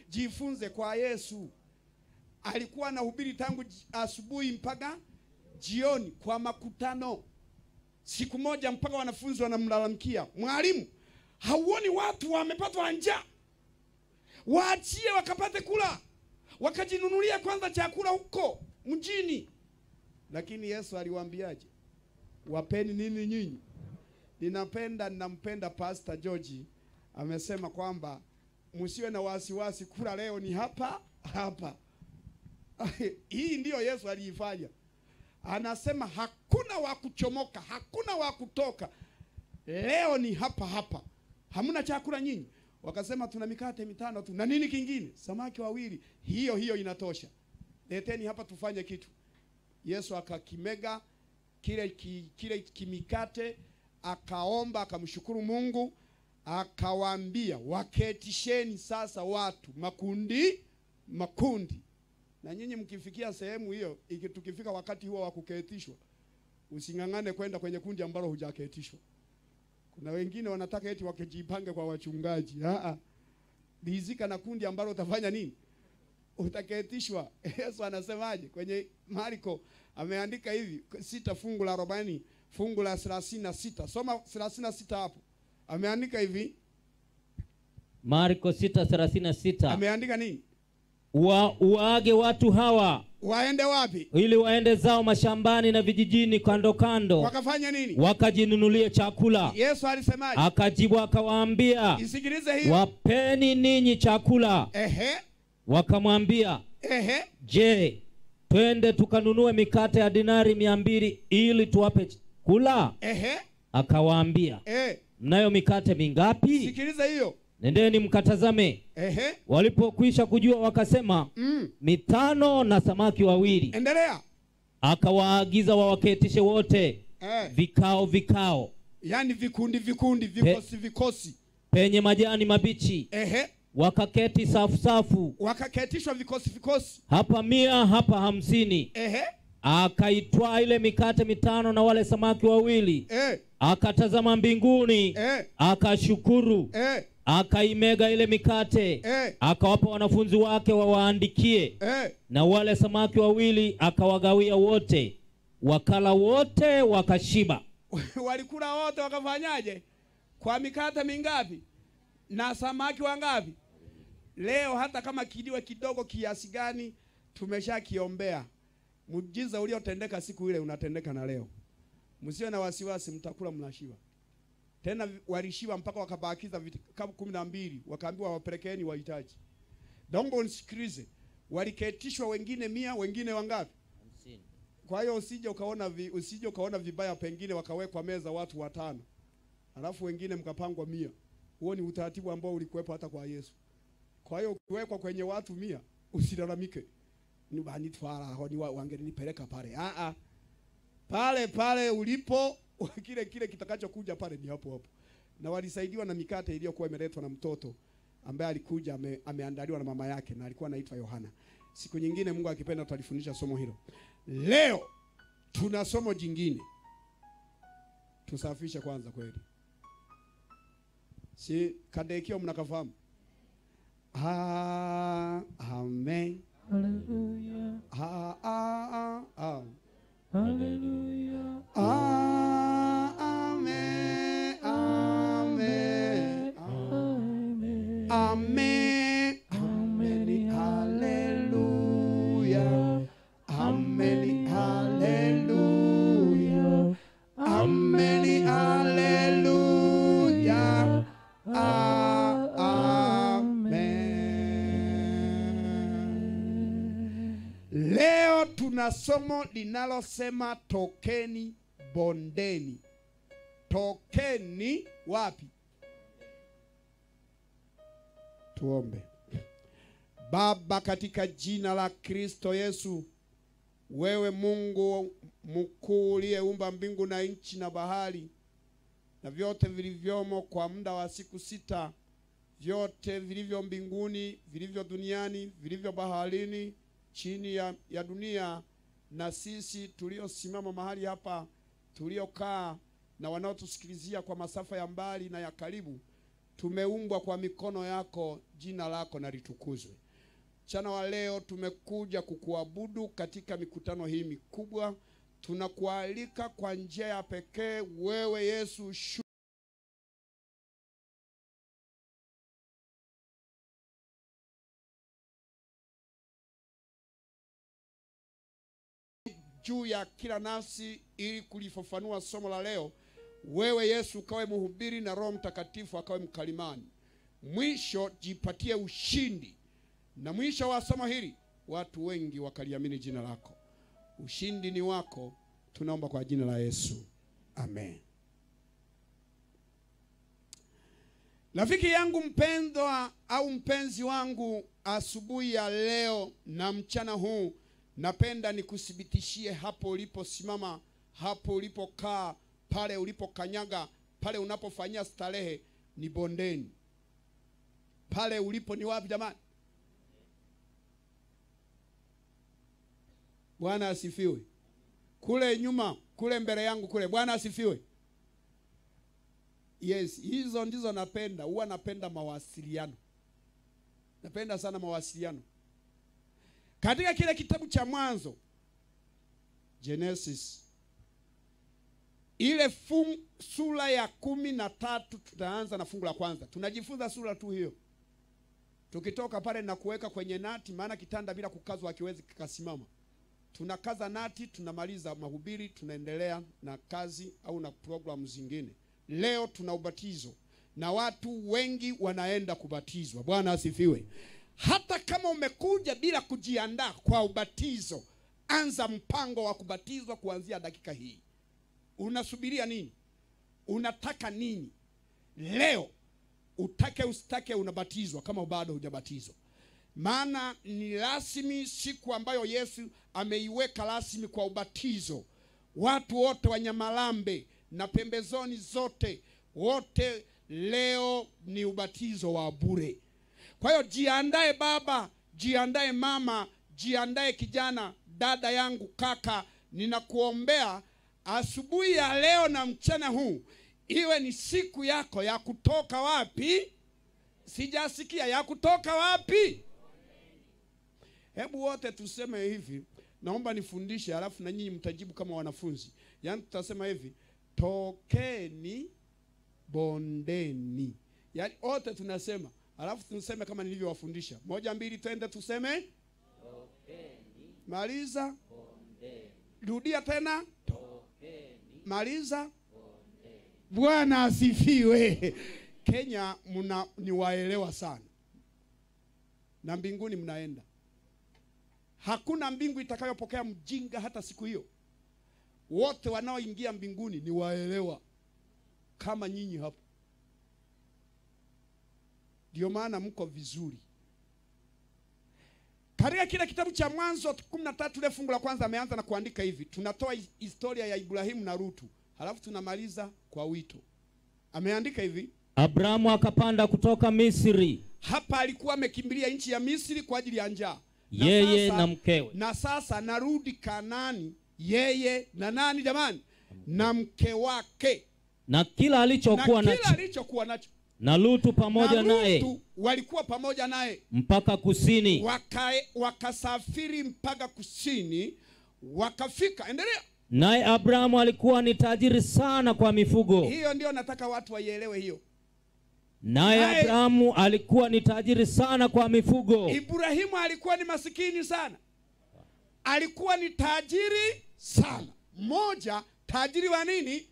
Jifunze kwa Yesu. Alikuwa anahubiri tangu asubuhi mpaka jioni kwa makutano. Siku moja mpaka wanafunzi wanamlalamikia, mwalimu, hauoni watu wamepatwa njaa? Waachie wakapate kula, wakajinunulia kwanza chakula huko mjini. Lakini Yesu aliwaambiaje? Wapeni nini nyinyi? Ninampenda Pastor George. Amesema kwamba msiwe na wasiwasi, kula leo ni hapa hapa. Hii ndiyo Yesu aliifanya. Anasema hakuna wa kuchomoka, hakuna wa kutoka. Leo ni hapa hapa. Hamna chakula nyinyi? Wakasema tuna mikate 5 tu. Na nini kingine? Samaki 2. Hiyo hiyo inatosha. Leteni hapa tufanye kitu. Yesu akakimega kile kimikate, akaomba, akamshukuru Mungu, akawaambia waketisheni sasa watu makundi makundi. Na nyinyi mkifikia sehemu hiyo, tukifika wakati huo wa kuketishwa, usingangane kwenda kwenye kundi ambalo hujaketishwa. Kuna wengine wanataka eti wakijipange kwa wachungaji. Rizika na kundi ambalo utafanya nini? Utaketishwa. Yesu anasemaje? Kwenye Marko ameandika hivi 6 fungu la 40, fungu la 36. Soma 36 hapo. Ameandika hivi. Marko 6:36. Ameandika nini? Waage watu hawa waende wapi? Ili waende zao mashambani na vijijini kando kando. Wakafanya nini? Wakajinunulie chakula. Yesu alisemaje? Akajibu akawaambia, isikilize hiyo, wapeni ninyi chakula. Ehe. Wakamwambia, ehe, je, twende tukanunue mikate ya dinari 200 ili tuwape kula? Ehe. Akawaambia, mnayo mikate mingapi? Sikiliza hiyo. Nendeni mkatazame. Ehe. Walipokwisha kujua wakasema, 5 na samaki 2. Endelea. Akawaagiza wawaketishe wote vikao vikao, yaani vikundi vikundi, vikosi vikosi, penye majani mabichi. Ehe. Wakaketi safu safu, wakaketishwa vikosi vikosi, hapa 100 hapa 50. Ehe. Akaitwaa ile mikate 5 na wale samaki 2. Akatazama mbinguni, akashukuru, akaimega ile mikate, akawapa wanafunzi wake wawaandikie, na wale samaki 2 akawagawia wote. Wakala wote wakashiba. Walikula wote wakafanyaje? Kwa mikate mingapi na samaki wangapi? Leo hata kama kiliwe kidogo kiasi gani, tumeshakiombea. Muujiza uliotendeka siku ile unatendeka na leo. Msiwe na wasiwasi, mtakula mnashiba. Tena walishiba mpaka wakabakiza vikapu 12, wakaambiwa wapelekeni wahitaji. Naomba unisikilize. Waliketishwa wengine 100, wengine wangapi? 50. Kwa hiyo usije ukaona vibaya pengine wakawekwa meza watu 5. Alafu wengine mkapangwa 100. Huo ni utaratibu ambao ulikuwepo hata kwa Yesu. Kwa hiyo ukiwekwa kwenye watu 100, usilalamike. Ni bani twala ho ni wangenipeleka pale. Pale pale ulipo, kile kile kitakachokuja pale ni hapo hapo. Na walisaidiwa na mikate iliyokuwa imeletwa na mtoto ambaye alikuja ameandaliwa na mama yake, na alikuwa anaitwa Yohana. Siku nyingine Mungu akipenda tutalifundisha somo hilo. Leo tuna somo jingine. Tusafishe kwanza kweli. Si kadekio mnakafahamu? Amen. Hallelujah. Hallelujah. Amen. Amen. Amen. Amen. Amen. Hallelujah. Amen. Hallelujah. Amen. Hallelujah. Amen. Leo tuna somo linalosema tokeni bondeni. Tokeni wapi? Tuombe. Baba, katika jina la Kristo Yesu, wewe Mungu mkuu uliyeumba mbingu na nchi na bahari na vyote vilivyomo kwa muda wa siku 6, vyote vilivyo mbinguni, vilivyo duniani, vilivyo baharini, chini ya dunia, na sisi tuliosimama mahali hapa, tuliokaa na wanaotusikilizia kwa masafa ya mbali na ya karibu, tumeumbwa kwa mikono yako, jina lako na litukuzwe. Mchana wa leo tumekuja kukuabudu katika mikutano hii mikubwa. Tunakualika kwa njia ya pekee wewe Yesu juu ya kila nafsi ili kulifafanua somo la leo. Wewe Yesu ukawe mhubiri na Roho Mtakatifu akawe mkalimani. Mwisho jipatie ushindi. Na mwisho wa somo hili watu wengi wakaliamini jina lako. Ushindi ni wako, tunaomba kwa jina la Yesu. Amen. Rafiki yangu mpendwa au mpenzi wangu, asubuhi ya leo na mchana huu napenda nikuthibitishie hapo uliposimama, hapo ulipokaa, pale ulipokanyaga, pale unapofanyia starehe ni bondeni. Pale ulipo ni wapi jamani? Bwana asifiwe. Kule nyuma, kule mbele yangu kule. Bwana asifiwe. Yes, hizo ndizo napenda. Huwa napenda mawasiliano. Napenda sana mawasiliano. Katika kile kitabu cha Mwanzo, Genesis, ile sura ya 13, tutaanza na fungu la kwanza. Tunajifunza sura tu hiyo. Tukitoka pale na kuweka kwenye nati, maana kitanda bila kukazwa hakiwezi kikasimama. Tunakaza nati, tunamaliza mahubiri, tunaendelea na kazi au na programu zingine. Leo tuna ubatizo na watu wengi wanaenda kubatizwa. Bwana asifiwe. Hata kama umekuja bila kujiandaa kwa ubatizo, anza mpango wa kubatizwa kuanzia dakika hii. Unasubiria nini? Unataka nini? Leo utake usitake unabatizwa kama bado hujabatizwa. Maana ni rasmi siku ambayo Yesu ameiweka rasmi kwa ubatizo. Watu wote wa Nyamalambe na pembezoni zote, wote leo ni ubatizo wa bure. Kwa hiyo jiandae baba, jiandae mama, jiandae kijana, dada yangu, kaka, ninakuombea asubuhi ya leo na mchana huu iwe ni siku yako ya kutoka wapi? Sijasikia, ya kutoka wapi? Hebu wote tuseme hivi, naomba nifundishe halafu na nyinyi mtajibu kama wanafunzi. Yaani tutasema hivi, tokeni bondeni. Yaani wote tunasema, halafu tunasema kama nilivyowafundisha. 1 2 twende tuseme tokeni. Maliza bondeni. Rudia tena tokeni. Maliza bondeni. Bwana asifiwe. Kenya mna niwaelewa sana. Na mbinguni mnaenda. Hakuna mbingu itakayopokea mjinga hata siku hiyo. Wote wanaoingia mbinguni ni waelewa kama nyinyi hapo. Ndio maana mko vizuri. Katika kile kitabu cha Mwanzo 13 ile fungu la kwanza ameanza na kuandika hivi. Tunatoa historia ya Ibrahimu na Rutu, halafu tunamaliza kwa wito. Ameandika hivi: Abrahamu akapanda kutoka Misri. Hapa alikuwa amekimbilia nchi ya Misri kwa ajili ya njaa. Yeye na mkewe. Na sasa narudi Kanaani, yeye na nani jamani? Na mke wake. Na kila alichokuwa nacho. Na kila alichokuwa nacho. Na Lutu pamoja naye. Lutu walikuwa pamoja naye mpaka kusini. Wakasafiri mpaka kusini, wakafika. Endelea. Naye Abrahamu alikuwa ni tajiri sana kwa mifugo. Hiyo ndio nataka watu waielewe hiyo. Naye Abrahamu alikuwa ni tajiri sana kwa mifugo. Ibrahimu alikuwa ni masikini sana. Alikuwa ni tajiri sana. Moja, tajiri wa nini?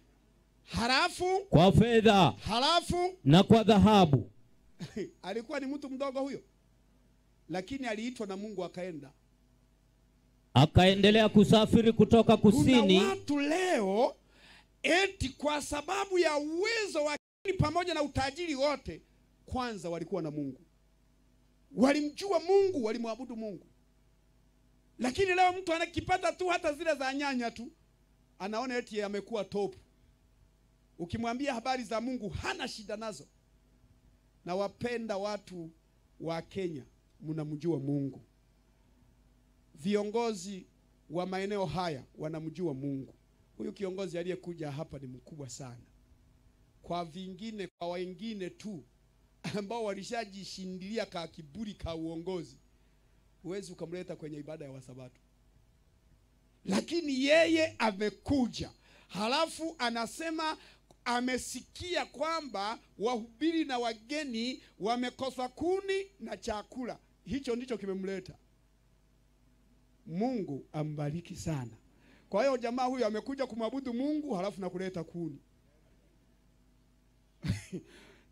Halafu kwa fedha. Halafu na kwa dhahabu. Alikuwa ni mtu mdogo huyo. Lakini aliitwa na Mungu akaenda. Akaendelea kusafiri kutoka kusini. Kuna watu leo eti kwa sababu ya uwezo wa pamoja na utajiri wote, kwanza walikuwa na Mungu. Walimjua Mungu, walimwabudu Mungu. Lakini leo mtu anakipata tu hata zile za nyanya tu, anaona eti amekuwa top. Ukimwambia habari za Mungu hana shida nazo. Na wapenda watu wa Kenya, mnamjua Mungu. Viongozi wa maeneo haya wanamjua Mungu. Huyu kiongozi aliyekuja hapa ni mkubwa sana. Kwa vingine, kwa wengine tu ambao walishajishindilia ka kiburi ka uongozi, huwezi ukamleta kwenye ibada ya Wasabato. Lakini yeye amekuja. Halafu anasema amesikia kwamba wahubiri na wageni wamekosa kuni na chakula. Hicho ndicho kimemleta. Mungu ambariki sana. Kwa hiyo jamaa huyu amekuja kumwabudu Mungu halafu na kuleta kuni.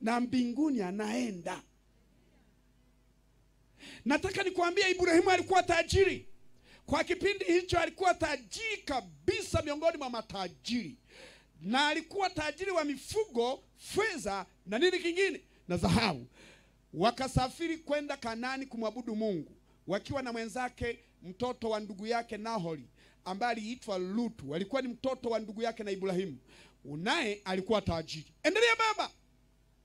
Na mbinguni anaenda. Nataka nikuambie, Ibrahimu alikuwa tajiri. Kwa kipindi hicho alikuwa tajiri kabisa miongoni mwa matajiri. Na alikuwa tajiri wa mifugo, fedha na nini kingine, na dhahabu. Wakasafiri kwenda Kanaani kumwabudu Mungu, wakiwa na mwenzake mtoto wa ndugu yake Nahori ambaye aliitwa Lutu. Alikuwa ni mtoto wa ndugu yake na Ibrahimu. Unaye alikuwa tajiri. Endelea baba.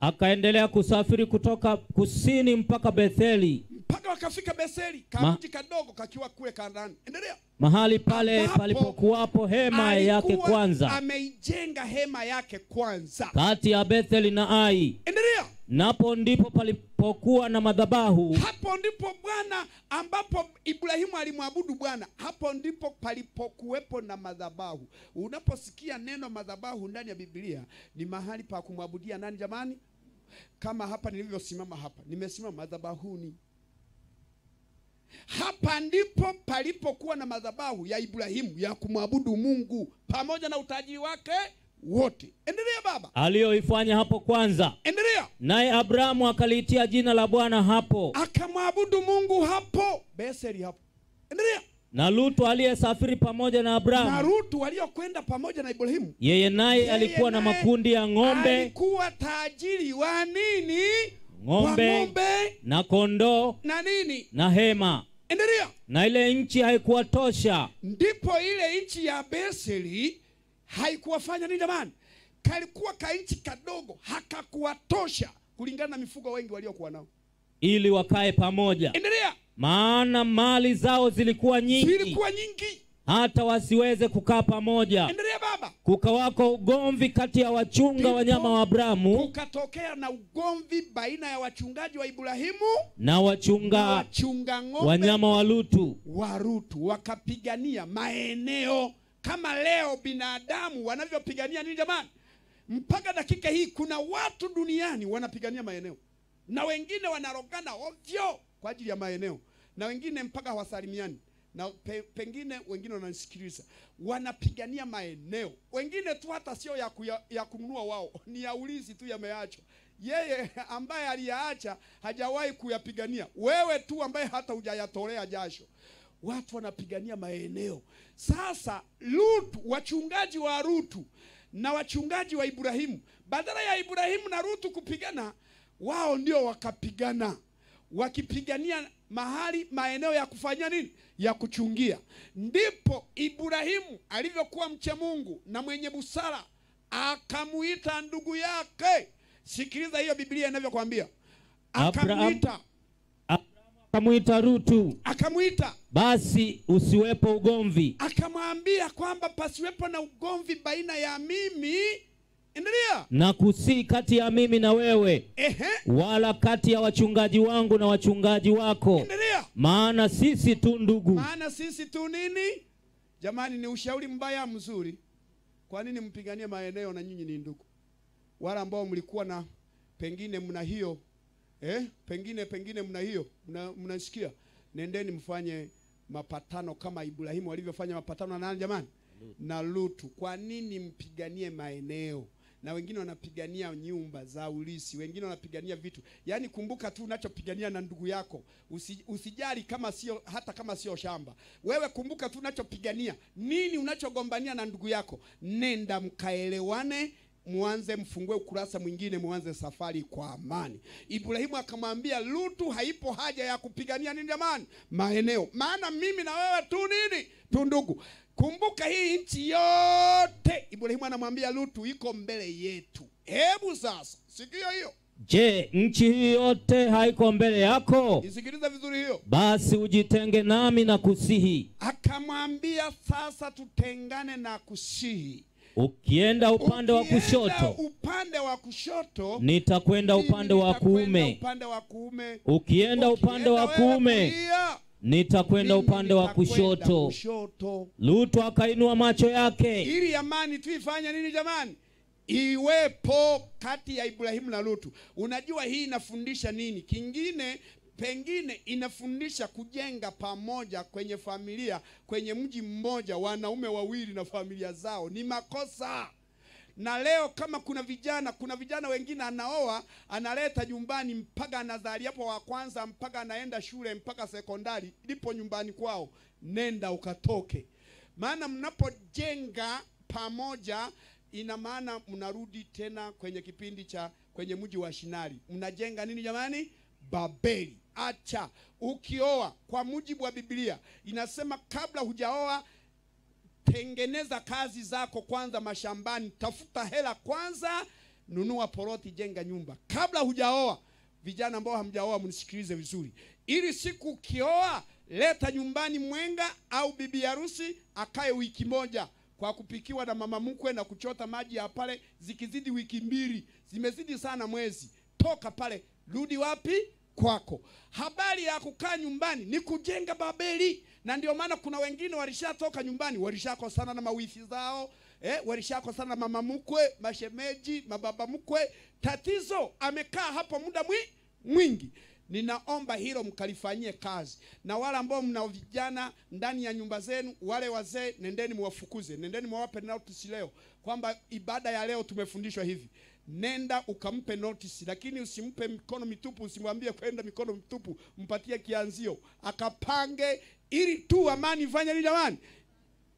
Akaendelea kusafiri kutoka kusini mpaka Betheli. Mpaka wakafika Betheli, kamji kadogo kakiwa kule Kanaani. Endelea. Mahali pale palipokuwapo hema yake kwanza. Ameijenga hema yake kwanza. Kati ya Betheli na Ai. Endelea. Napo ndipo palipokuwa na madhabahu. Hapo ndipo Bwana ambapo Ibrahimu alimwabudu Bwana. Hapo ndipo palipokuwepo na madhabahu. Unaposikia neno madhabahu ndani ya Biblia, ni mahali pa kumwabudia nani jamani? Kama hapa nilivyosimama hapa, nimesimama madhabahuni. Hapa ndipo palipokuwa na madhabahu ya Ibrahimu ya kumwabudu Mungu pamoja na utajiri wake wote. Endelea baba. Aliyoifanya hapo kwanza. Endelea. Naye Abrahamu akaliitia jina la Bwana hapo. Akamwabudu Mungu hapo Betheli hapo. Endelea. Na Lutu aliyesafiri pamoja na Abrahamu. Na Lutu waliokwenda pamoja na Ibrahimu. Yeye naye alikuwa na makundi ya ng'ombe. Alikuwa tajiri wa nini? Ng'ombe, na kondoo na nini? Na hema. Endelea. Na ile nchi haikuwatosha. Ndipo ile nchi ya Betheli haikuwafanya nini jamani? Kalikuwa ka nchi kadogo, hakakuwatosha kulingana na mifugo wengi waliokuwa nao, ili wakae pamoja. Endelea. Maana mali zao zilikuwa nyingi. Zilikuwa nyingi hata wasiweze kukaa pamoja. Endelea baba. Kukawako ugomvi kati ya wachunga wanyama wa Abrahamu. Kukatokea na ugomvi baina ya wachungaji wa Ibrahimu na wachunga ng'ombe wanyama wa Lutu. Wa Lutu wakapigania maeneo kama leo binadamu wanavyopigania nini jamani? Mpaka dakika hii kuna watu duniani wanapigania maeneo. Na wengine wanarogana ovyo kwa ajili ya maeneo. Na wengine mpaka hawasalimiani. Na pengine wengine wananisikiliza. Wanapigania maeneo. Wengine tu hata sio ya kununua wao, ni ya ulizi tu yameachwa. Yeye ambaye aliyaacha hajawahi kuyapigania. Wewe tu ambaye hata hujayatolea jasho. Watu wanapigania maeneo. Sasa Lutu, wachungaji wa Lutu na wachungaji wa Ibrahimu, badala ya Ibrahimu na Lutu kupigana, wao ndio wakapigana. Wakipigania mahali, maeneo ya kufanya nini? Ya kuchungia. Ndipo Ibrahimu alivyokuwa mcha Mungu na mwenye busara, akamuita ndugu yake. Sikiliza hiyo Biblia inavyokuambia. Akamuita. Akamuita Rutu. Akamuita. Basi usiwepo ugomvi. Akamwambia kwamba pasiwepo na ugomvi baina ya mimi, endelea, na kusi kati ya mimi na wewe. Ehe. Wala kati ya wachungaji wangu na wachungaji wako. Endelea. Maana sisi tu ndugu. Maana sisi tu nini? Jamani, ni ushauri mbaya mzuri. Kwa nini mpiganie maeneo na nyinyi ni ndugu? Wala ambao mlikuwa na pengine mna hiyo, pengine mna hiyo, mnasikia. Nendeni mfanye mapatano kama Ibrahimu alivyofanya mapatano na nani jamani? Na Lutu. Kwa nini mpiganie maeneo? Na wengine wanapigania nyumba za ulisi, wengine wanapigania vitu. Yaani kumbuka tu unachopigania na ndugu yako. Usijali kama sio, hata kama sio shamba. Wewe kumbuka tu unachopigania. Nini unachogombania na ndugu yako? Nenda mkaelewane, Muanze, mfungue ukurasa mwingine, muanze safari kwa amani. Ibrahimu akamwambia Lutu, haipo haja ya kupigania nini jamani? Maeneo. Maana mimi na wewe tu nini? Tu ndugu. Kumbuka hii nchi yote, Ibrahimu anamwambia Lutu, iko mbele yetu. Hebu sasa sikia hiyo. Je, nchi hii yote haiko mbele yako? Isikiliza vizuri hiyo. Basi ujitenge nami na kusihi. Akamwambia sasa tutengane na kusihi. Ukienda upande wa kushoto, upande wa kushoto, nitakwenda upande wa kuume. Upande wa kuume. Ukienda upande wa kuume, nitakwenda upande wa kushoto. Lutu akainua macho yake. Ili amani tuifanye nini jamani? Iwepo kati ya Ibrahimu na Lutu. Unajua hii inafundisha nini? Kingine pengine inafundisha kujenga pamoja kwenye familia, kwenye mji mmoja, wanaume wawili na familia zao. Ni makosa. Na leo kama kuna vijana wengine anaoa, analeta nyumbani mpaka anazalia hapo wa kwanza, mpaka anaenda shule, mpaka sekondari, ndipo nyumbani kwao. Nenda ukatoke. Maana mnapojenga pamoja, ina maana mnarudi tena kwenye kipindi cha kwenye mji wa Shinari. Mnajenga nini jamani? Babeli. Acha. Ukioa kwa mujibu wa Biblia inasema kabla hujaoa tengeneza kazi zako kwanza mashambani, tafuta hela kwanza, nunua poroti, jenga nyumba kabla hujaoa. Vijana ambao hamjaoa mnisikilize vizuri. Ili siku ukioa, leta nyumbani mwenga au bibi harusi akae wiki moja kwa kupikiwa na mama mkwe na kuchota maji ya pale. Zikizidi wiki mbili, zimezidi sana mwezi, toka pale, rudi wapi? Kwako. Habari ya kukaa nyumbani ni kujenga Babeli. Na ndio maana kuna wengine walishatoka nyumbani, walishakosana na mawifi zao, walishakosana na mama mkwe, mashemeji, mababa mkwe. Tatizo amekaa hapo muda mwingi. Ninaomba hilo mkalifanyie kazi. Na wale ambao mna vijana ndani ya nyumba zenu, wale wazee, nendeni muwafukuze, nendeni muwape notice leo kwamba ibada ya leo tumefundishwa hivi. Nenda ukampe notice, lakini usimpe mikono mitupu, usimwambie kwenda mikono mitupu, mpatie kianzio akapange, ili tu amani ifanye nini jamani?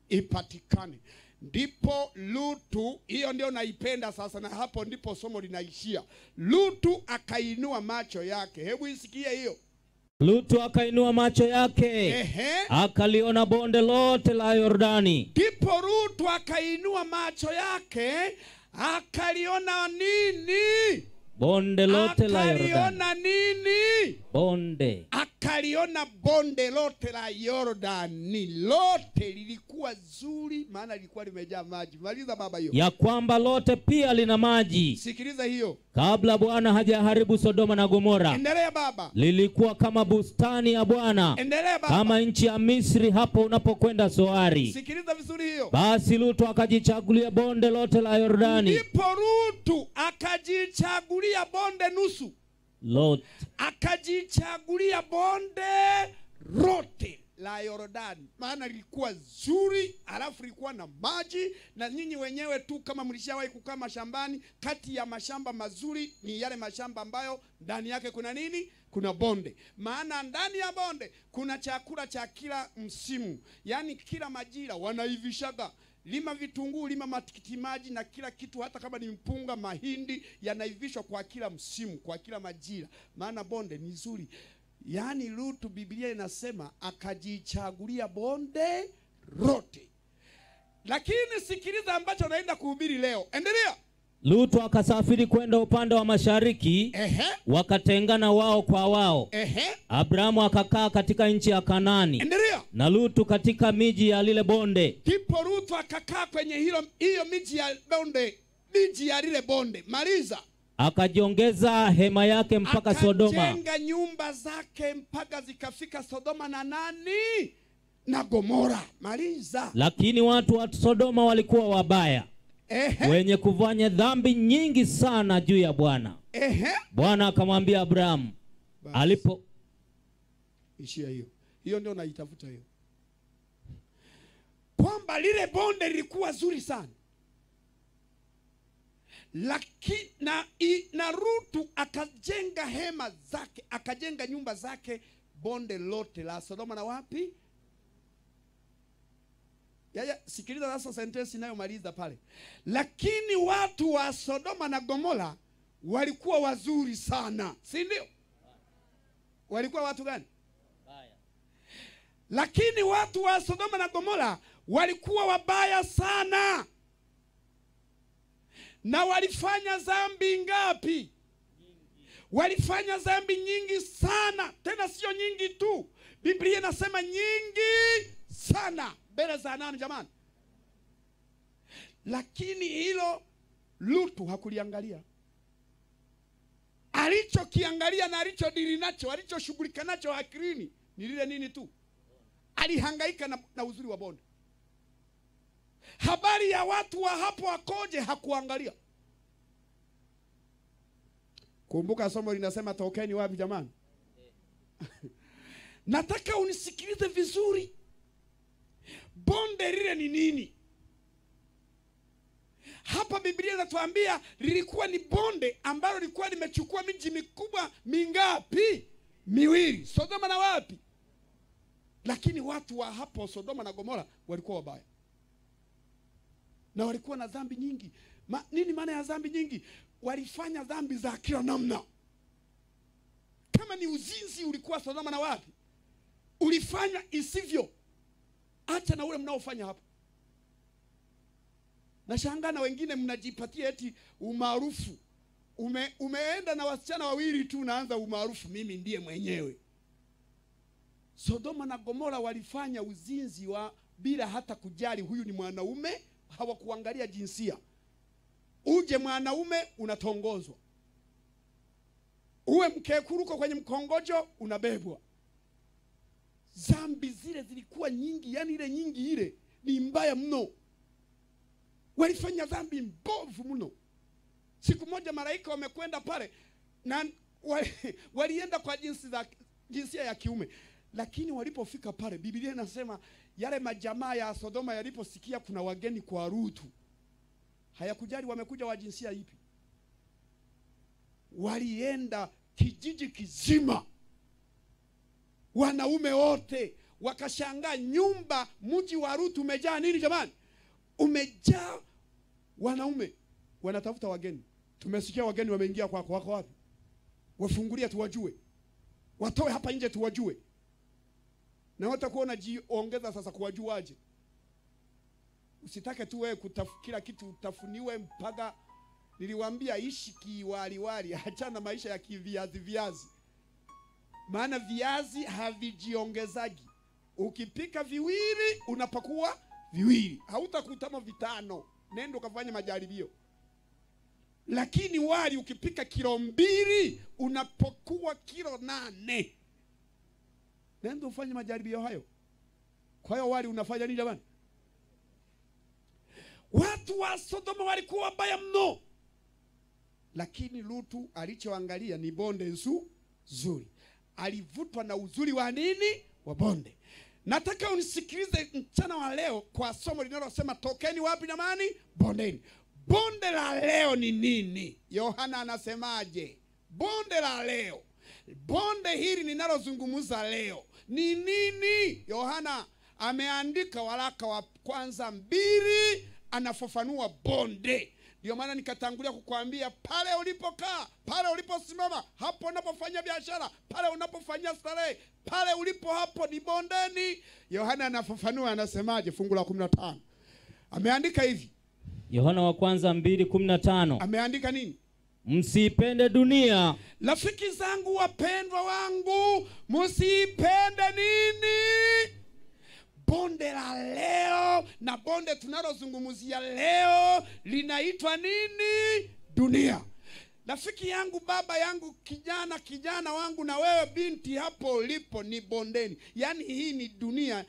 Ipatikane. Ndipo Lutu, hiyo ndio naipenda sasa, na hapo ndipo somo linaishia. Lutu akainua macho yake. Hebu isikie hiyo. Lutu akainua macho yake, akaliona bonde lote la Yordani. Ndipo Lutu akainua macho yake, akaliona nini? Bonde lote la Yordani. Akaliona nini? Bonde. Akaliona bonde lote la Yordani. Lote lilikuwa zuri, maana lilikuwa limejaa maji. Maliza baba hiyo. Ya kwamba lote pia lina maji. Sikiliza hiyo. Kabla Bwana hajaharibu Sodoma na Gomora. Endelea baba. Lilikuwa kama bustani ya Bwana. Endelea baba. Kama nchi ya Misri hapo unapokwenda Soari. Sikiliza vizuri hiyo. Basi Lutu akajichagulia bonde lote la Yordani. Ndipo Lutu akajichagulia bonde nusu. Lot. Akajichagulia bonde lote la Yordani, maana lilikuwa zuri, alafu lilikuwa na maji. Na nyinyi wenyewe tu kama mlishawahi kukaa mashambani, kati ya mashamba mazuri ni yale mashamba ambayo ndani yake kuna nini? Kuna bonde. Maana ndani ya bonde kuna chakula cha kila msimu, yani kila majira wanaivishaga. Lima vitunguu, lima matikiti maji na kila kitu, hata kama ni mpunga, mahindi yanaivishwa kwa kila msimu, kwa kila majira. Maana bonde ni nzuri. Yaani Lutu, Biblia inasema akajichagulia bonde lote. Lakini sikiliza ambacho naenda kuhubiri leo. Endelea. Lutu akasafiri kwenda upande wa mashariki, wakatengana wao kwa wao. Abrahamu akakaa katika nchi ya Kanaani. Endelea. Na Lutu katika miji ya lile bonde. Ndipo Lutu akakaa kwenye hiyo miji ya bonde, miji ya lile bonde. Maliza. Akajiongeza hema yake mpaka Sodoma. Akajenga nyumba zake mpaka zikafika Sodoma na nani? Na Gomora. Maliza. Lakini watu wa Sodoma walikuwa wabaya, wenye kufanya dhambi nyingi sana juu ya Bwana. Bwana akamwambia Abrahamu alipo ishia hiyo. Hiyo ndio naitafuta hiyo. Kwamba lile bonde lilikuwa zuri sana. Lakini na Rutu akajenga hema zake, akajenga nyumba zake bonde lote la Sodoma na wapi? Yaya, sikiliza sasa sentensi inayomaliza pale. Lakini watu wa Sodoma na Gomora walikuwa wazuri sana, si ndio? Walikuwa watu gani? Lakini watu wa Sodoma na Gomora walikuwa wabaya sana. Na walifanya dhambi ngapi? Walifanya dhambi nyingi sana. Tena sio nyingi tu, Biblia inasema nyingi sana mbele za nani jamani? Lakini hilo Lutu hakuliangalia. Alichokiangalia na alichodili nacho, alichoshughulika nacho akilini ni lile nini tu. Alihangaika na uzuri wa bonde. Habari ya watu wa hapo wakoje hakuangalia. Kumbuka somo linasema tokeni wapi jamani? Nataka unisikilize vizuri. Bonde lile ni nini? Hapa Biblia inatuambia lilikuwa ni bonde ambalo lilikuwa limechukua miji mikubwa mingapi? Miwili. Sodoma na wapi? Lakini watu wa hapo Sodoma na Gomora walikuwa wabaya. Na walikuwa na dhambi nyingi. Nini maana ya dhambi nyingi? Walifanya dhambi za kila namna. Kama ni uzinzi ulikuwa Sodoma na wapi? Ulifanya isivyo. Acha na ule mnaofanya hapo. Nashangaa na wengine mnajipatia eti umaarufu. Umeenda na wasichana wawili tu unaanza umaarufu, mimi ndiye mwenyewe. Sodoma na Gomora walifanya uzinzi wa bila hata kujali huyu ni mwanaume, hawakuangalia jinsia. Uje mwanaume unatongozwa. Uwe mkekuruko kwenye mkongojo unabebwa. Zambi zile zilikuwa nyingi, yani ile nyingi ile ni mbaya mno. Walifanya dhambi mbovu mno. Siku moja malaika wamekwenda pale na walienda kwa jinsia ya kiume. Lakini walipofika pale, Biblia inasema yale majamaa ya Sodoma yaliposikia kuna wageni kwa Lutu, hayakujali wamekuja wa jinsia ipi. Walienda kijiji kizima, wanaume wote wakashangaa, nyumba mji wa Lutu umejaa nini jamani? Umejaa wanaume wanatafuta wageni. Tumesikia wageni wameingia kwako, wako wapi? Wafungulia tuwajue. Watoe hapa nje tuwajue. Na watakuwa unajiongeza sasa kuwajuaje? Usitake tu wewe kila kitu utafuniwe mpaka. Niliwaambia ishi kiwaliwali, achana maisha ya kiviazi viazi. Maana viazi havijiongezagi. Ukipika viwili unapakua viwili, hautakutama vitano. Nenda ukafanya majaribio. Lakini wali ukipika kilo 2 unapakua kilo 8. Nenda ufanye majaribio hayo. Kwa hiyo wali unafanya nini jamani? Watu wa Sodoma walikuwa wabaya mno. Lakini Lutu alichoangalia ni bonde nzuri. Alivutwa na uzuri wa nini? Wa bonde. Nataka unisikilize mchana wa leo kwa somo linalosema tokeni wapi jamani? Bondeni. Bonde la leo ni nini? Yohana anasemaje? Bonde la leo. Bonde hili ninalozungumza leo ni nini? Yohana ameandika waraka wa kwanza 2 anafafanua bonde. Ndio maana nikatangulia kukuambia pale ulipokaa, pale uliposimama, hapo unapofanya biashara, pale unapofanya starehe, pale ulipo hapo ni bondeni. Yohana anafafanua, anasemaje? Fungu la 15. Ameandika hivi. Yohana wa kwanza 2:15. Ameandika nini? Msipende dunia. Rafiki zangu wapendwa wangu, msipende nini? Bonde la leo na bonde tunalozungumzia leo linaitwa nini? Dunia. Rafiki yangu, baba yangu, kijana wangu na wewe binti hapo ulipo ni bondeni. Yaani hii ni dunia,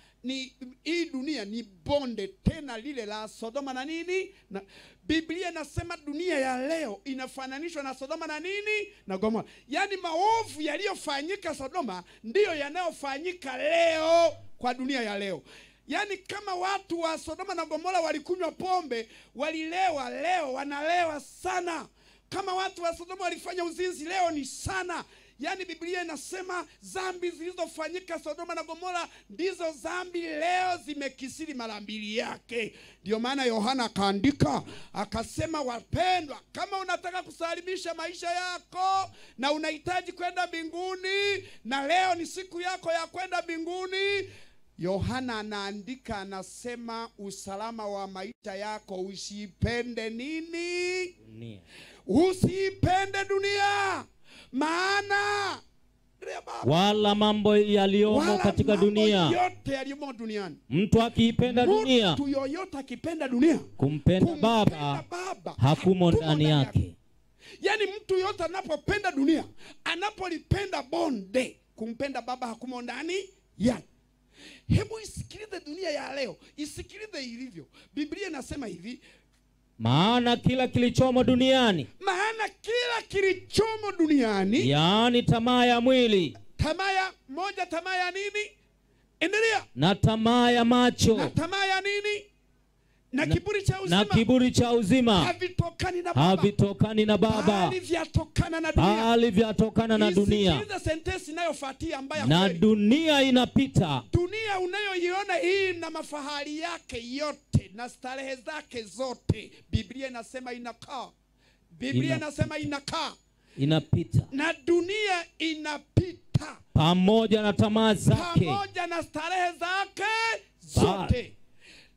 hii dunia ni bonde tena lile la Sodoma na nini? Na Biblia inasema dunia ya leo inafananishwa na Sodoma na nini? Na Gomora. Yaani maovu yaliyofanyika Sodoma ndiyo yanayofanyika leo kwa dunia ya leo. Yaani kama watu wa Sodoma na Gomora walikunywa pombe, walilewa, leo wanalewa sana. Kama watu wa Sodoma walifanya uzinzi, leo ni sana. Yaani Biblia inasema dhambi zilizofanyika Sodoma na Gomora ndizo dhambi leo zimekisiri mara mbili yake. Ndio maana Yohana akaandika akasema, wapendwa, kama unataka kusalimisha maisha yako na unahitaji kwenda mbinguni, na leo ni siku yako ya kwenda mbinguni, Yohana anaandika anasema, usalama wa maisha yako usipende nini? Dunia. Usipende dunia. Maana wala mambo yaliyomo katika dunia, yote yaliyomo duniani. Mtu akiipenda dunia, mtu yoyote akipenda dunia, kumpenda Baba hakumo ndani yake. Yaani mtu yoyote anapopenda dunia, anapolipenda bonde, kumpenda Baba hakumo ndani yake. Hebu isikilize dunia ya leo, isikilize ilivyo. Biblia inasema hivi, maana kila kilichomo duniani, maana kila kilichomo duniani, yaani tamaa ya mwili, tamaa ya moja, tamaa ya nini? Endelea. Na tamaa ya macho, na tamaa ya nini? Na kiburi cha uzima, na kiburi cha uzima havitokani na Baba, havitokani na Baba, bali vyatokana na dunia, bali vyatokana na dunia. Isikilize sentensi inayofuatia ambayo na dunia inapita. Dunia unayoiona hii na mafahari yake yote na starehe zake zote, Biblia inasema inakaa. Biblia inasema inakaa, inapita. Na dunia inapita pamoja na tamaa zake, pamoja na starehe zake zote.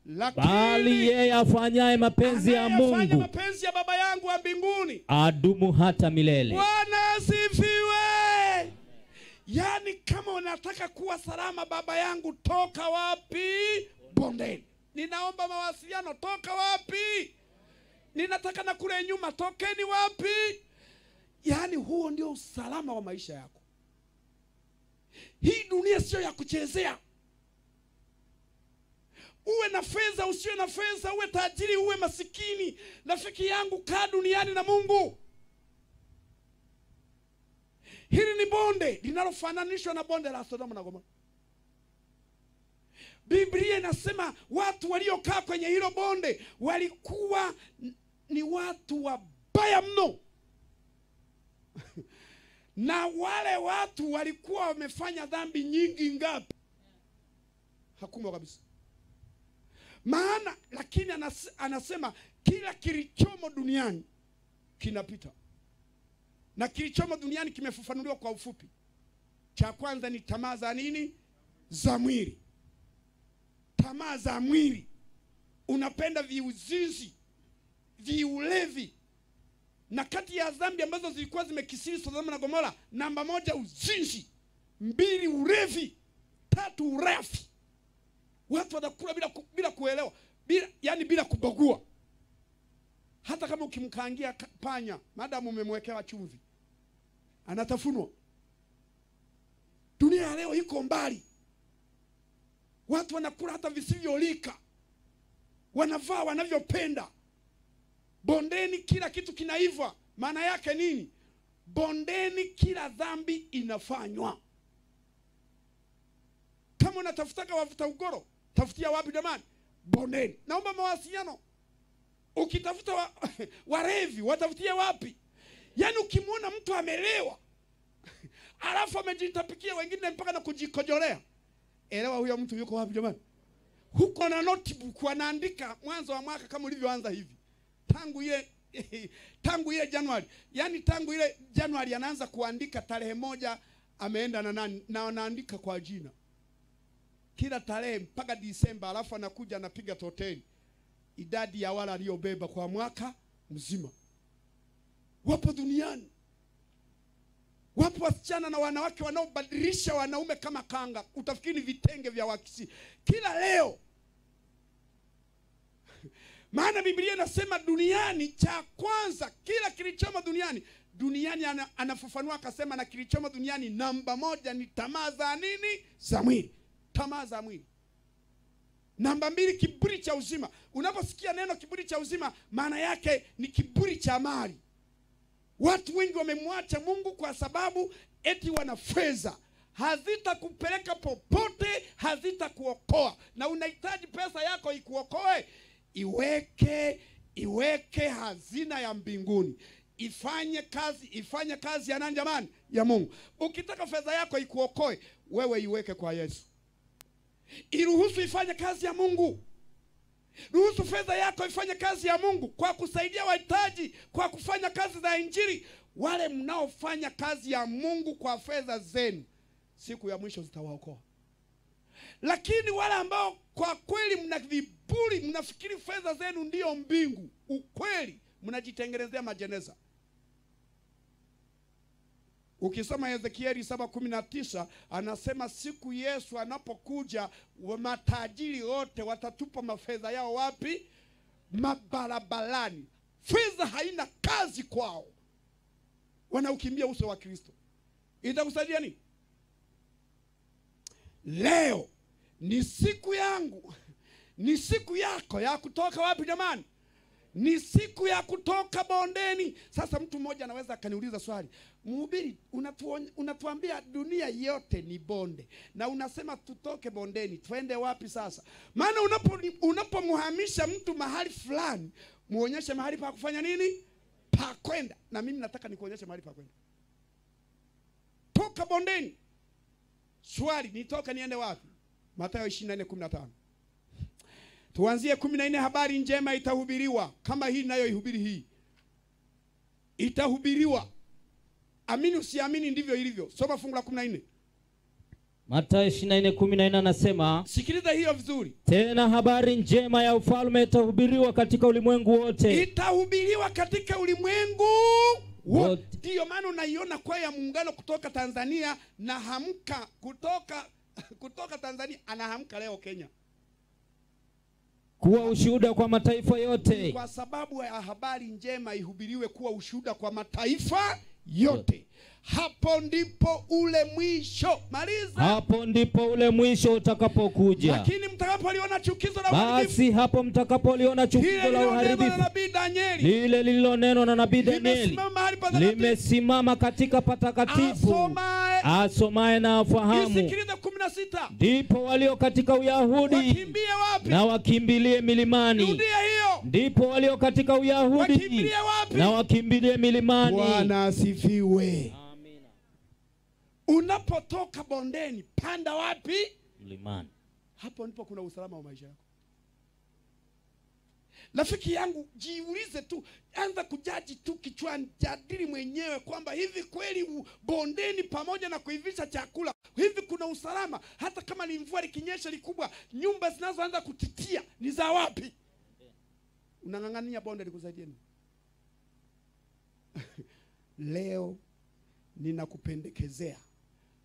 Lakini bali yeye afanyaye mapenzi ya Mungu, mapenzi ya Baba yangu wa mbinguni, adumu hata milele. Bwana asifiwe. Yaani kama unataka kuwa salama, baba yangu, toka wapi? Bondeni. Ninaomba mawasiliano, toka wapi? Ninataka na kule nyuma, tokeni wapi? Yaani huo ndio usalama wa maisha yako. Hii dunia sio ya kuchezea. Uwe na fedha, usiwe na fedha, uwe tajiri, uwe masikini, rafiki yangu, kaa duniani na Mungu. Hili ni bonde linalofananishwa na bonde la Sodoma na Gomora. Biblia inasema watu waliokaa kwenye hilo bonde walikuwa ni watu wabaya mno. Na wale watu walikuwa wamefanya dhambi nyingi ngapi? Hakuna kabisa. Maana lakini anasema kila kilichomo duniani kinapita. Na kilichomo duniani kimefafanuliwa kwa ufupi. Cha kwanza ni tamaa za nini? Za mwili. Tamaa za mwili. Unapenda viuzinzi, viulevi. Na kati ya dhambi ambazo zilikuwa zimekisiri Sodoma na Gomora, namba 1 uzinzi, 2 ulevi, 3 urafi. Watu wanakula bila kuelewa, yani bila kubagua. Hata kama ukimkaangia panya, madamu umemwekea chumvi, anatafunwa. Dunia ya leo iko mbali. Watu wanakula hata visivyolika. Wanavaa wanavyopenda. Bondeni kila kitu kinaiva. Maana yake nini? Bondeni kila dhambi inafanywa. Kama unatafutaka wavuta ugoro, tafutia wapi jamani? Bondeni. Naomba mawasiliano. Ukitafuta warevi, watafutia wapi? Yaani ukimuona mtu amelewa, alafu amejitapikia wengine mpaka na kujikojolea, elewa huyo mtu yuko wapi jamani? Huko na notebook anaandika mwanzo wa mwaka kama ulivyoanza hivi. Tangu ile Januari. Yaani tangu ile Januari anaanza kuandika tarehe 1 ameenda na nani, na anaandika kwa jina. Kila tarehe mpaka Disemba, alafu anakuja anapiga toteni idadi ya wale aliyobeba kwa mwaka mzima. Wapo duniani. Wapo wasichana na wanawake wanaobadilisha wanaume kama kanga, utafikiri vitenge vya wakisi. Kila leo. Maana Biblia inasema duniani cha kwanza, kila kilichomo duniani, duniani anafafanua akasema na kilichomo duniani namba 1 ni tamaa za nini? Za mwili. Tamaa za mwili. Namba 2 kiburi cha uzima. Unaposikia neno kiburi cha uzima, maana yake ni kiburi cha mali. Watu wengi wamemwacha Mungu kwa sababu eti wana fedha. Hazitakupeleka popote, hazitakuokoa. Na unahitaji pesa yako ikuokoe. Iweke hazina ya mbinguni. ifanye kazi, ifanye kazi ya nani jamani? Ya Mungu. Ukitaka fedha yako ikuokoe, wewe iweke kwa Yesu. Iruhusu ifanye kazi ya Mungu. Ruhusu fedha yako ifanye kazi ya Mungu kwa kusaidia wahitaji, kwa kufanya kazi za Injili. Wale mnaofanya kazi ya Mungu kwa fedha zenu, siku ya mwisho zitawaokoa. Lakini wale ambao kwa kweli mna viburi, mnafikiri fedha zenu ndiyo mbingu, ukweli mnajitengenezea majeneza. Ukisoma Ezekieli 7:19 anasema siku Yesu anapokuja matajiri wote watatupa mafedha yao wapi? Mabarabarani. Fedha haina kazi kwao. Wanaukimbia uso wa Kristo. Itakusaidia nini? Leo ni siku yangu, ni siku yako ya kutoka wapi jamani? Ni siku ya kutoka bondeni. Sasa mtu mmoja anaweza akaniuliza swali, mhubiri, unatuambia dunia yote ni bonde na unasema tutoke bondeni, twende wapi sasa? Maana unapomhamisha mtu mahali fulani, muonyeshe mahali pa kufanya nini? Pa kwenda. Na mimi nataka nikuonyeshe mahali pa kwenda. Toka bondeni. Swali, nitoka niende wapi? Mathayo 24:15. Tuanzie 14. Habari njema itahubiriwa kama hii nayoihubiri hii. Itahubiriwa. Amini usiamini ndivyo ilivyo. Soma fungu la 14. Mathayo 24:14 anasema, sikiliza hiyo vizuri. Tena habari njema ya ufalme itahubiriwa katika ulimwengu wote. Itahubiriwa katika ulimwengu wote. Ndiyo maana unaiona kwaya ya muungano kutoka Tanzania na hamka kutoka Tanzania anahamka leo Kenya. Kuwa ushuhuda kwa mataifa yote. Kwa sababu ya habari njema ihubiriwe kuwa ushuhuda kwa mataifa yote. Hapo ndipo ule mwisho. Maliza. Hapo ndipo ule mwisho utakapokuja. Lakini mtakapoliona chukizo la uharibifu, basi hapo mtakapoliona chukizo la uharibifu, lile lililonenwa na nabii Danieli limesimama katika patakatifu, asomaye na afahamu. Isikilize 16. Ndipo walio katika Uyahudi wakimbie wapi? Na wakimbilie milimani. Rudia hiyo. Ndipo walio katika Uyahudi wakimbilie wapi? Na wakimbilie milimani. Bwana asifiwe. Unapotoka bondeni, panda wapi? Mlimani. Hapo ndipo kuna usalama wa maisha yako. Rafiki yangu, jiulize tu, anza kujaji tu kichwani, jadili mwenyewe kwamba hivi kweli bondeni pamoja na kuivisha chakula, hivi kuna usalama? Hata kama ni mvua likinyesha likubwa, nyumba zinazoanza kutitia ni za wapi? Unang'ang'ania bonde likusaidie nini? Leo ninakupendekezea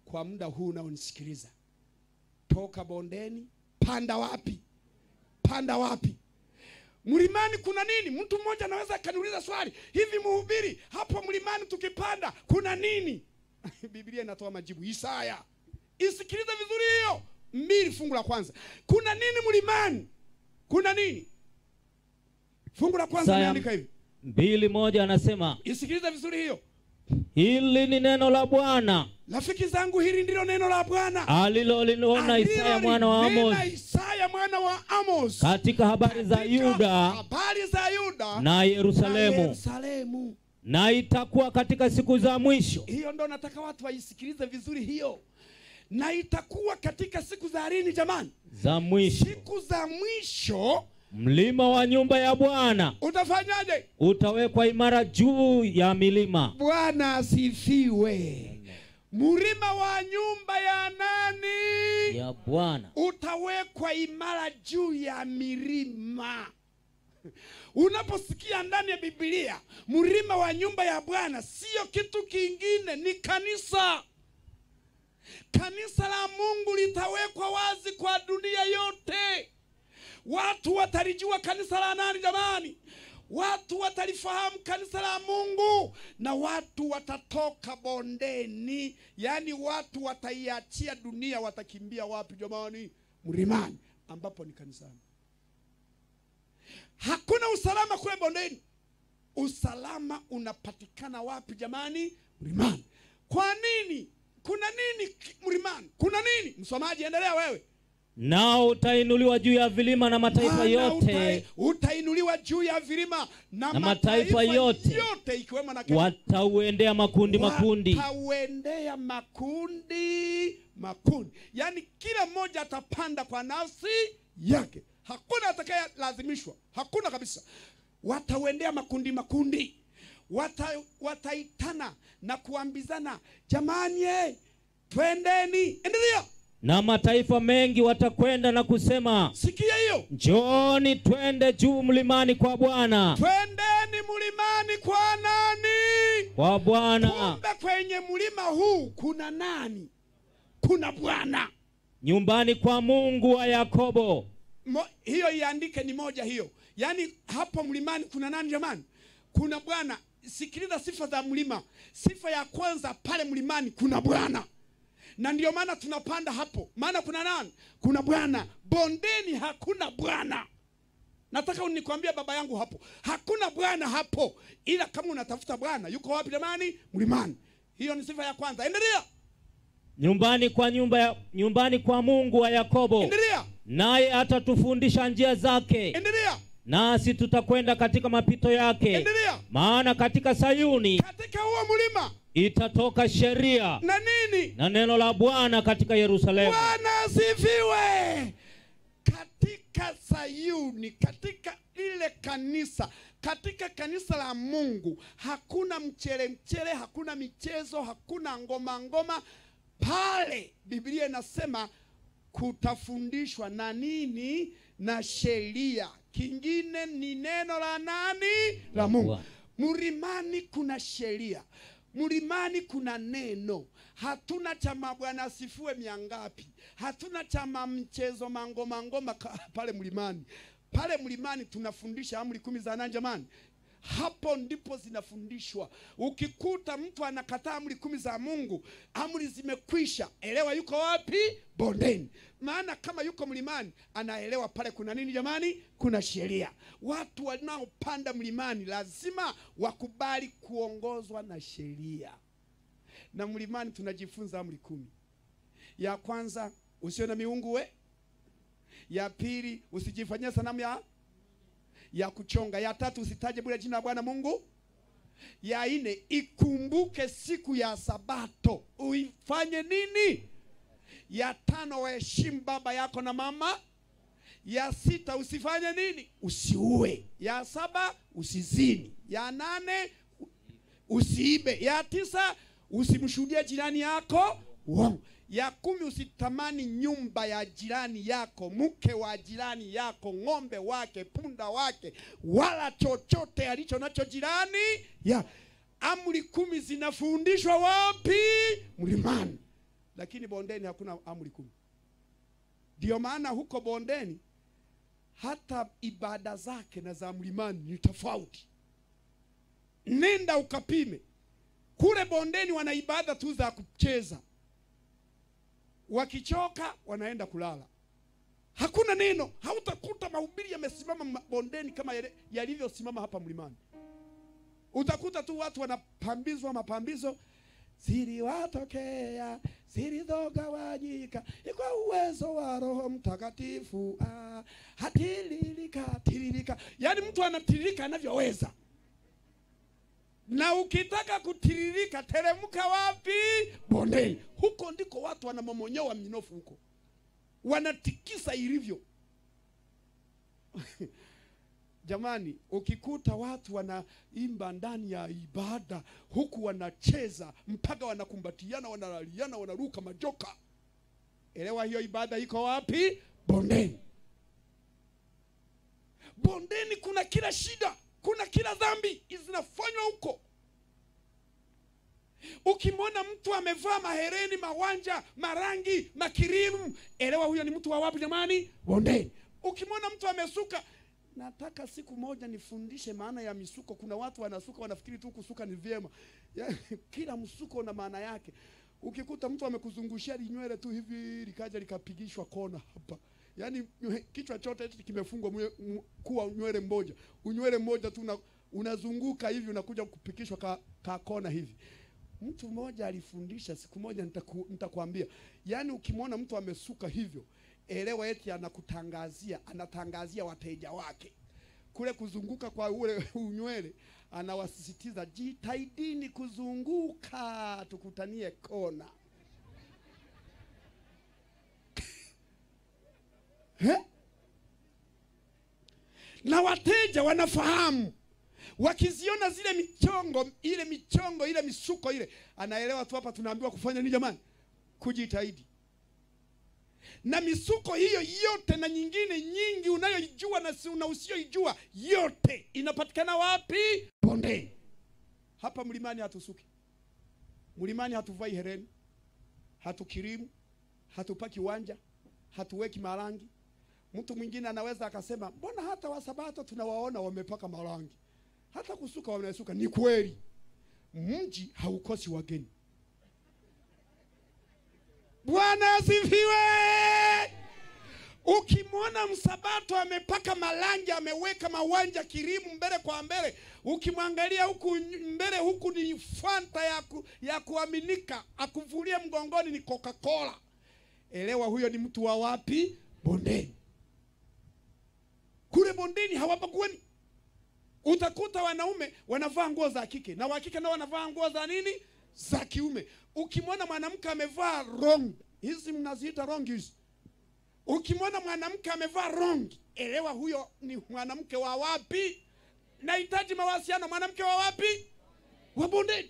kwa muda huu unaonisikiliza, toka bondeni, panda wapi? Panda wapi? Mlimani kuna nini? Mtu mmoja anaweza akaniuliza swali, hivi mhubiri, hapo mlimani tukipanda kuna nini? Biblia inatoa majibu. Isaya, isikilize vizuri hiyo 2 fungu la kwanza. Kuna nini mlimani? Kuna nini? Fungu la kwanza imeandika hivi 2:1 anasema, isikilize vizuri hiyo. Hili ni neno la Bwana. Rafiki zangu, hili ndilo neno la Bwana aliloliona Isaya mwana wa Amos. Isaya mwana wa Amos katika habari za Yuda, habari za Yuda na Yerusalemu. Na itakuwa katika siku za mwisho. Hiyo ndo nataka watu waisikilize vizuri hiyo. Na itakuwa katika siku za lini jamani? Za mwisho. Siku za mwisho. Mlima wa nyumba ya Bwana utafanyaje? Utawekwa imara juu ya milima. Bwana asifiwe. Mlima wa nyumba ya nani? Ya Bwana. Utawekwa imara juu ya milima. Unaposikia ndani ya Biblia mlima wa nyumba ya Bwana, sio kitu kingine, ni kanisa. Kanisa la Mungu litawekwa wazi kwa dunia yote. Watu watalijua kanisa la nani jamani? Watu watalifahamu kanisa la Mungu, na watu watatoka bondeni. Yani watu wataiachia dunia, watakimbia wapi jamani? Mlimani, ambapo ni kanisani. Hakuna usalama kule bondeni. Usalama unapatikana wapi jamani? Mlimani. Kwa nini? Kuna nini mlimani? Kuna nini? Msomaji endelea wewe. Nao utainuliwa juu ya vilima na mataifa yote. Utainuliwa juu ya vilima na mataifa yote, yote ikiwemo na Kenya. Watauendea makundi makundi. Watauendea makundi makundi. Yaani kila mmoja atapanda kwa nafsi yake. Hakuna atakayelazimishwa. Hakuna kabisa. Watauendea makundi makundi. Wataitana na kuambizana, jamani twendeni. Endelea. Na mataifa mengi watakwenda na kusema, sikia hiyo, njooni twende juu mlimani kwa Bwana. Twendeni mlimani kwa nani? Kwa Bwana. Kumbe kwenye mlima huu kuna nani? Kuna Bwana. Nyumbani kwa Mungu wa Yakobo. Hiyo iandike, ni moja hiyo. Yaani hapo mlimani kuna nani jamani? Kuna Bwana. Sikiliza sifa za mlima. Sifa ya kwanza, pale mlimani kuna Bwana. Na ndio maana tunapanda hapo. Maana kuna nani? Kuna Bwana. Bondeni hakuna Bwana. Nataka unikwambie baba yangu hapo. Hakuna Bwana hapo. Ila kama unatafuta Bwana, yuko wapi jamani? Mlimani. Hiyo ni sifa ya kwanza. Endelea. Nyumbani kwa nyumbani kwa Mungu wa Yakobo. Endelea. Naye atatufundisha njia zake. Endelea. Nasi tutakwenda katika mapito yake. Endelea. Maana katika Sayuni, katika huo mlima, itatoka sheria na nini? Na neno la Bwana katika Yerusalemu. Bwana asifiwe. Katika Sayuni, katika ile kanisa, katika kanisa la Mungu, hakuna mchele mchele, hakuna michezo, hakuna ngoma ngoma. Pale Biblia inasema kutafundishwa na nini? Na sheria. Kingine ni neno la nani? La Mungu. Mlimani kuna sheria. Mlimani kuna neno. Hatuna chama Bwana asifiwe miangapi. Hatuna chama mchezo mangoma ngoma pale mlimani. Pale mlimani tunafundisha amri 10 za nani jamani? Hapo ndipo zinafundishwa. Ukikuta mtu anakataa amri 10 za Mungu, amri zimekwisha, elewa yuko wapi? Bondeni. Maana kama yuko mlimani, anaelewa pale kuna nini jamani? Kuna sheria. Watu wanaopanda mlimani lazima wakubali kuongozwa na sheria. Na mlimani tunajifunza amri 10. Ya kwanza, usiwe na miungu we. Ya pili, usijifanyie sanamu ya kuchonga. Ya tatu, usitaje bure jina la Bwana Mungu. Ya nne, ikumbuke siku ya Sabato, uifanye nini? Ya tano, waheshimu baba yako na mama. Ya sita, usifanye nini? Usiue. Ya saba, usizini. Ya nane, usiibe. Ya tisa, usimshuhudie jirani yako uongo. Ya 10, usitamani nyumba ya jirani yako, mke wa jirani yako, ng'ombe wake, punda wake, wala chochote alicho nacho jirani ya. Amri 10 zinafundishwa wapi? Mlimani. Lakini bondeni hakuna amri 10. Ndio maana huko bondeni hata ibada zake na za mlimani ni tofauti. Nenda ukapime. Kule bondeni wana ibada tu za kucheza. Wakichoka wanaenda kulala. Hakuna neno. Hautakuta mahubiri yamesimama bondeni kama yalivyosimama hapa mlimani. Utakuta tu watu wanapambizwa mapambizo. Ziliwatokea, zilizogawanyika, kwa uwezo wa Roho Mtakatifu. Hatiririka, tiririka. Yaani mtu anatiririka anavyoweza. Na ukitaka kutiririka, teremka wapi? Bondeni. Huko ndiko watu wanamomonyoa minofu huko. Wanatikisa ilivyo. Jamani, ukikuta watu wanaimba ndani ya ibada, huku wanacheza, mpaka wanakumbatiana, wanalaliana, wanaruka majoka. Elewa hiyo ibada iko wapi? Bondeni. Bondeni kuna kila shida, kuna kila dhambi zinafanywa huko. Ukimwona mtu amevaa mahereni, mawanja, marangi, makirimu, elewa huyo ni mtu wa wapi jamani? Bondeni. Ukimwona mtu amesuka, nataka siku moja nifundishe maana ya misuko. Kuna watu wanasuka wanafikiri tu kusuka ni vyema. Kila msuko una maana yake. Ukikuta mtu amekuzungushia linywele tu hivi likaja likapigishwa kona hapa. Yaani kichwa chote kimefungwa kuwa nywele mmoja. Unywele mmoja tu unazunguka hivi unakuja kupikishwa ka kona hivi. Mtu mmoja alifundisha siku moja nitakwambia. Yaani ukimwona mtu amesuka hivyo, Elewa eti anakutangazia, anatangazia wateja wake. Kule kuzunguka kwa ule unywele, anawasisitiza jitahidini kuzunguka, tukutanie kona. He? Na wateja wanafahamu. Wakiziona zile michongo, ile misuko ile, anaelewa tu hapa tunaambiwa kufanya nini jamani? Kujitahidi. Na misuko hiyo yote na nyingine nyingi unayoijua na usiyoijua yote inapatikana wapi? Bondeni. Hapa mlimani hatusuki. Mlimani hatuvai hereni, hatukirimu, hatupaki wanja, hatuweki marangi. Mtu mwingine anaweza akasema, mbona hata wasabato tunawaona wamepaka marangi, hata kusuka wanasuka. Ni kweli, mji haukosi wageni. Bwana asifiwe. Ukimwona msabato amepaka marangi, ameweka mawanja kirimu mbele kwa mbele, ukimwangalia huku mbele huku ni Fanta ya kuaminika, akuvulie mgongoni ni Coca-Cola. Elewa huyo ni mtu wa wapi? Bondeni. Kule bondeni hawabaguani. Utakuta wanaume wanavaa nguo za kike na wa kike nao wanavaa nguo za nini? Za kiume. Ukimwona mwanamke amevaa wrong, hizi mnaziita wrong hizi. Ukimwona mwanamke amevaa wrong, elewa huyo ni mwanamke wa wapi? Nahitaji mawasiliano, mwanamke wa wapi? Wa bondeni.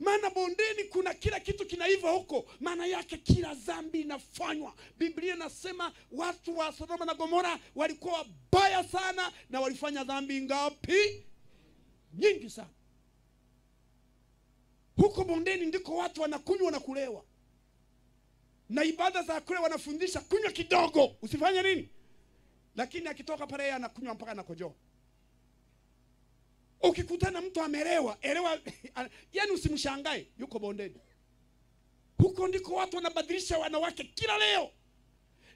Maana bondeni kuna kila kitu kinaiva huko. Maana yake kila dhambi inafanywa. Biblia inasema watu wa Sodoma na Gomora walikuwa wabaya sana na walifanya dhambi ngapi? Nyingi sana. Huko bondeni ndiko watu wanakunywa na kulewa. Na ibada za kule wanafundisha kunywa kidogo, usifanye nini? Lakini akitoka pale yeye anakunywa mpaka anakojoa. Ukikutana mtu amelewa, elewa, yani usimshangae, yuko bondeni. Huko ndiko watu wanabadilisha wanawake kila leo.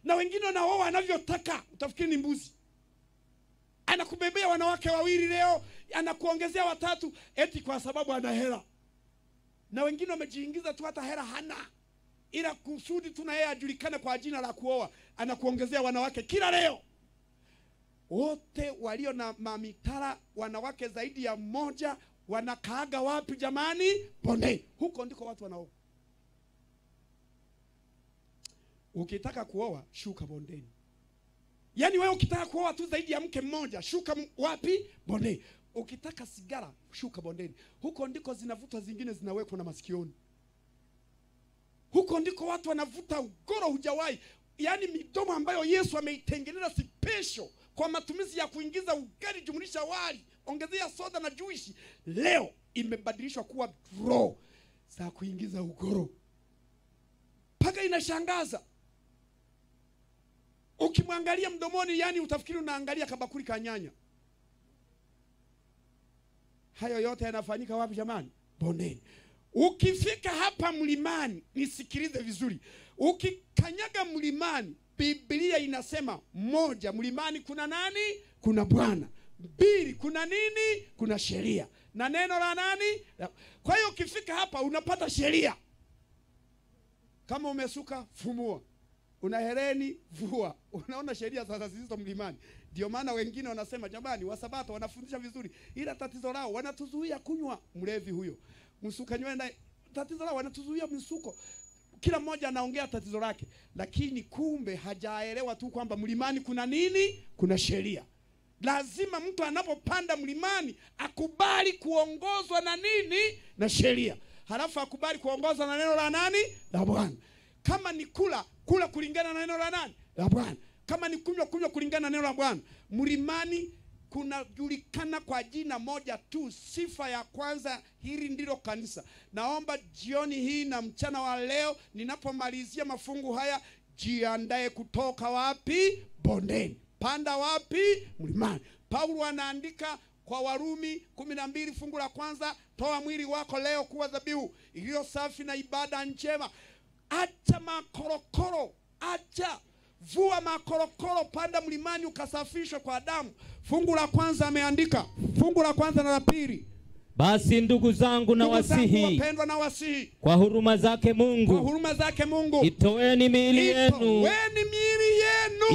Na wengine wanaoa wanavyotaka, utafikiri ni mbuzi. Anakubebea wanawake wawili leo, anakuongezea watatu eti kwa sababu ana hela. Na wengine wamejiingiza tu hata hela hana, ila kusudi tu na yeye ajulikane kwa jina la kuoa, anakuongezea wanawake kila leo. Wote walio na mamitara wanawake zaidi ya mmoja wanakaaga wapi jamani? Bondeni. Huko ndiko watu wanaoa. Ukitaka kuoa shuka bondeni. Yaani wewe ukitaka kuoa tu zaidi ya mke mmoja, shuka wapi? Bondeni. Ukitaka sigara shuka bondeni. Huko ndiko zinavutwa, zingine zinawekwa na masikioni. Huko ndiko watu wanavuta ugoro hujawahi. Yaani midomo ambayo Yesu ameitengeneza special kwa matumizi ya kuingiza ugali jumlisha wali, ongezea soda na juisi, leo imebadilishwa kuwa draw za kuingiza ugoro. Paka inashangaza. Ukimwangalia mdomoni, yani utafikiri unaangalia kabakuli ka nyanya. Hayo yote yanafanyika wapi jamani? Bondeni. Ukifika hapa mlimani, nisikilize vizuri. Ukikanyaga mlimani, Biblia inasema moja, mlimani kuna nani? Kuna Bwana. Mbili, kuna nini? Kuna sheria. Na neno la nani? Kwa hiyo ukifika hapa unapata sheria. Kama umesuka, fumua. Una hereni, vua. Unaona sheria sasa zilizo mlimani. Ndio maana wengine wanasema jamani, wasabato wanafundisha vizuri, ila tatizo lao wanatuzuia kunywa. Mlevi huyo, msuka nywele naye, tatizo lao wanatuzuia msuko. Kila mmoja anaongea tatizo lake, lakini kumbe hajaelewa tu kwamba mlimani kuna nini? Kuna sheria. Lazima mtu anapopanda mlimani akubali kuongozwa na nini? Na sheria. Halafu akubali kuongozwa na neno la nani? La Bwana. Kama ni kula, kula kulingana na neno la nani? La Bwana. Kama ni kunywa, kunywa kulingana na neno la Bwana. Mlimani kunajulikana kwa jina moja tu, sifa ya kwanza, hili ndilo kanisa. Naomba jioni hii na mchana wa leo ninapomalizia mafungu haya, jiandae kutoka wapi? Bondeni. Panda wapi? Mlimani. Paulo anaandika kwa Warumi 12 fungu la kwanza, toa mwili wako leo kuwa dhabihu iliyo safi na ibada njema. Acha makorokoro, acha, vua makorokoro, panda mlimani ukasafishwe kwa damu. Fungu la kwanza ameandika, fungu la kwanza na la pili. Basi ndugu zangu na wasihi, wapendwa na wasihi, kwa huruma zake Mungu, kwa huruma zake Mungu, itoeni miili yenu,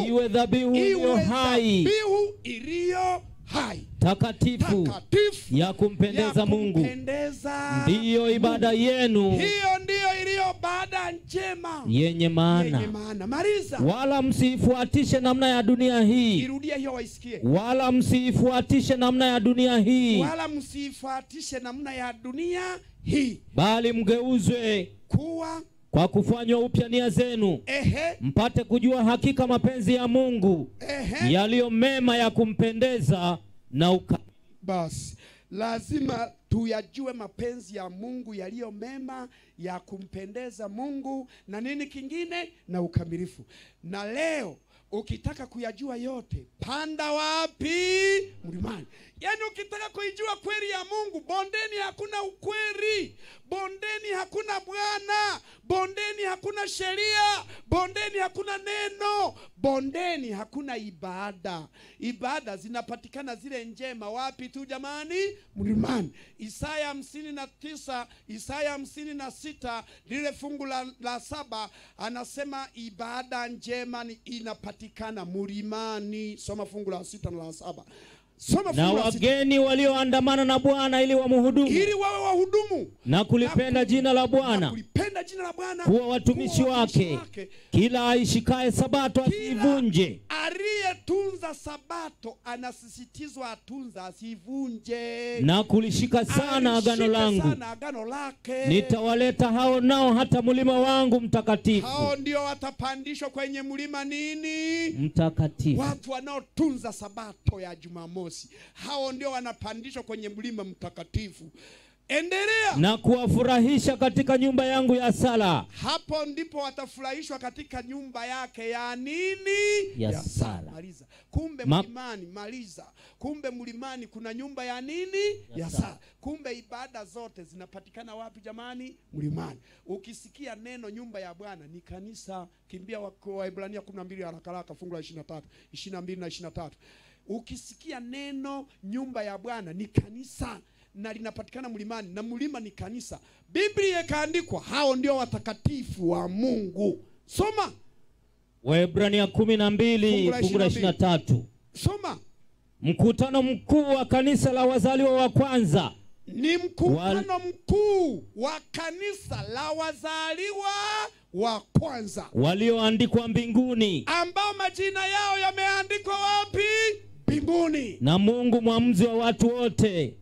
iwe dhabihu iliyo hai, dhabihu iliyo hai, takatifu, ya kumpendeza Mungu, ndiyo ibada yenu. Hiyo ndiyo iliyo ibada njema yenye maana. Yenye maana. Maliza. Wala msiifuatishe namna ya dunia hii. Irudia hiyo waisikie. Wala msiifuatishe namna ya dunia hii. Wala msiifuatishe namna ya dunia hii. Bali mgeuzwe kuwa kwa kufanywa upya nia zenu, mpate kujua hakika mapenzi ya Mungu, yaliyo mema ya kumpendeza na basi lazima tuyajue mapenzi ya Mungu yaliyo mema ya kumpendeza Mungu na nini kingine, na ukamilifu. Na leo ukitaka kuyajua yote, panda wapi? Mlimani. Yaani ukitaka kuijua kweli ya Mungu, bondeni hakuna ukweli, bondeni hakuna Bwana, bondeni hakuna sheria, bondeni hakuna neno, bondeni hakuna ibada. Ibada zinapatikana zile njema wapi tu jamani? Mlimani. Isaya 59, Isaya 56 lile fungu la 7 anasema ibada njema ni inapatikana mlimani. Soma fungu la 6 na la 7. Soma na wageni walioandamana na Bwana ili wamhudumu, ili wawe wahudumu, na kulipenda jina la Bwana, kulipenda jina la Bwana, kuwa watumishi wake. Kila aishikaye sabato asivunje. Aliyetunza sabato anasisitizwa atunza asivunje, na kulishika sana agano langu, sana agano lake. Nitawaleta hao nao hata mlima wangu mtakatifu. Hao ndio watapandishwa kwenye mlima nini? Mtakatifu. Watu wanaotunza sabato ya Jumamosi, hao ndio wanapandishwa kwenye mlima mtakatifu. Endelea. Na kuwafurahisha katika nyumba yangu ya sala. Hapo ndipo watafurahishwa katika nyumba yake ya nini? Ya sala. Maliza. Kumbe mlimani, maliza. Kumbe mlimani kuna nyumba ya nini? Ya sala. Kumbe ibada zote zinapatikana wapi jamani? Mlimani. Ukisikia neno nyumba ya Bwana ni kanisa. Kimbia Waebrania 12 haraka haraka fungu la 23, 22 na 23. Ukisikia neno nyumba ya Bwana ni kanisa na linapatikana mlimani, na mlima ni kanisa. Biblia ikaandikwa hao ndio watakatifu wa Mungu. Soma Waebrania 12 fungu la 23. Soma. Mkutano mkuu wa kanisa la wazaliwa wa kwanza. Ni mkutano mkuu wa kanisa la wazaliwa wa kwanza, walioandikwa mbinguni, ambao majina yao yameandikwa wapi? Mbinguni. Na Mungu mwamuzi wa watu wote.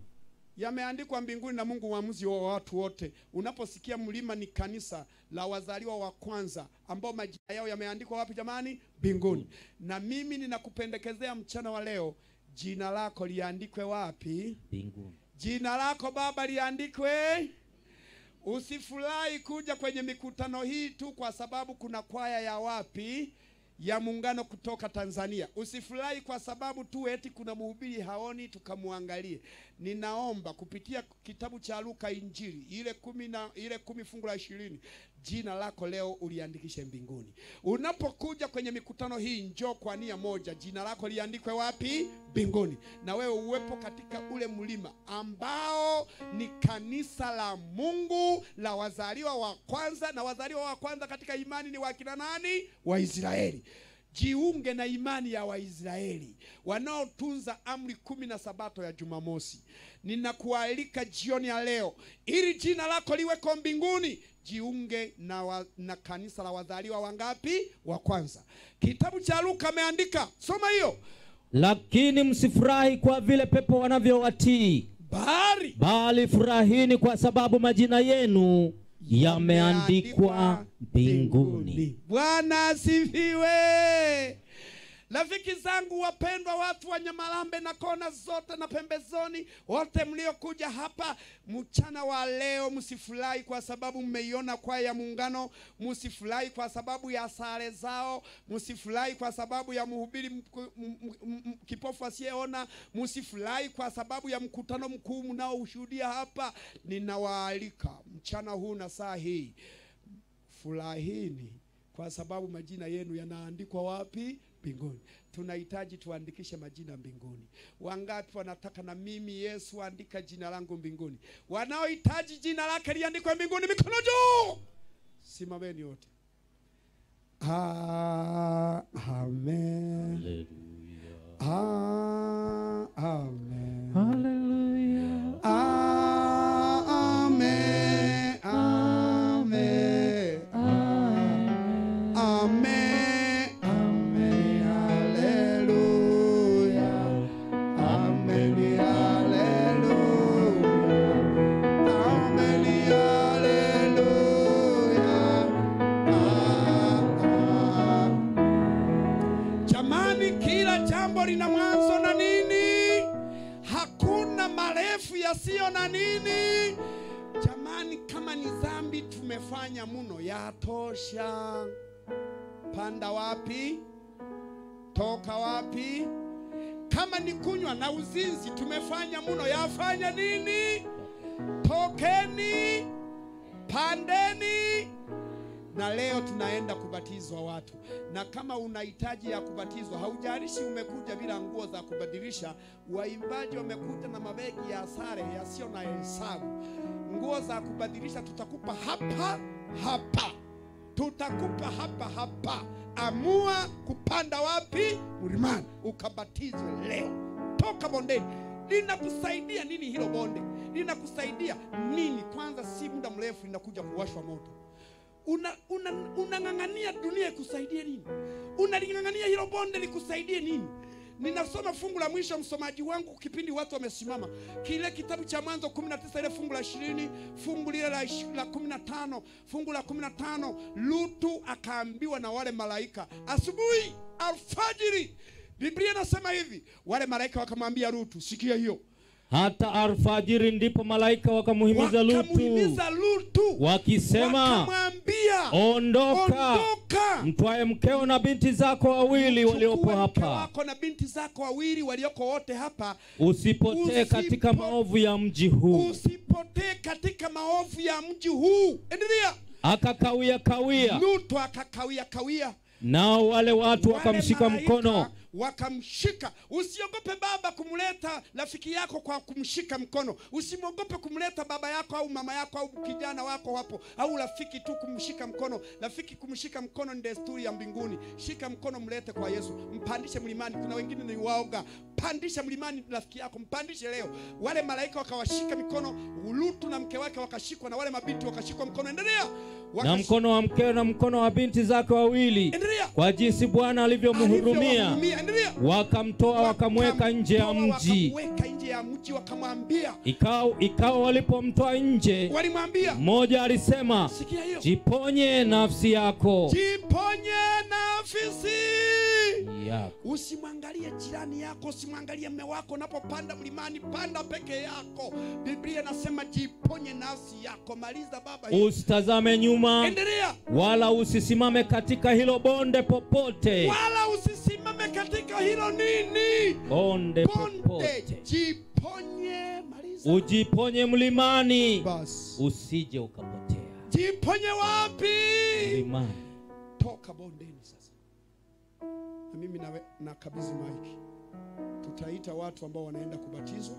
Yameandikwa mbinguni na Mungu mwamuzi wa watu wote. Unaposikia mlima ni kanisa la wazaliwa wa kwanza ambao majina yao yameandikwa wapi jamani? Mbinguni. Na mimi ninakupendekezea mchana wa leo, jina lako liandikwe wapi? Mbinguni. Jina lako baba liandikwe. Usifurahi kuja kwenye mikutano hii tu kwa sababu kuna kwaya ya wapi? Ya muungano kutoka Tanzania. Usifurahi kwa sababu tu eti kuna mhubiri haoni tukamwangalie. Ninaomba kupitia kitabu cha Luka Injili ile 10 fungu la 20, jina lako leo uliandikishe mbinguni. Unapokuja kwenye mikutano hii, njoo kwa nia moja, jina lako liandikwe wapi? Mbinguni. Na wewe uwepo katika ule mlima ambao ni kanisa la Mungu la wazaliwa wa kwanza. Na wazaliwa wa kwanza katika imani ni wakina nani? Waisraeli. Jiunge na imani ya Waisraeli wanaotunza amri 10 na sabato ya Jumamosi. Ninakualika jioni ya leo ili jina lako liweko mbinguni. Jiunge na kanisa la wazaliwa wangapi? Wa kwanza. Kitabu cha Luka ameandika, soma hiyo. Lakini msifurahi kwa vile pepo wanavyowatii, bali furahini kwa sababu majina yenu yameandikwa mbinguni. Bwana asifiwe. Rafiki zangu wapendwa, watu wa Nyamarambe na kona zote na pembezoni, wote mliokuja hapa mchana wa leo, msifurahi kwa sababu mmeiona kwaya ya muungano, msifurahi kwa sababu ya sare zao, msifurahi kwa sababu ya mhubiri kipofu asiyeona, msifurahi kwa sababu ya mkutano mkuu mnaoushuhudia hapa. Ninawaalika mchana huu na saa hii, furahini kwa sababu majina yenu yanaandikwa wapi? Mbinguni. Tunahitaji tuandikishe majina mbinguni. Wangapi wanataka na mimi Yesu andika jina langu mbinguni? Wanaohitaji jina lake liandikwe mbinguni, mikono juu. Simameni wote. Amen. Hallelujah. Amen. Hallelujah. Amen. Amen. Amen. Amen. Hallelujah. Amen. Hallelujah. Amen. Hallelujah. Jamani, kila jambo lina mwanzo na nini? Hakuna marefu yasiyo na nini? Jamani, kama ni dhambi tumefanya mno, yatosha. Panda wapi? Toka wapi? Kama ni kunywa na uzinzi tumefanya mno, yafanya nini? Tokeni, pandeni. Na leo tunaenda kubatizwa watu. Na kama unahitaji ya kubatizwa, haujalishi umekuja bila nguo za kubadilisha. Waimbaji wamekuja na mabegi ya sare yasiyo na hesabu. Nguo za kubadilisha tutakupa hapa hapa. Tutakupa hapa hapa. Amua kupanda wapi? Mlimani, ukabatizwe leo. Toka bondeni. Linakusaidia nini hilo bonde? Linakusaidia nini? Kwanza si muda mrefu linakuja kuwashwa moto. Unang'ang'ania dunia ikusaidie nini? Unaling'ang'ania hilo bonde likusaidie nini? Ninasoma fungu la mwisho, msomaji wangu, kipindi watu wamesimama. Kile kitabu cha Mwanzo 19, ile fungu la 20, fungu lile la 15, fungu la 15, Lutu akaambiwa na wale malaika asubuhi alfajiri. Biblia inasema hivi, wale malaika wakamwambia Lutu, sikia hiyo. Hata alfajiri ndipo malaika wakamuhimiza Lutu, wakisema, wakamwambia, ondoka, mtwae mkeo na binti zako wawili waliopo hapa, wako na binti zako wawili walioko wote hapa, usipotee katika maovu ya mji huu. Usipotee katika maovu ya mji huu. Endelea. Akakawia kawia. Lutu akakawia kawia. Nao wale watu wakamshika mkono. Wakamshika. Usiogope baba kumleta rafiki yako kwa kumshika mkono. Usimwogope kumleta baba yako au mama yako au kijana wako hapo au rafiki tu kumshika mkono. Rafiki kumshika mkono ni desturi ya mbinguni. Shika mkono, mlete kwa Yesu. Mpandishe mlimani. Kuna wengine ni waoga. Pandisha mlimani rafiki yako, mpandishe leo. Wale malaika wakawashika mikono, Lutu na mke wake wakashikwa, na wale mabinti wakashikwa mkono. Endelea. Na mkono wa mkeo na mkono wa binti zake wawili, kwa jinsi Bwana alivyomhurumia, wakamtoa wakamweka nje ya mji. Wakamweka nje ya mji, wakamwambia. Ikawa walipomtoa nje, walimwambia, mmoja alisema, jiponye nafsi yako. Jiponye nafsi yako. Usimwangalie jirani yako, usimwangalie mume wako. Unapopanda mlimani, panda peke yako. Biblia inasema jiponye nafsi yako. Maliza baba hiyo. Usitazame nyuma. Endelea. Wala usisimame katika hilo bonde popote. Wala usisimame katika hilo nini? Bonde popote. Jiponye, maliza. Ujiponye mlimani. Bas. Usije ukapotea. Jiponye wapi? Mlimani. Toka bondeni sasa. Na mimi nakabidhi maiki. Tutaita watu ambao wanaenda kubatizwa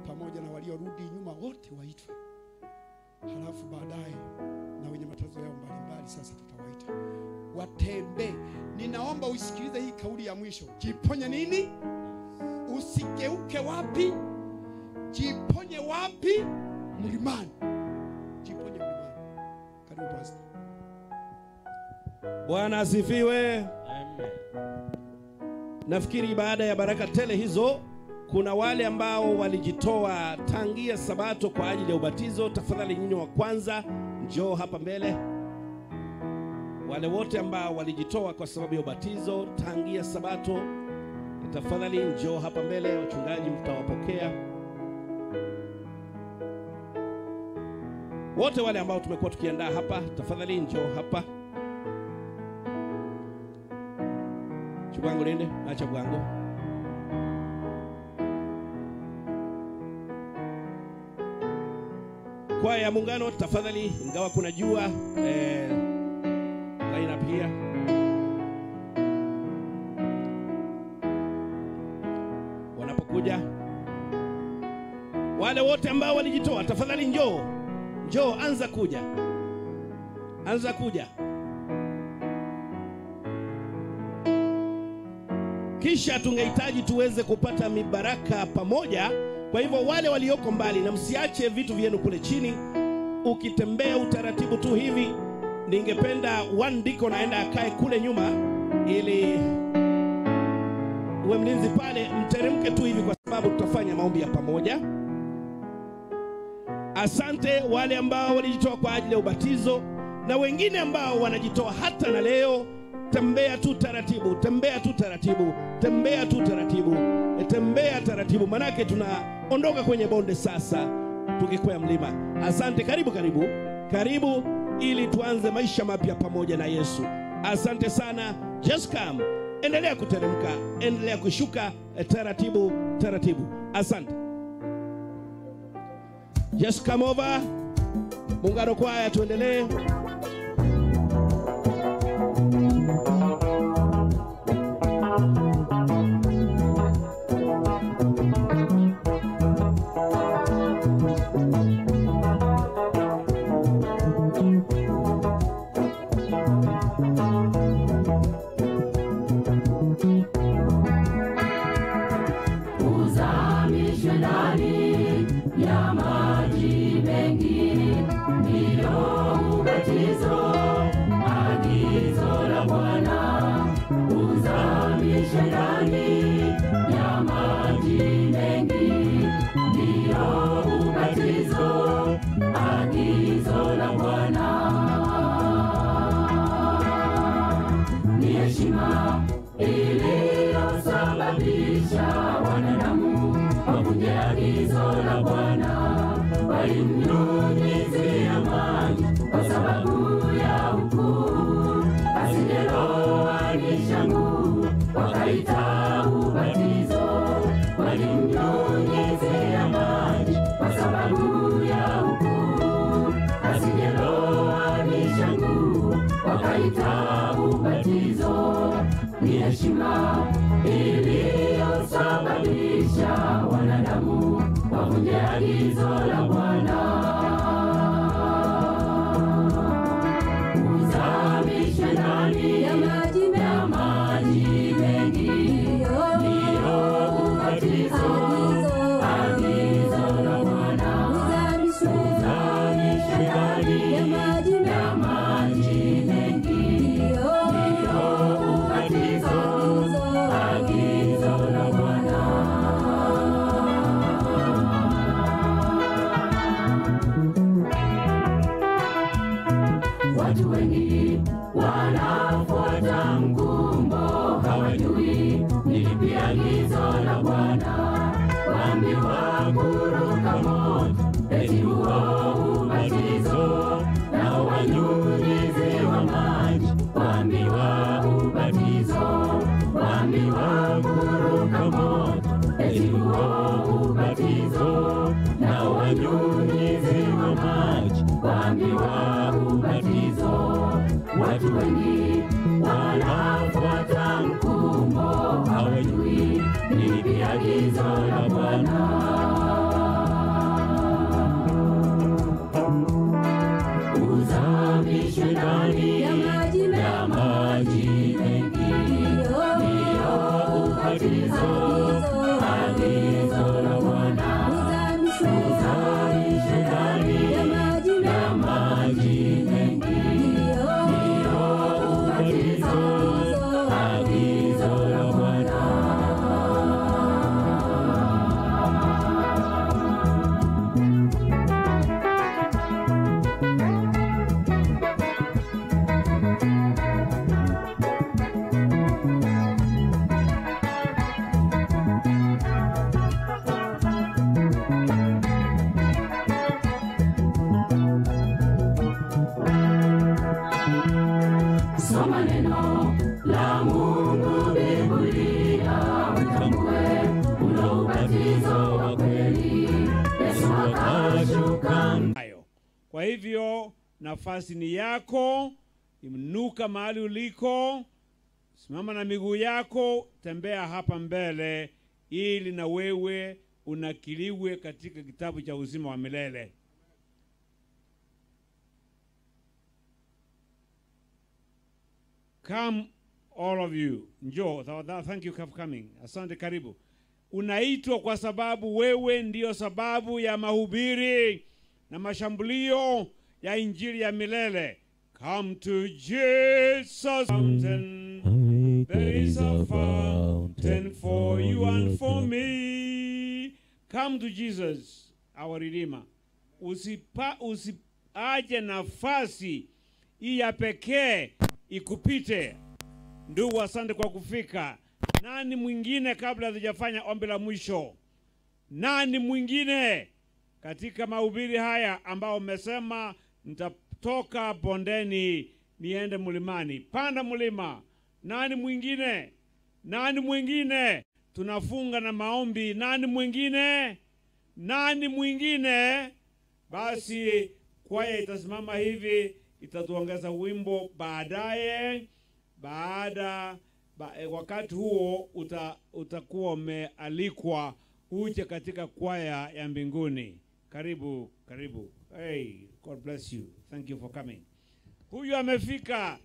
pamoja na waliorudi nyuma wote waitwe. Halafu baadaye na wenye matatizo yao mbalimbali sasa tutawaita. Watembee. Ninaomba usikilize hii kauli ya mwisho. Jiponye nini? Usigeuke wapi? Jiponye wapi? Mlimani. Jiponye mlimani. Karibu pastor. Bwana asifiwe. Amen. Nafikiri baada ya baraka tele hizo, kuna wale ambao walijitoa tangia Sabato kwa ajili ya ubatizo. Tafadhali nyinyi wa kwanza njoo hapa mbele. Wale wote ambao walijitoa kwa sababu ya ubatizo tangia Sabato, tafadhali njoo hapa mbele, wachungaji mtawapokea. Wote wale ambao tumekuwa tukiandaa hapa, tafadhali njoo hapa. Chubwangu lende, acha bwangu. Kwaya ya Muungano tafadhali, ingawa kuna jua, line up here. Wale wote ambao walijitoa, tafadhali njoo. Njoo, anza kuja. Anza kuja. Kisha tungehitaji tuweze kupata mibaraka pamoja. Kwa hivyo wale walioko mbali, na msiache vitu vyenu kule chini. Ukitembea utaratibu tu hivi, ningependa one deacon aenda akae kule nyuma ili uwe mlinzi pale, mteremke tu hivi kwa sababu tutafanya maombi ya pamoja. Asante wale ambao walijitoa kwa ajili ya ubatizo na wengine ambao wanajitoa hata na leo. Tembea tu taratibu, tembea tu taratibu, tembea tu taratibu, tembea taratibu, manake tunaondoka kwenye bonde sasa tukikwea mlima. Asante, karibu karibu karibu, ili tuanze maisha mapya pamoja na Yesu. Asante sana. Just come. Endelea kuteremka, endelea kushuka taratibu taratibu. Asante. Just come over. Muungano kwaya, tuendelee. Uzamishwe ndani ya maji mengi, ndiyo ubatizo, agizo la Bwana. Uzamishwe ndani ya maji mengi, ndiyo ubatizo, agizo la Bwana. Ni heshima iliyosababisha wanadamu wavunje agizo la Bwana. Walimnyunyizia maji kwa sababu ya ukuu, asijeloanisha nguo, wakaita ubatizo. Walimnyunyizia maji kwa sababu ya ukuu, asijeloanisha nguo, wakaita ubatizo. Ni heshima iliyosababisha wanadamu wavunje agizo la Bwana. Uzamishwe ndani ya maji mengi, ndiyo ubatizo, agizo la Bwana. Uzamishwe ndani ya maji mengi, ndiyo ubatizo, agizo la Bwana. Watu wengi wanafuata mkumbo, hawajui ni lipi agizo la Bwana. Waambiwa kuruka moto, eti huo ubatizo, nao wanyunyiziwa maji. Waambiwa ubatizo, waambiwa kuruka moto, eti huo ubatizo, nao wanyunyiziwa maji. Waambiwa ubatizo. Watu wengi wanafuata mkumbo, hawajui ni lipi agizo la Bwana. Uzamishwe ndani ya maji mengi, ndiyo ubatizo, agizo la Bwana. Uzamishwe ndani ya maji mengi, ndiyo ubatizo, agizo la Bwana. Soma neno la Mungu, Biblia, utambue ule ubatizo wa kweli. Yesu akashuka. Kwa hivyo nafasi ni yako, inuka mahali uliko, simama na miguu yako, tembea hapa mbele ili na wewe unakiliwe katika kitabu cha uzima wa milele. Come all of you. Njoo, thank you for coming. Asante, karibu. Unaitwa kwa sababu wewe ndiyo sababu ya mahubiri na mashambulio ya injili ya milele. Come to Jesus fountain. There is a fountain for you and for me. Come to Jesus, our Redeemer. Usiache nafasi hii ya pekee ikupite. Ndugu, asante kwa kufika. Nani mwingine kabla hatujafanya ombi la mwisho? Nani mwingine katika mahubiri haya ambao umesema nitatoka bondeni niende mlimani? Panda mlima. Nani mwingine? Nani mwingine? Tunafunga na maombi. Nani mwingine? Nani mwingine? Basi kwaya itasimama hivi, itatuongeza wimbo baadaye. Wakati huo utakuwa umealikwa uje katika kwaya ya mbinguni. Karibu, karibu. Hey, God bless you. Thank you for coming. Huyu amefika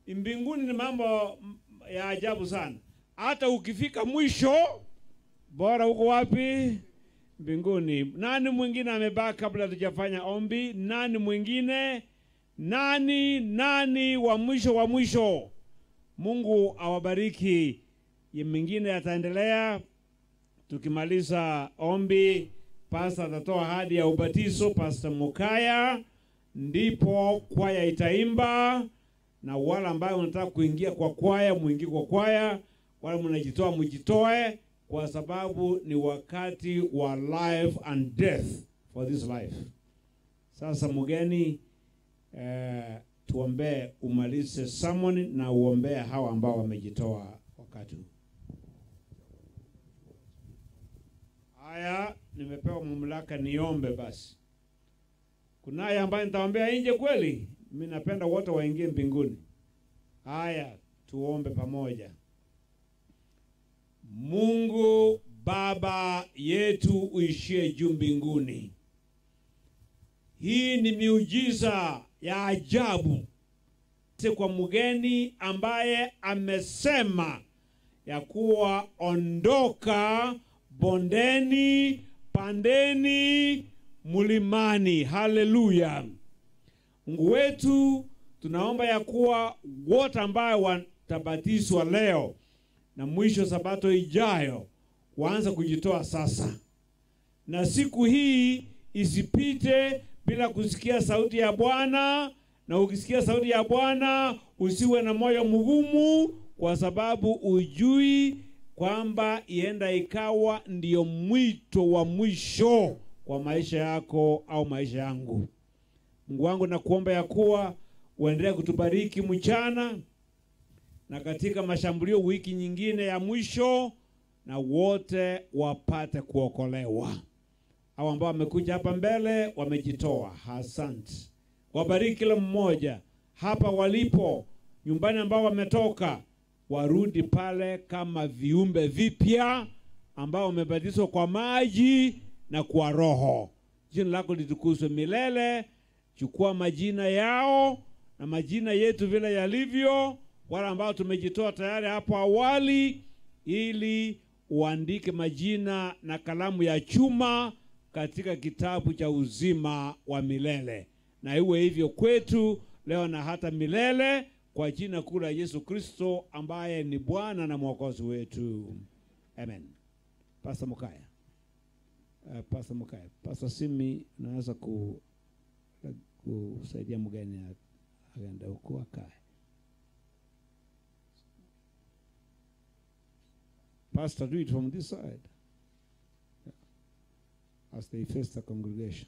mbinguni. Ni mambo ya ajabu sana. Hata ukifika mwisho, bora uko wapi? Mbinguni. Nani mwingine amebaki kabla hatujafanya ombi? Nani mwingine? Nani wa mwisho wa mwisho? Mungu awabariki. Mingine yataendelea. Tukimaliza ombi, pastor atatoa ahadi ya ubatizo, Pastor Mukaya, ndipo kwaya itaimba. Na wale ambao wanataka kuingia kwa kwaya, muingie kwa kwaya. Wale mnajitoa, mjitoe, kwa sababu ni wakati wa life and death for this life. Sasa mgeni, tuombe umalize sermon na uombee hawa ambao wamejitoa wakati huu. Haya, nimepewa mamlaka niombe basi. Kunaye ambaye nitaombea nje kweli? Mimi napenda wote waingie mbinguni. Haya, tuombe pamoja. Mungu Baba yetu uishie juu mbinguni, hii ni miujiza ya ajabu kwa mgeni ambaye amesema ya kuwa ondoka bondeni, pandeni mlimani. Haleluya. Mungu wetu, tunaomba ya kuwa wote ambao watabatizwa leo na mwisho sabato ijayo waanze kujitoa sasa, na siku hii isipite bila kusikia sauti ya Bwana. Na ukisikia sauti ya Bwana usiwe na moyo mgumu, kwa sababu ujui kwamba ienda ikawa ndiyo mwito wa mwisho kwa maisha yako au maisha yangu. Mungu wangu, nakuomba ya kuwa uendelee kutubariki mchana na katika mashambulio wiki nyingine ya mwisho, na wote wapate kuokolewa. Hao ambao wamekuja hapa mbele wamejitoa, asante. Wabariki kila mmoja hapa walipo, nyumbani ambao wametoka, warudi pale kama viumbe vipya ambao wamebatizwa kwa maji na kwa Roho. Jina lako litukuzwe milele. Chukua majina yao na majina yetu vile yalivyo, wale ambao tumejitoa tayari hapo awali, ili uandike majina na kalamu ya chuma katika kitabu cha uzima wa milele. Na iwe hivyo kwetu leo na hata milele, kwa jina kuu la Yesu Kristo ambaye ni Bwana na Mwokozi wetu. Amen. Pastor Mukaya. Pastor Mukaya. Pastor Simi, unaweza kusaidia mgeni aende huko akae. Pastor, do it from this side. As they face the congregation.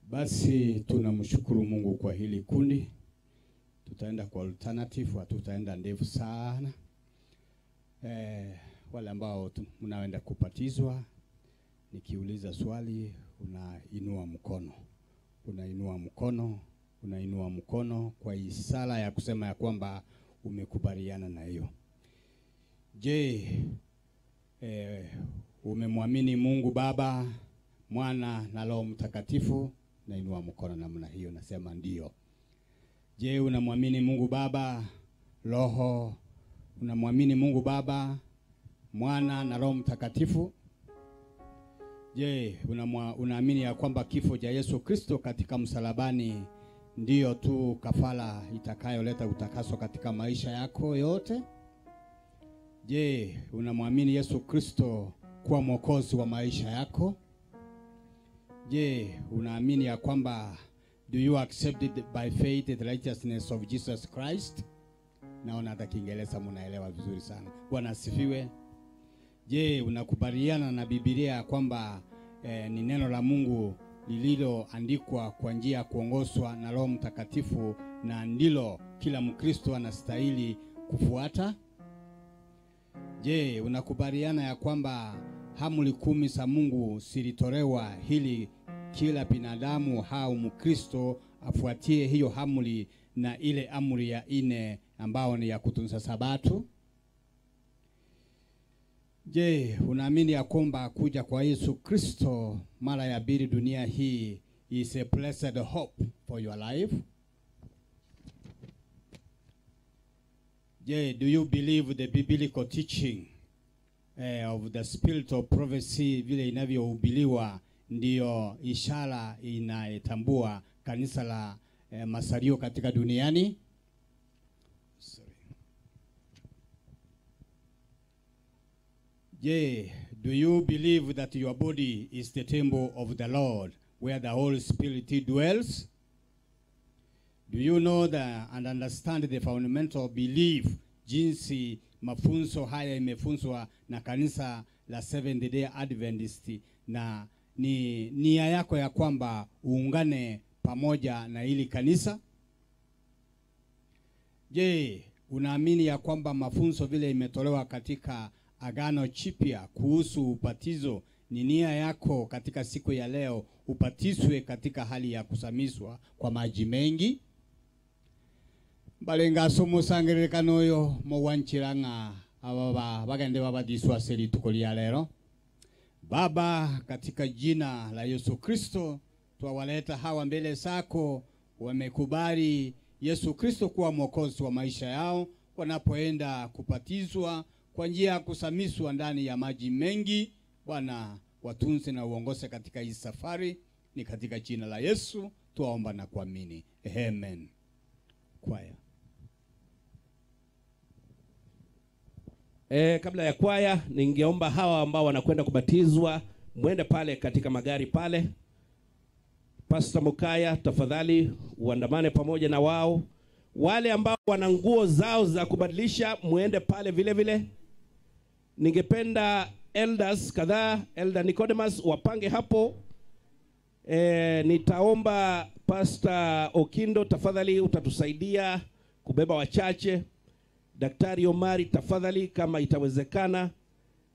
Basi tunamshukuru Mungu kwa hili kundi. Tutaenda kwa alternative, hatutaenda ndefu sana. Wale ambao mnaenda kubatizwa, nikiuliza swali unainua mkono. Unainua mkono, unainua mkono kwa ishara ya kusema ya kwamba umekubaliana na hiyo. Je, umemwamini Mungu Baba, Mwana na Roho Mtakatifu? Nainua mkono namna hiyo, nasema ndio. Je, unamwamini Mungu Baba, Roho? Unamwamini Mungu Baba, Mwana na Roho Mtakatifu? Je, unaamini ya kwamba kifo cha Yesu Kristo katika msalabani ndiyo tu kafara itakayoleta utakaso katika maisha yako yote? Je, unamwamini Yesu Kristo kuwa Mwokozi wa maisha yako? Je, unaamini ya kwamba, do you accept it by faith the righteousness of Jesus Christ? Naona hata Kiingereza mnaelewa vizuri sana. Bwana asifiwe. Je, unakubaliana na Biblia kwamba ni neno la Mungu lililoandikwa kwa njia ya kuongozwa na Roho Mtakatifu na ndilo kila Mkristo anastahili kufuata? Je, unakubaliana ya kwamba amri 10 za Mungu zilitolewa ili kila binadamu au Mkristo afuatie hiyo amri na ile amri ya 4 ambao ni ya kutunza Sabato? Je, unaamini ya kwamba kuja kwa Yesu Kristo mara ya pili dunia hii is a blessed hope for your life? Je, do you believe the biblical teaching of the spirit of prophecy vile inavyohubiriwa ndiyo ishara inayetambua kanisa la masario katika duniani? Sorry. Je, do you believe that your body is the temple of the Lord where the Holy Spirit dwells? Do you know and understand the fundamental belief jinsi mafunzo haya imefunzwa na kanisa la Seventh Day Adventist, na ni nia yako ya kwamba uungane pamoja na hili kanisa? Je, unaamini ya kwamba mafunzo vile imetolewa katika Agano Jipya kuhusu ubatizo ni nia yako katika siku ya leo ubatizwe katika hali ya kusamizwa kwa maji mengi? Balenga somo sangerekano yo mowanchiranga ababa bagende babatiswa seli tukolia lero. Baba, katika jina la Yesu Kristo twawaleta hawa mbele zako. Wamekubali Yesu Kristo kuwa Mwokozi wa maisha yao wanapoenda kubatizwa kwa njia ya kusamizwa ndani ya maji mengi. Bwana, watunze na uongoze katika hii safari. Ni katika jina la Yesu tuomba na kuamini. Amen. Kwaya. Kabla ya kwaya, ningeomba hawa ambao wanakwenda kubatizwa mwende pale katika magari pale. Pastor Mukaya, tafadhali uandamane pamoja na wao. Wale ambao wana nguo zao za kubadilisha muende pale vile vile. Ningependa elders kadhaa, Elder Nicodemus wapange hapo. Nitaomba Pastor Okindo, tafadhali utatusaidia kubeba wachache. Daktari Omari, tafadhali kama itawezekana.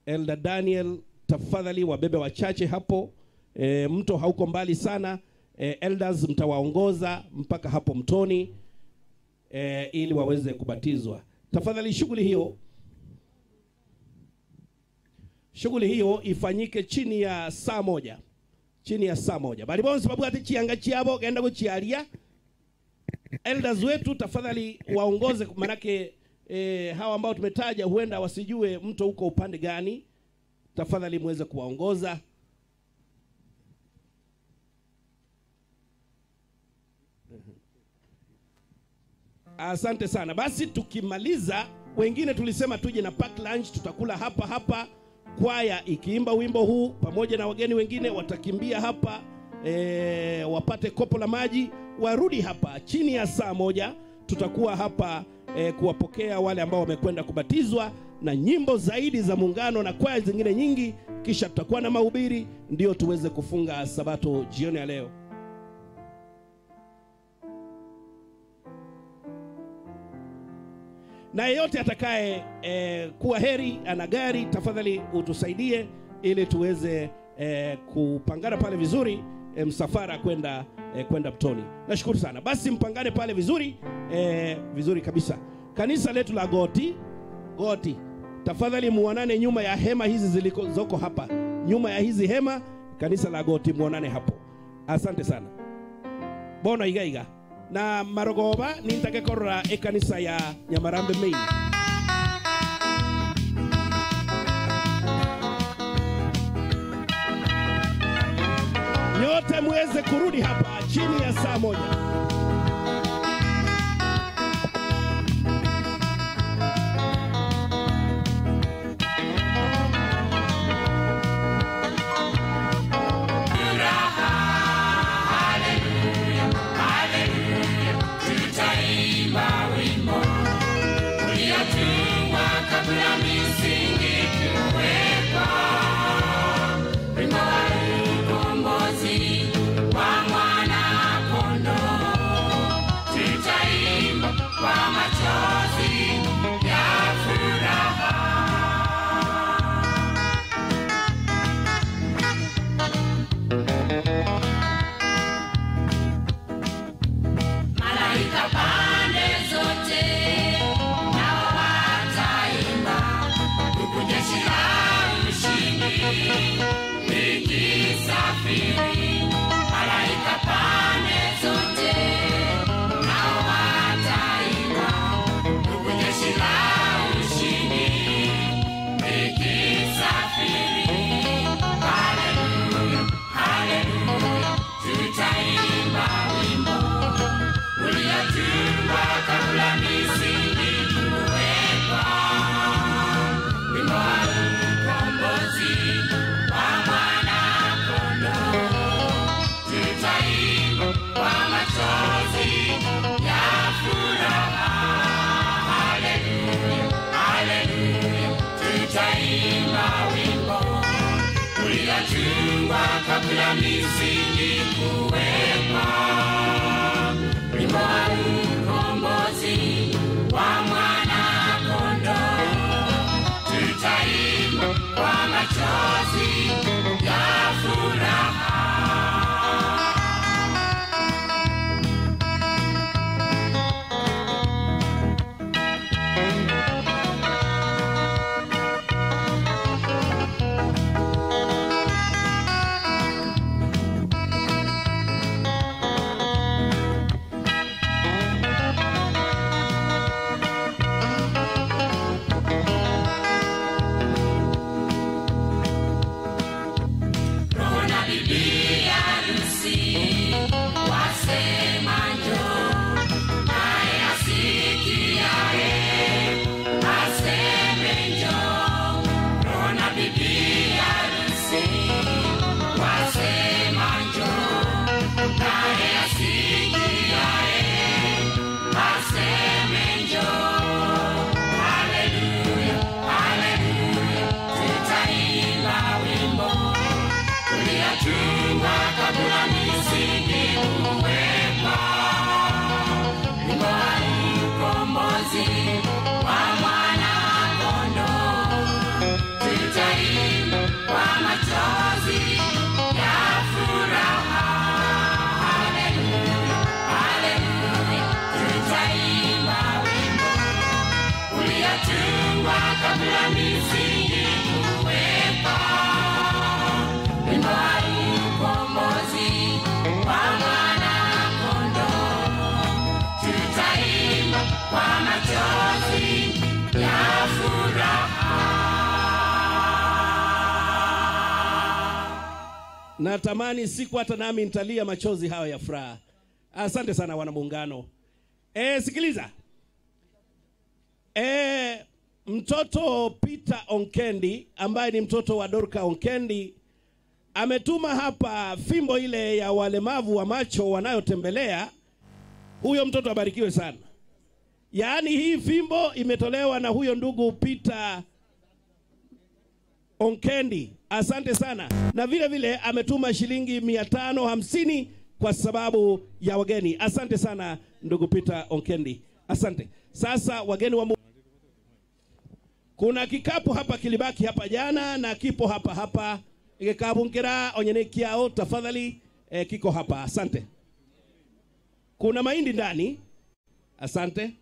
Elder Daniel, tafadhali wabebe wachache hapo. Mto hauko mbali sana. Elders mtawaongoza mpaka hapo mtoni ili waweze kubatizwa. Tafadhali shughuli hiyo ifanyike chini ya saa moja. Chini ya saa moja. Bali bonsi babu ati chianga chiabo genda kuchialia. Elders wetu tafadhali waongoze, manake hawa ambao tumetaja huenda wasijue mto uko upande gani. Tafadhali muweze kuwaongoza. Asante sana. Basi tukimaliza, wengine tulisema tuje na pack lunch, tutakula hapa hapa. Kwaya ikiimba wimbo huu pamoja na wageni wengine watakimbia hapa, wapate kopo la maji, warudi hapa chini ya saa moja. Tutakuwa hapa kuwapokea wale ambao wamekwenda kubatizwa na nyimbo zaidi za muungano na kwaya zingine nyingi, kisha tutakuwa na mahubiri ndio tuweze kufunga Sabato jioni ya leo. Na yeyote atakaye kuwa heri ana gari, tafadhali utusaidie ili tuweze kupangana pale vizuri, msafara kwenda kwenda Mtoni. Nashukuru sana. Basi mpangane pale vizuri, vizuri kabisa. Kanisa letu la Goti, Goti, tafadhali muonane nyuma ya hema hizi zilizoko hapa. Nyuma ya hizi hema, kanisa la Goti muonane hapo. Asante sana. Bono iga iga. Na marogoba nintake korora ekanisa ya Nyamarambe Main. Nyote muweze kurudi hapa chini ya saa 1. Kabla misingi kuwekwa, wimbo wa ukombozi wa mwana kondoo, tutaimba kwa machozi ya furaha. Natamani siku hata nami nitalia machozi hayo ya furaha. Asante sana wana muungano. Sikiliza. Mtoto Peter Onkendi ambaye ni mtoto wa Dorka Onkendi ametuma hapa fimbo ile ya walemavu wa macho wanayotembelea. Huyo mtoto abarikiwe sana. Yaani hii fimbo imetolewa na huyo ndugu Peter Onkendi. Asante sana. Na vile vile ametuma shilingi 550 kwa sababu ya wageni. Asante sana ndugu Peter Onkendi. Asante. Sasa wageni wa kuna kikapu hapa kilibaki hapa jana na kipo hapa hapa. Kikapu nkera onyene kiao tafadhali, kiko hapa. Asante. Kuna mahindi ndani. Asante.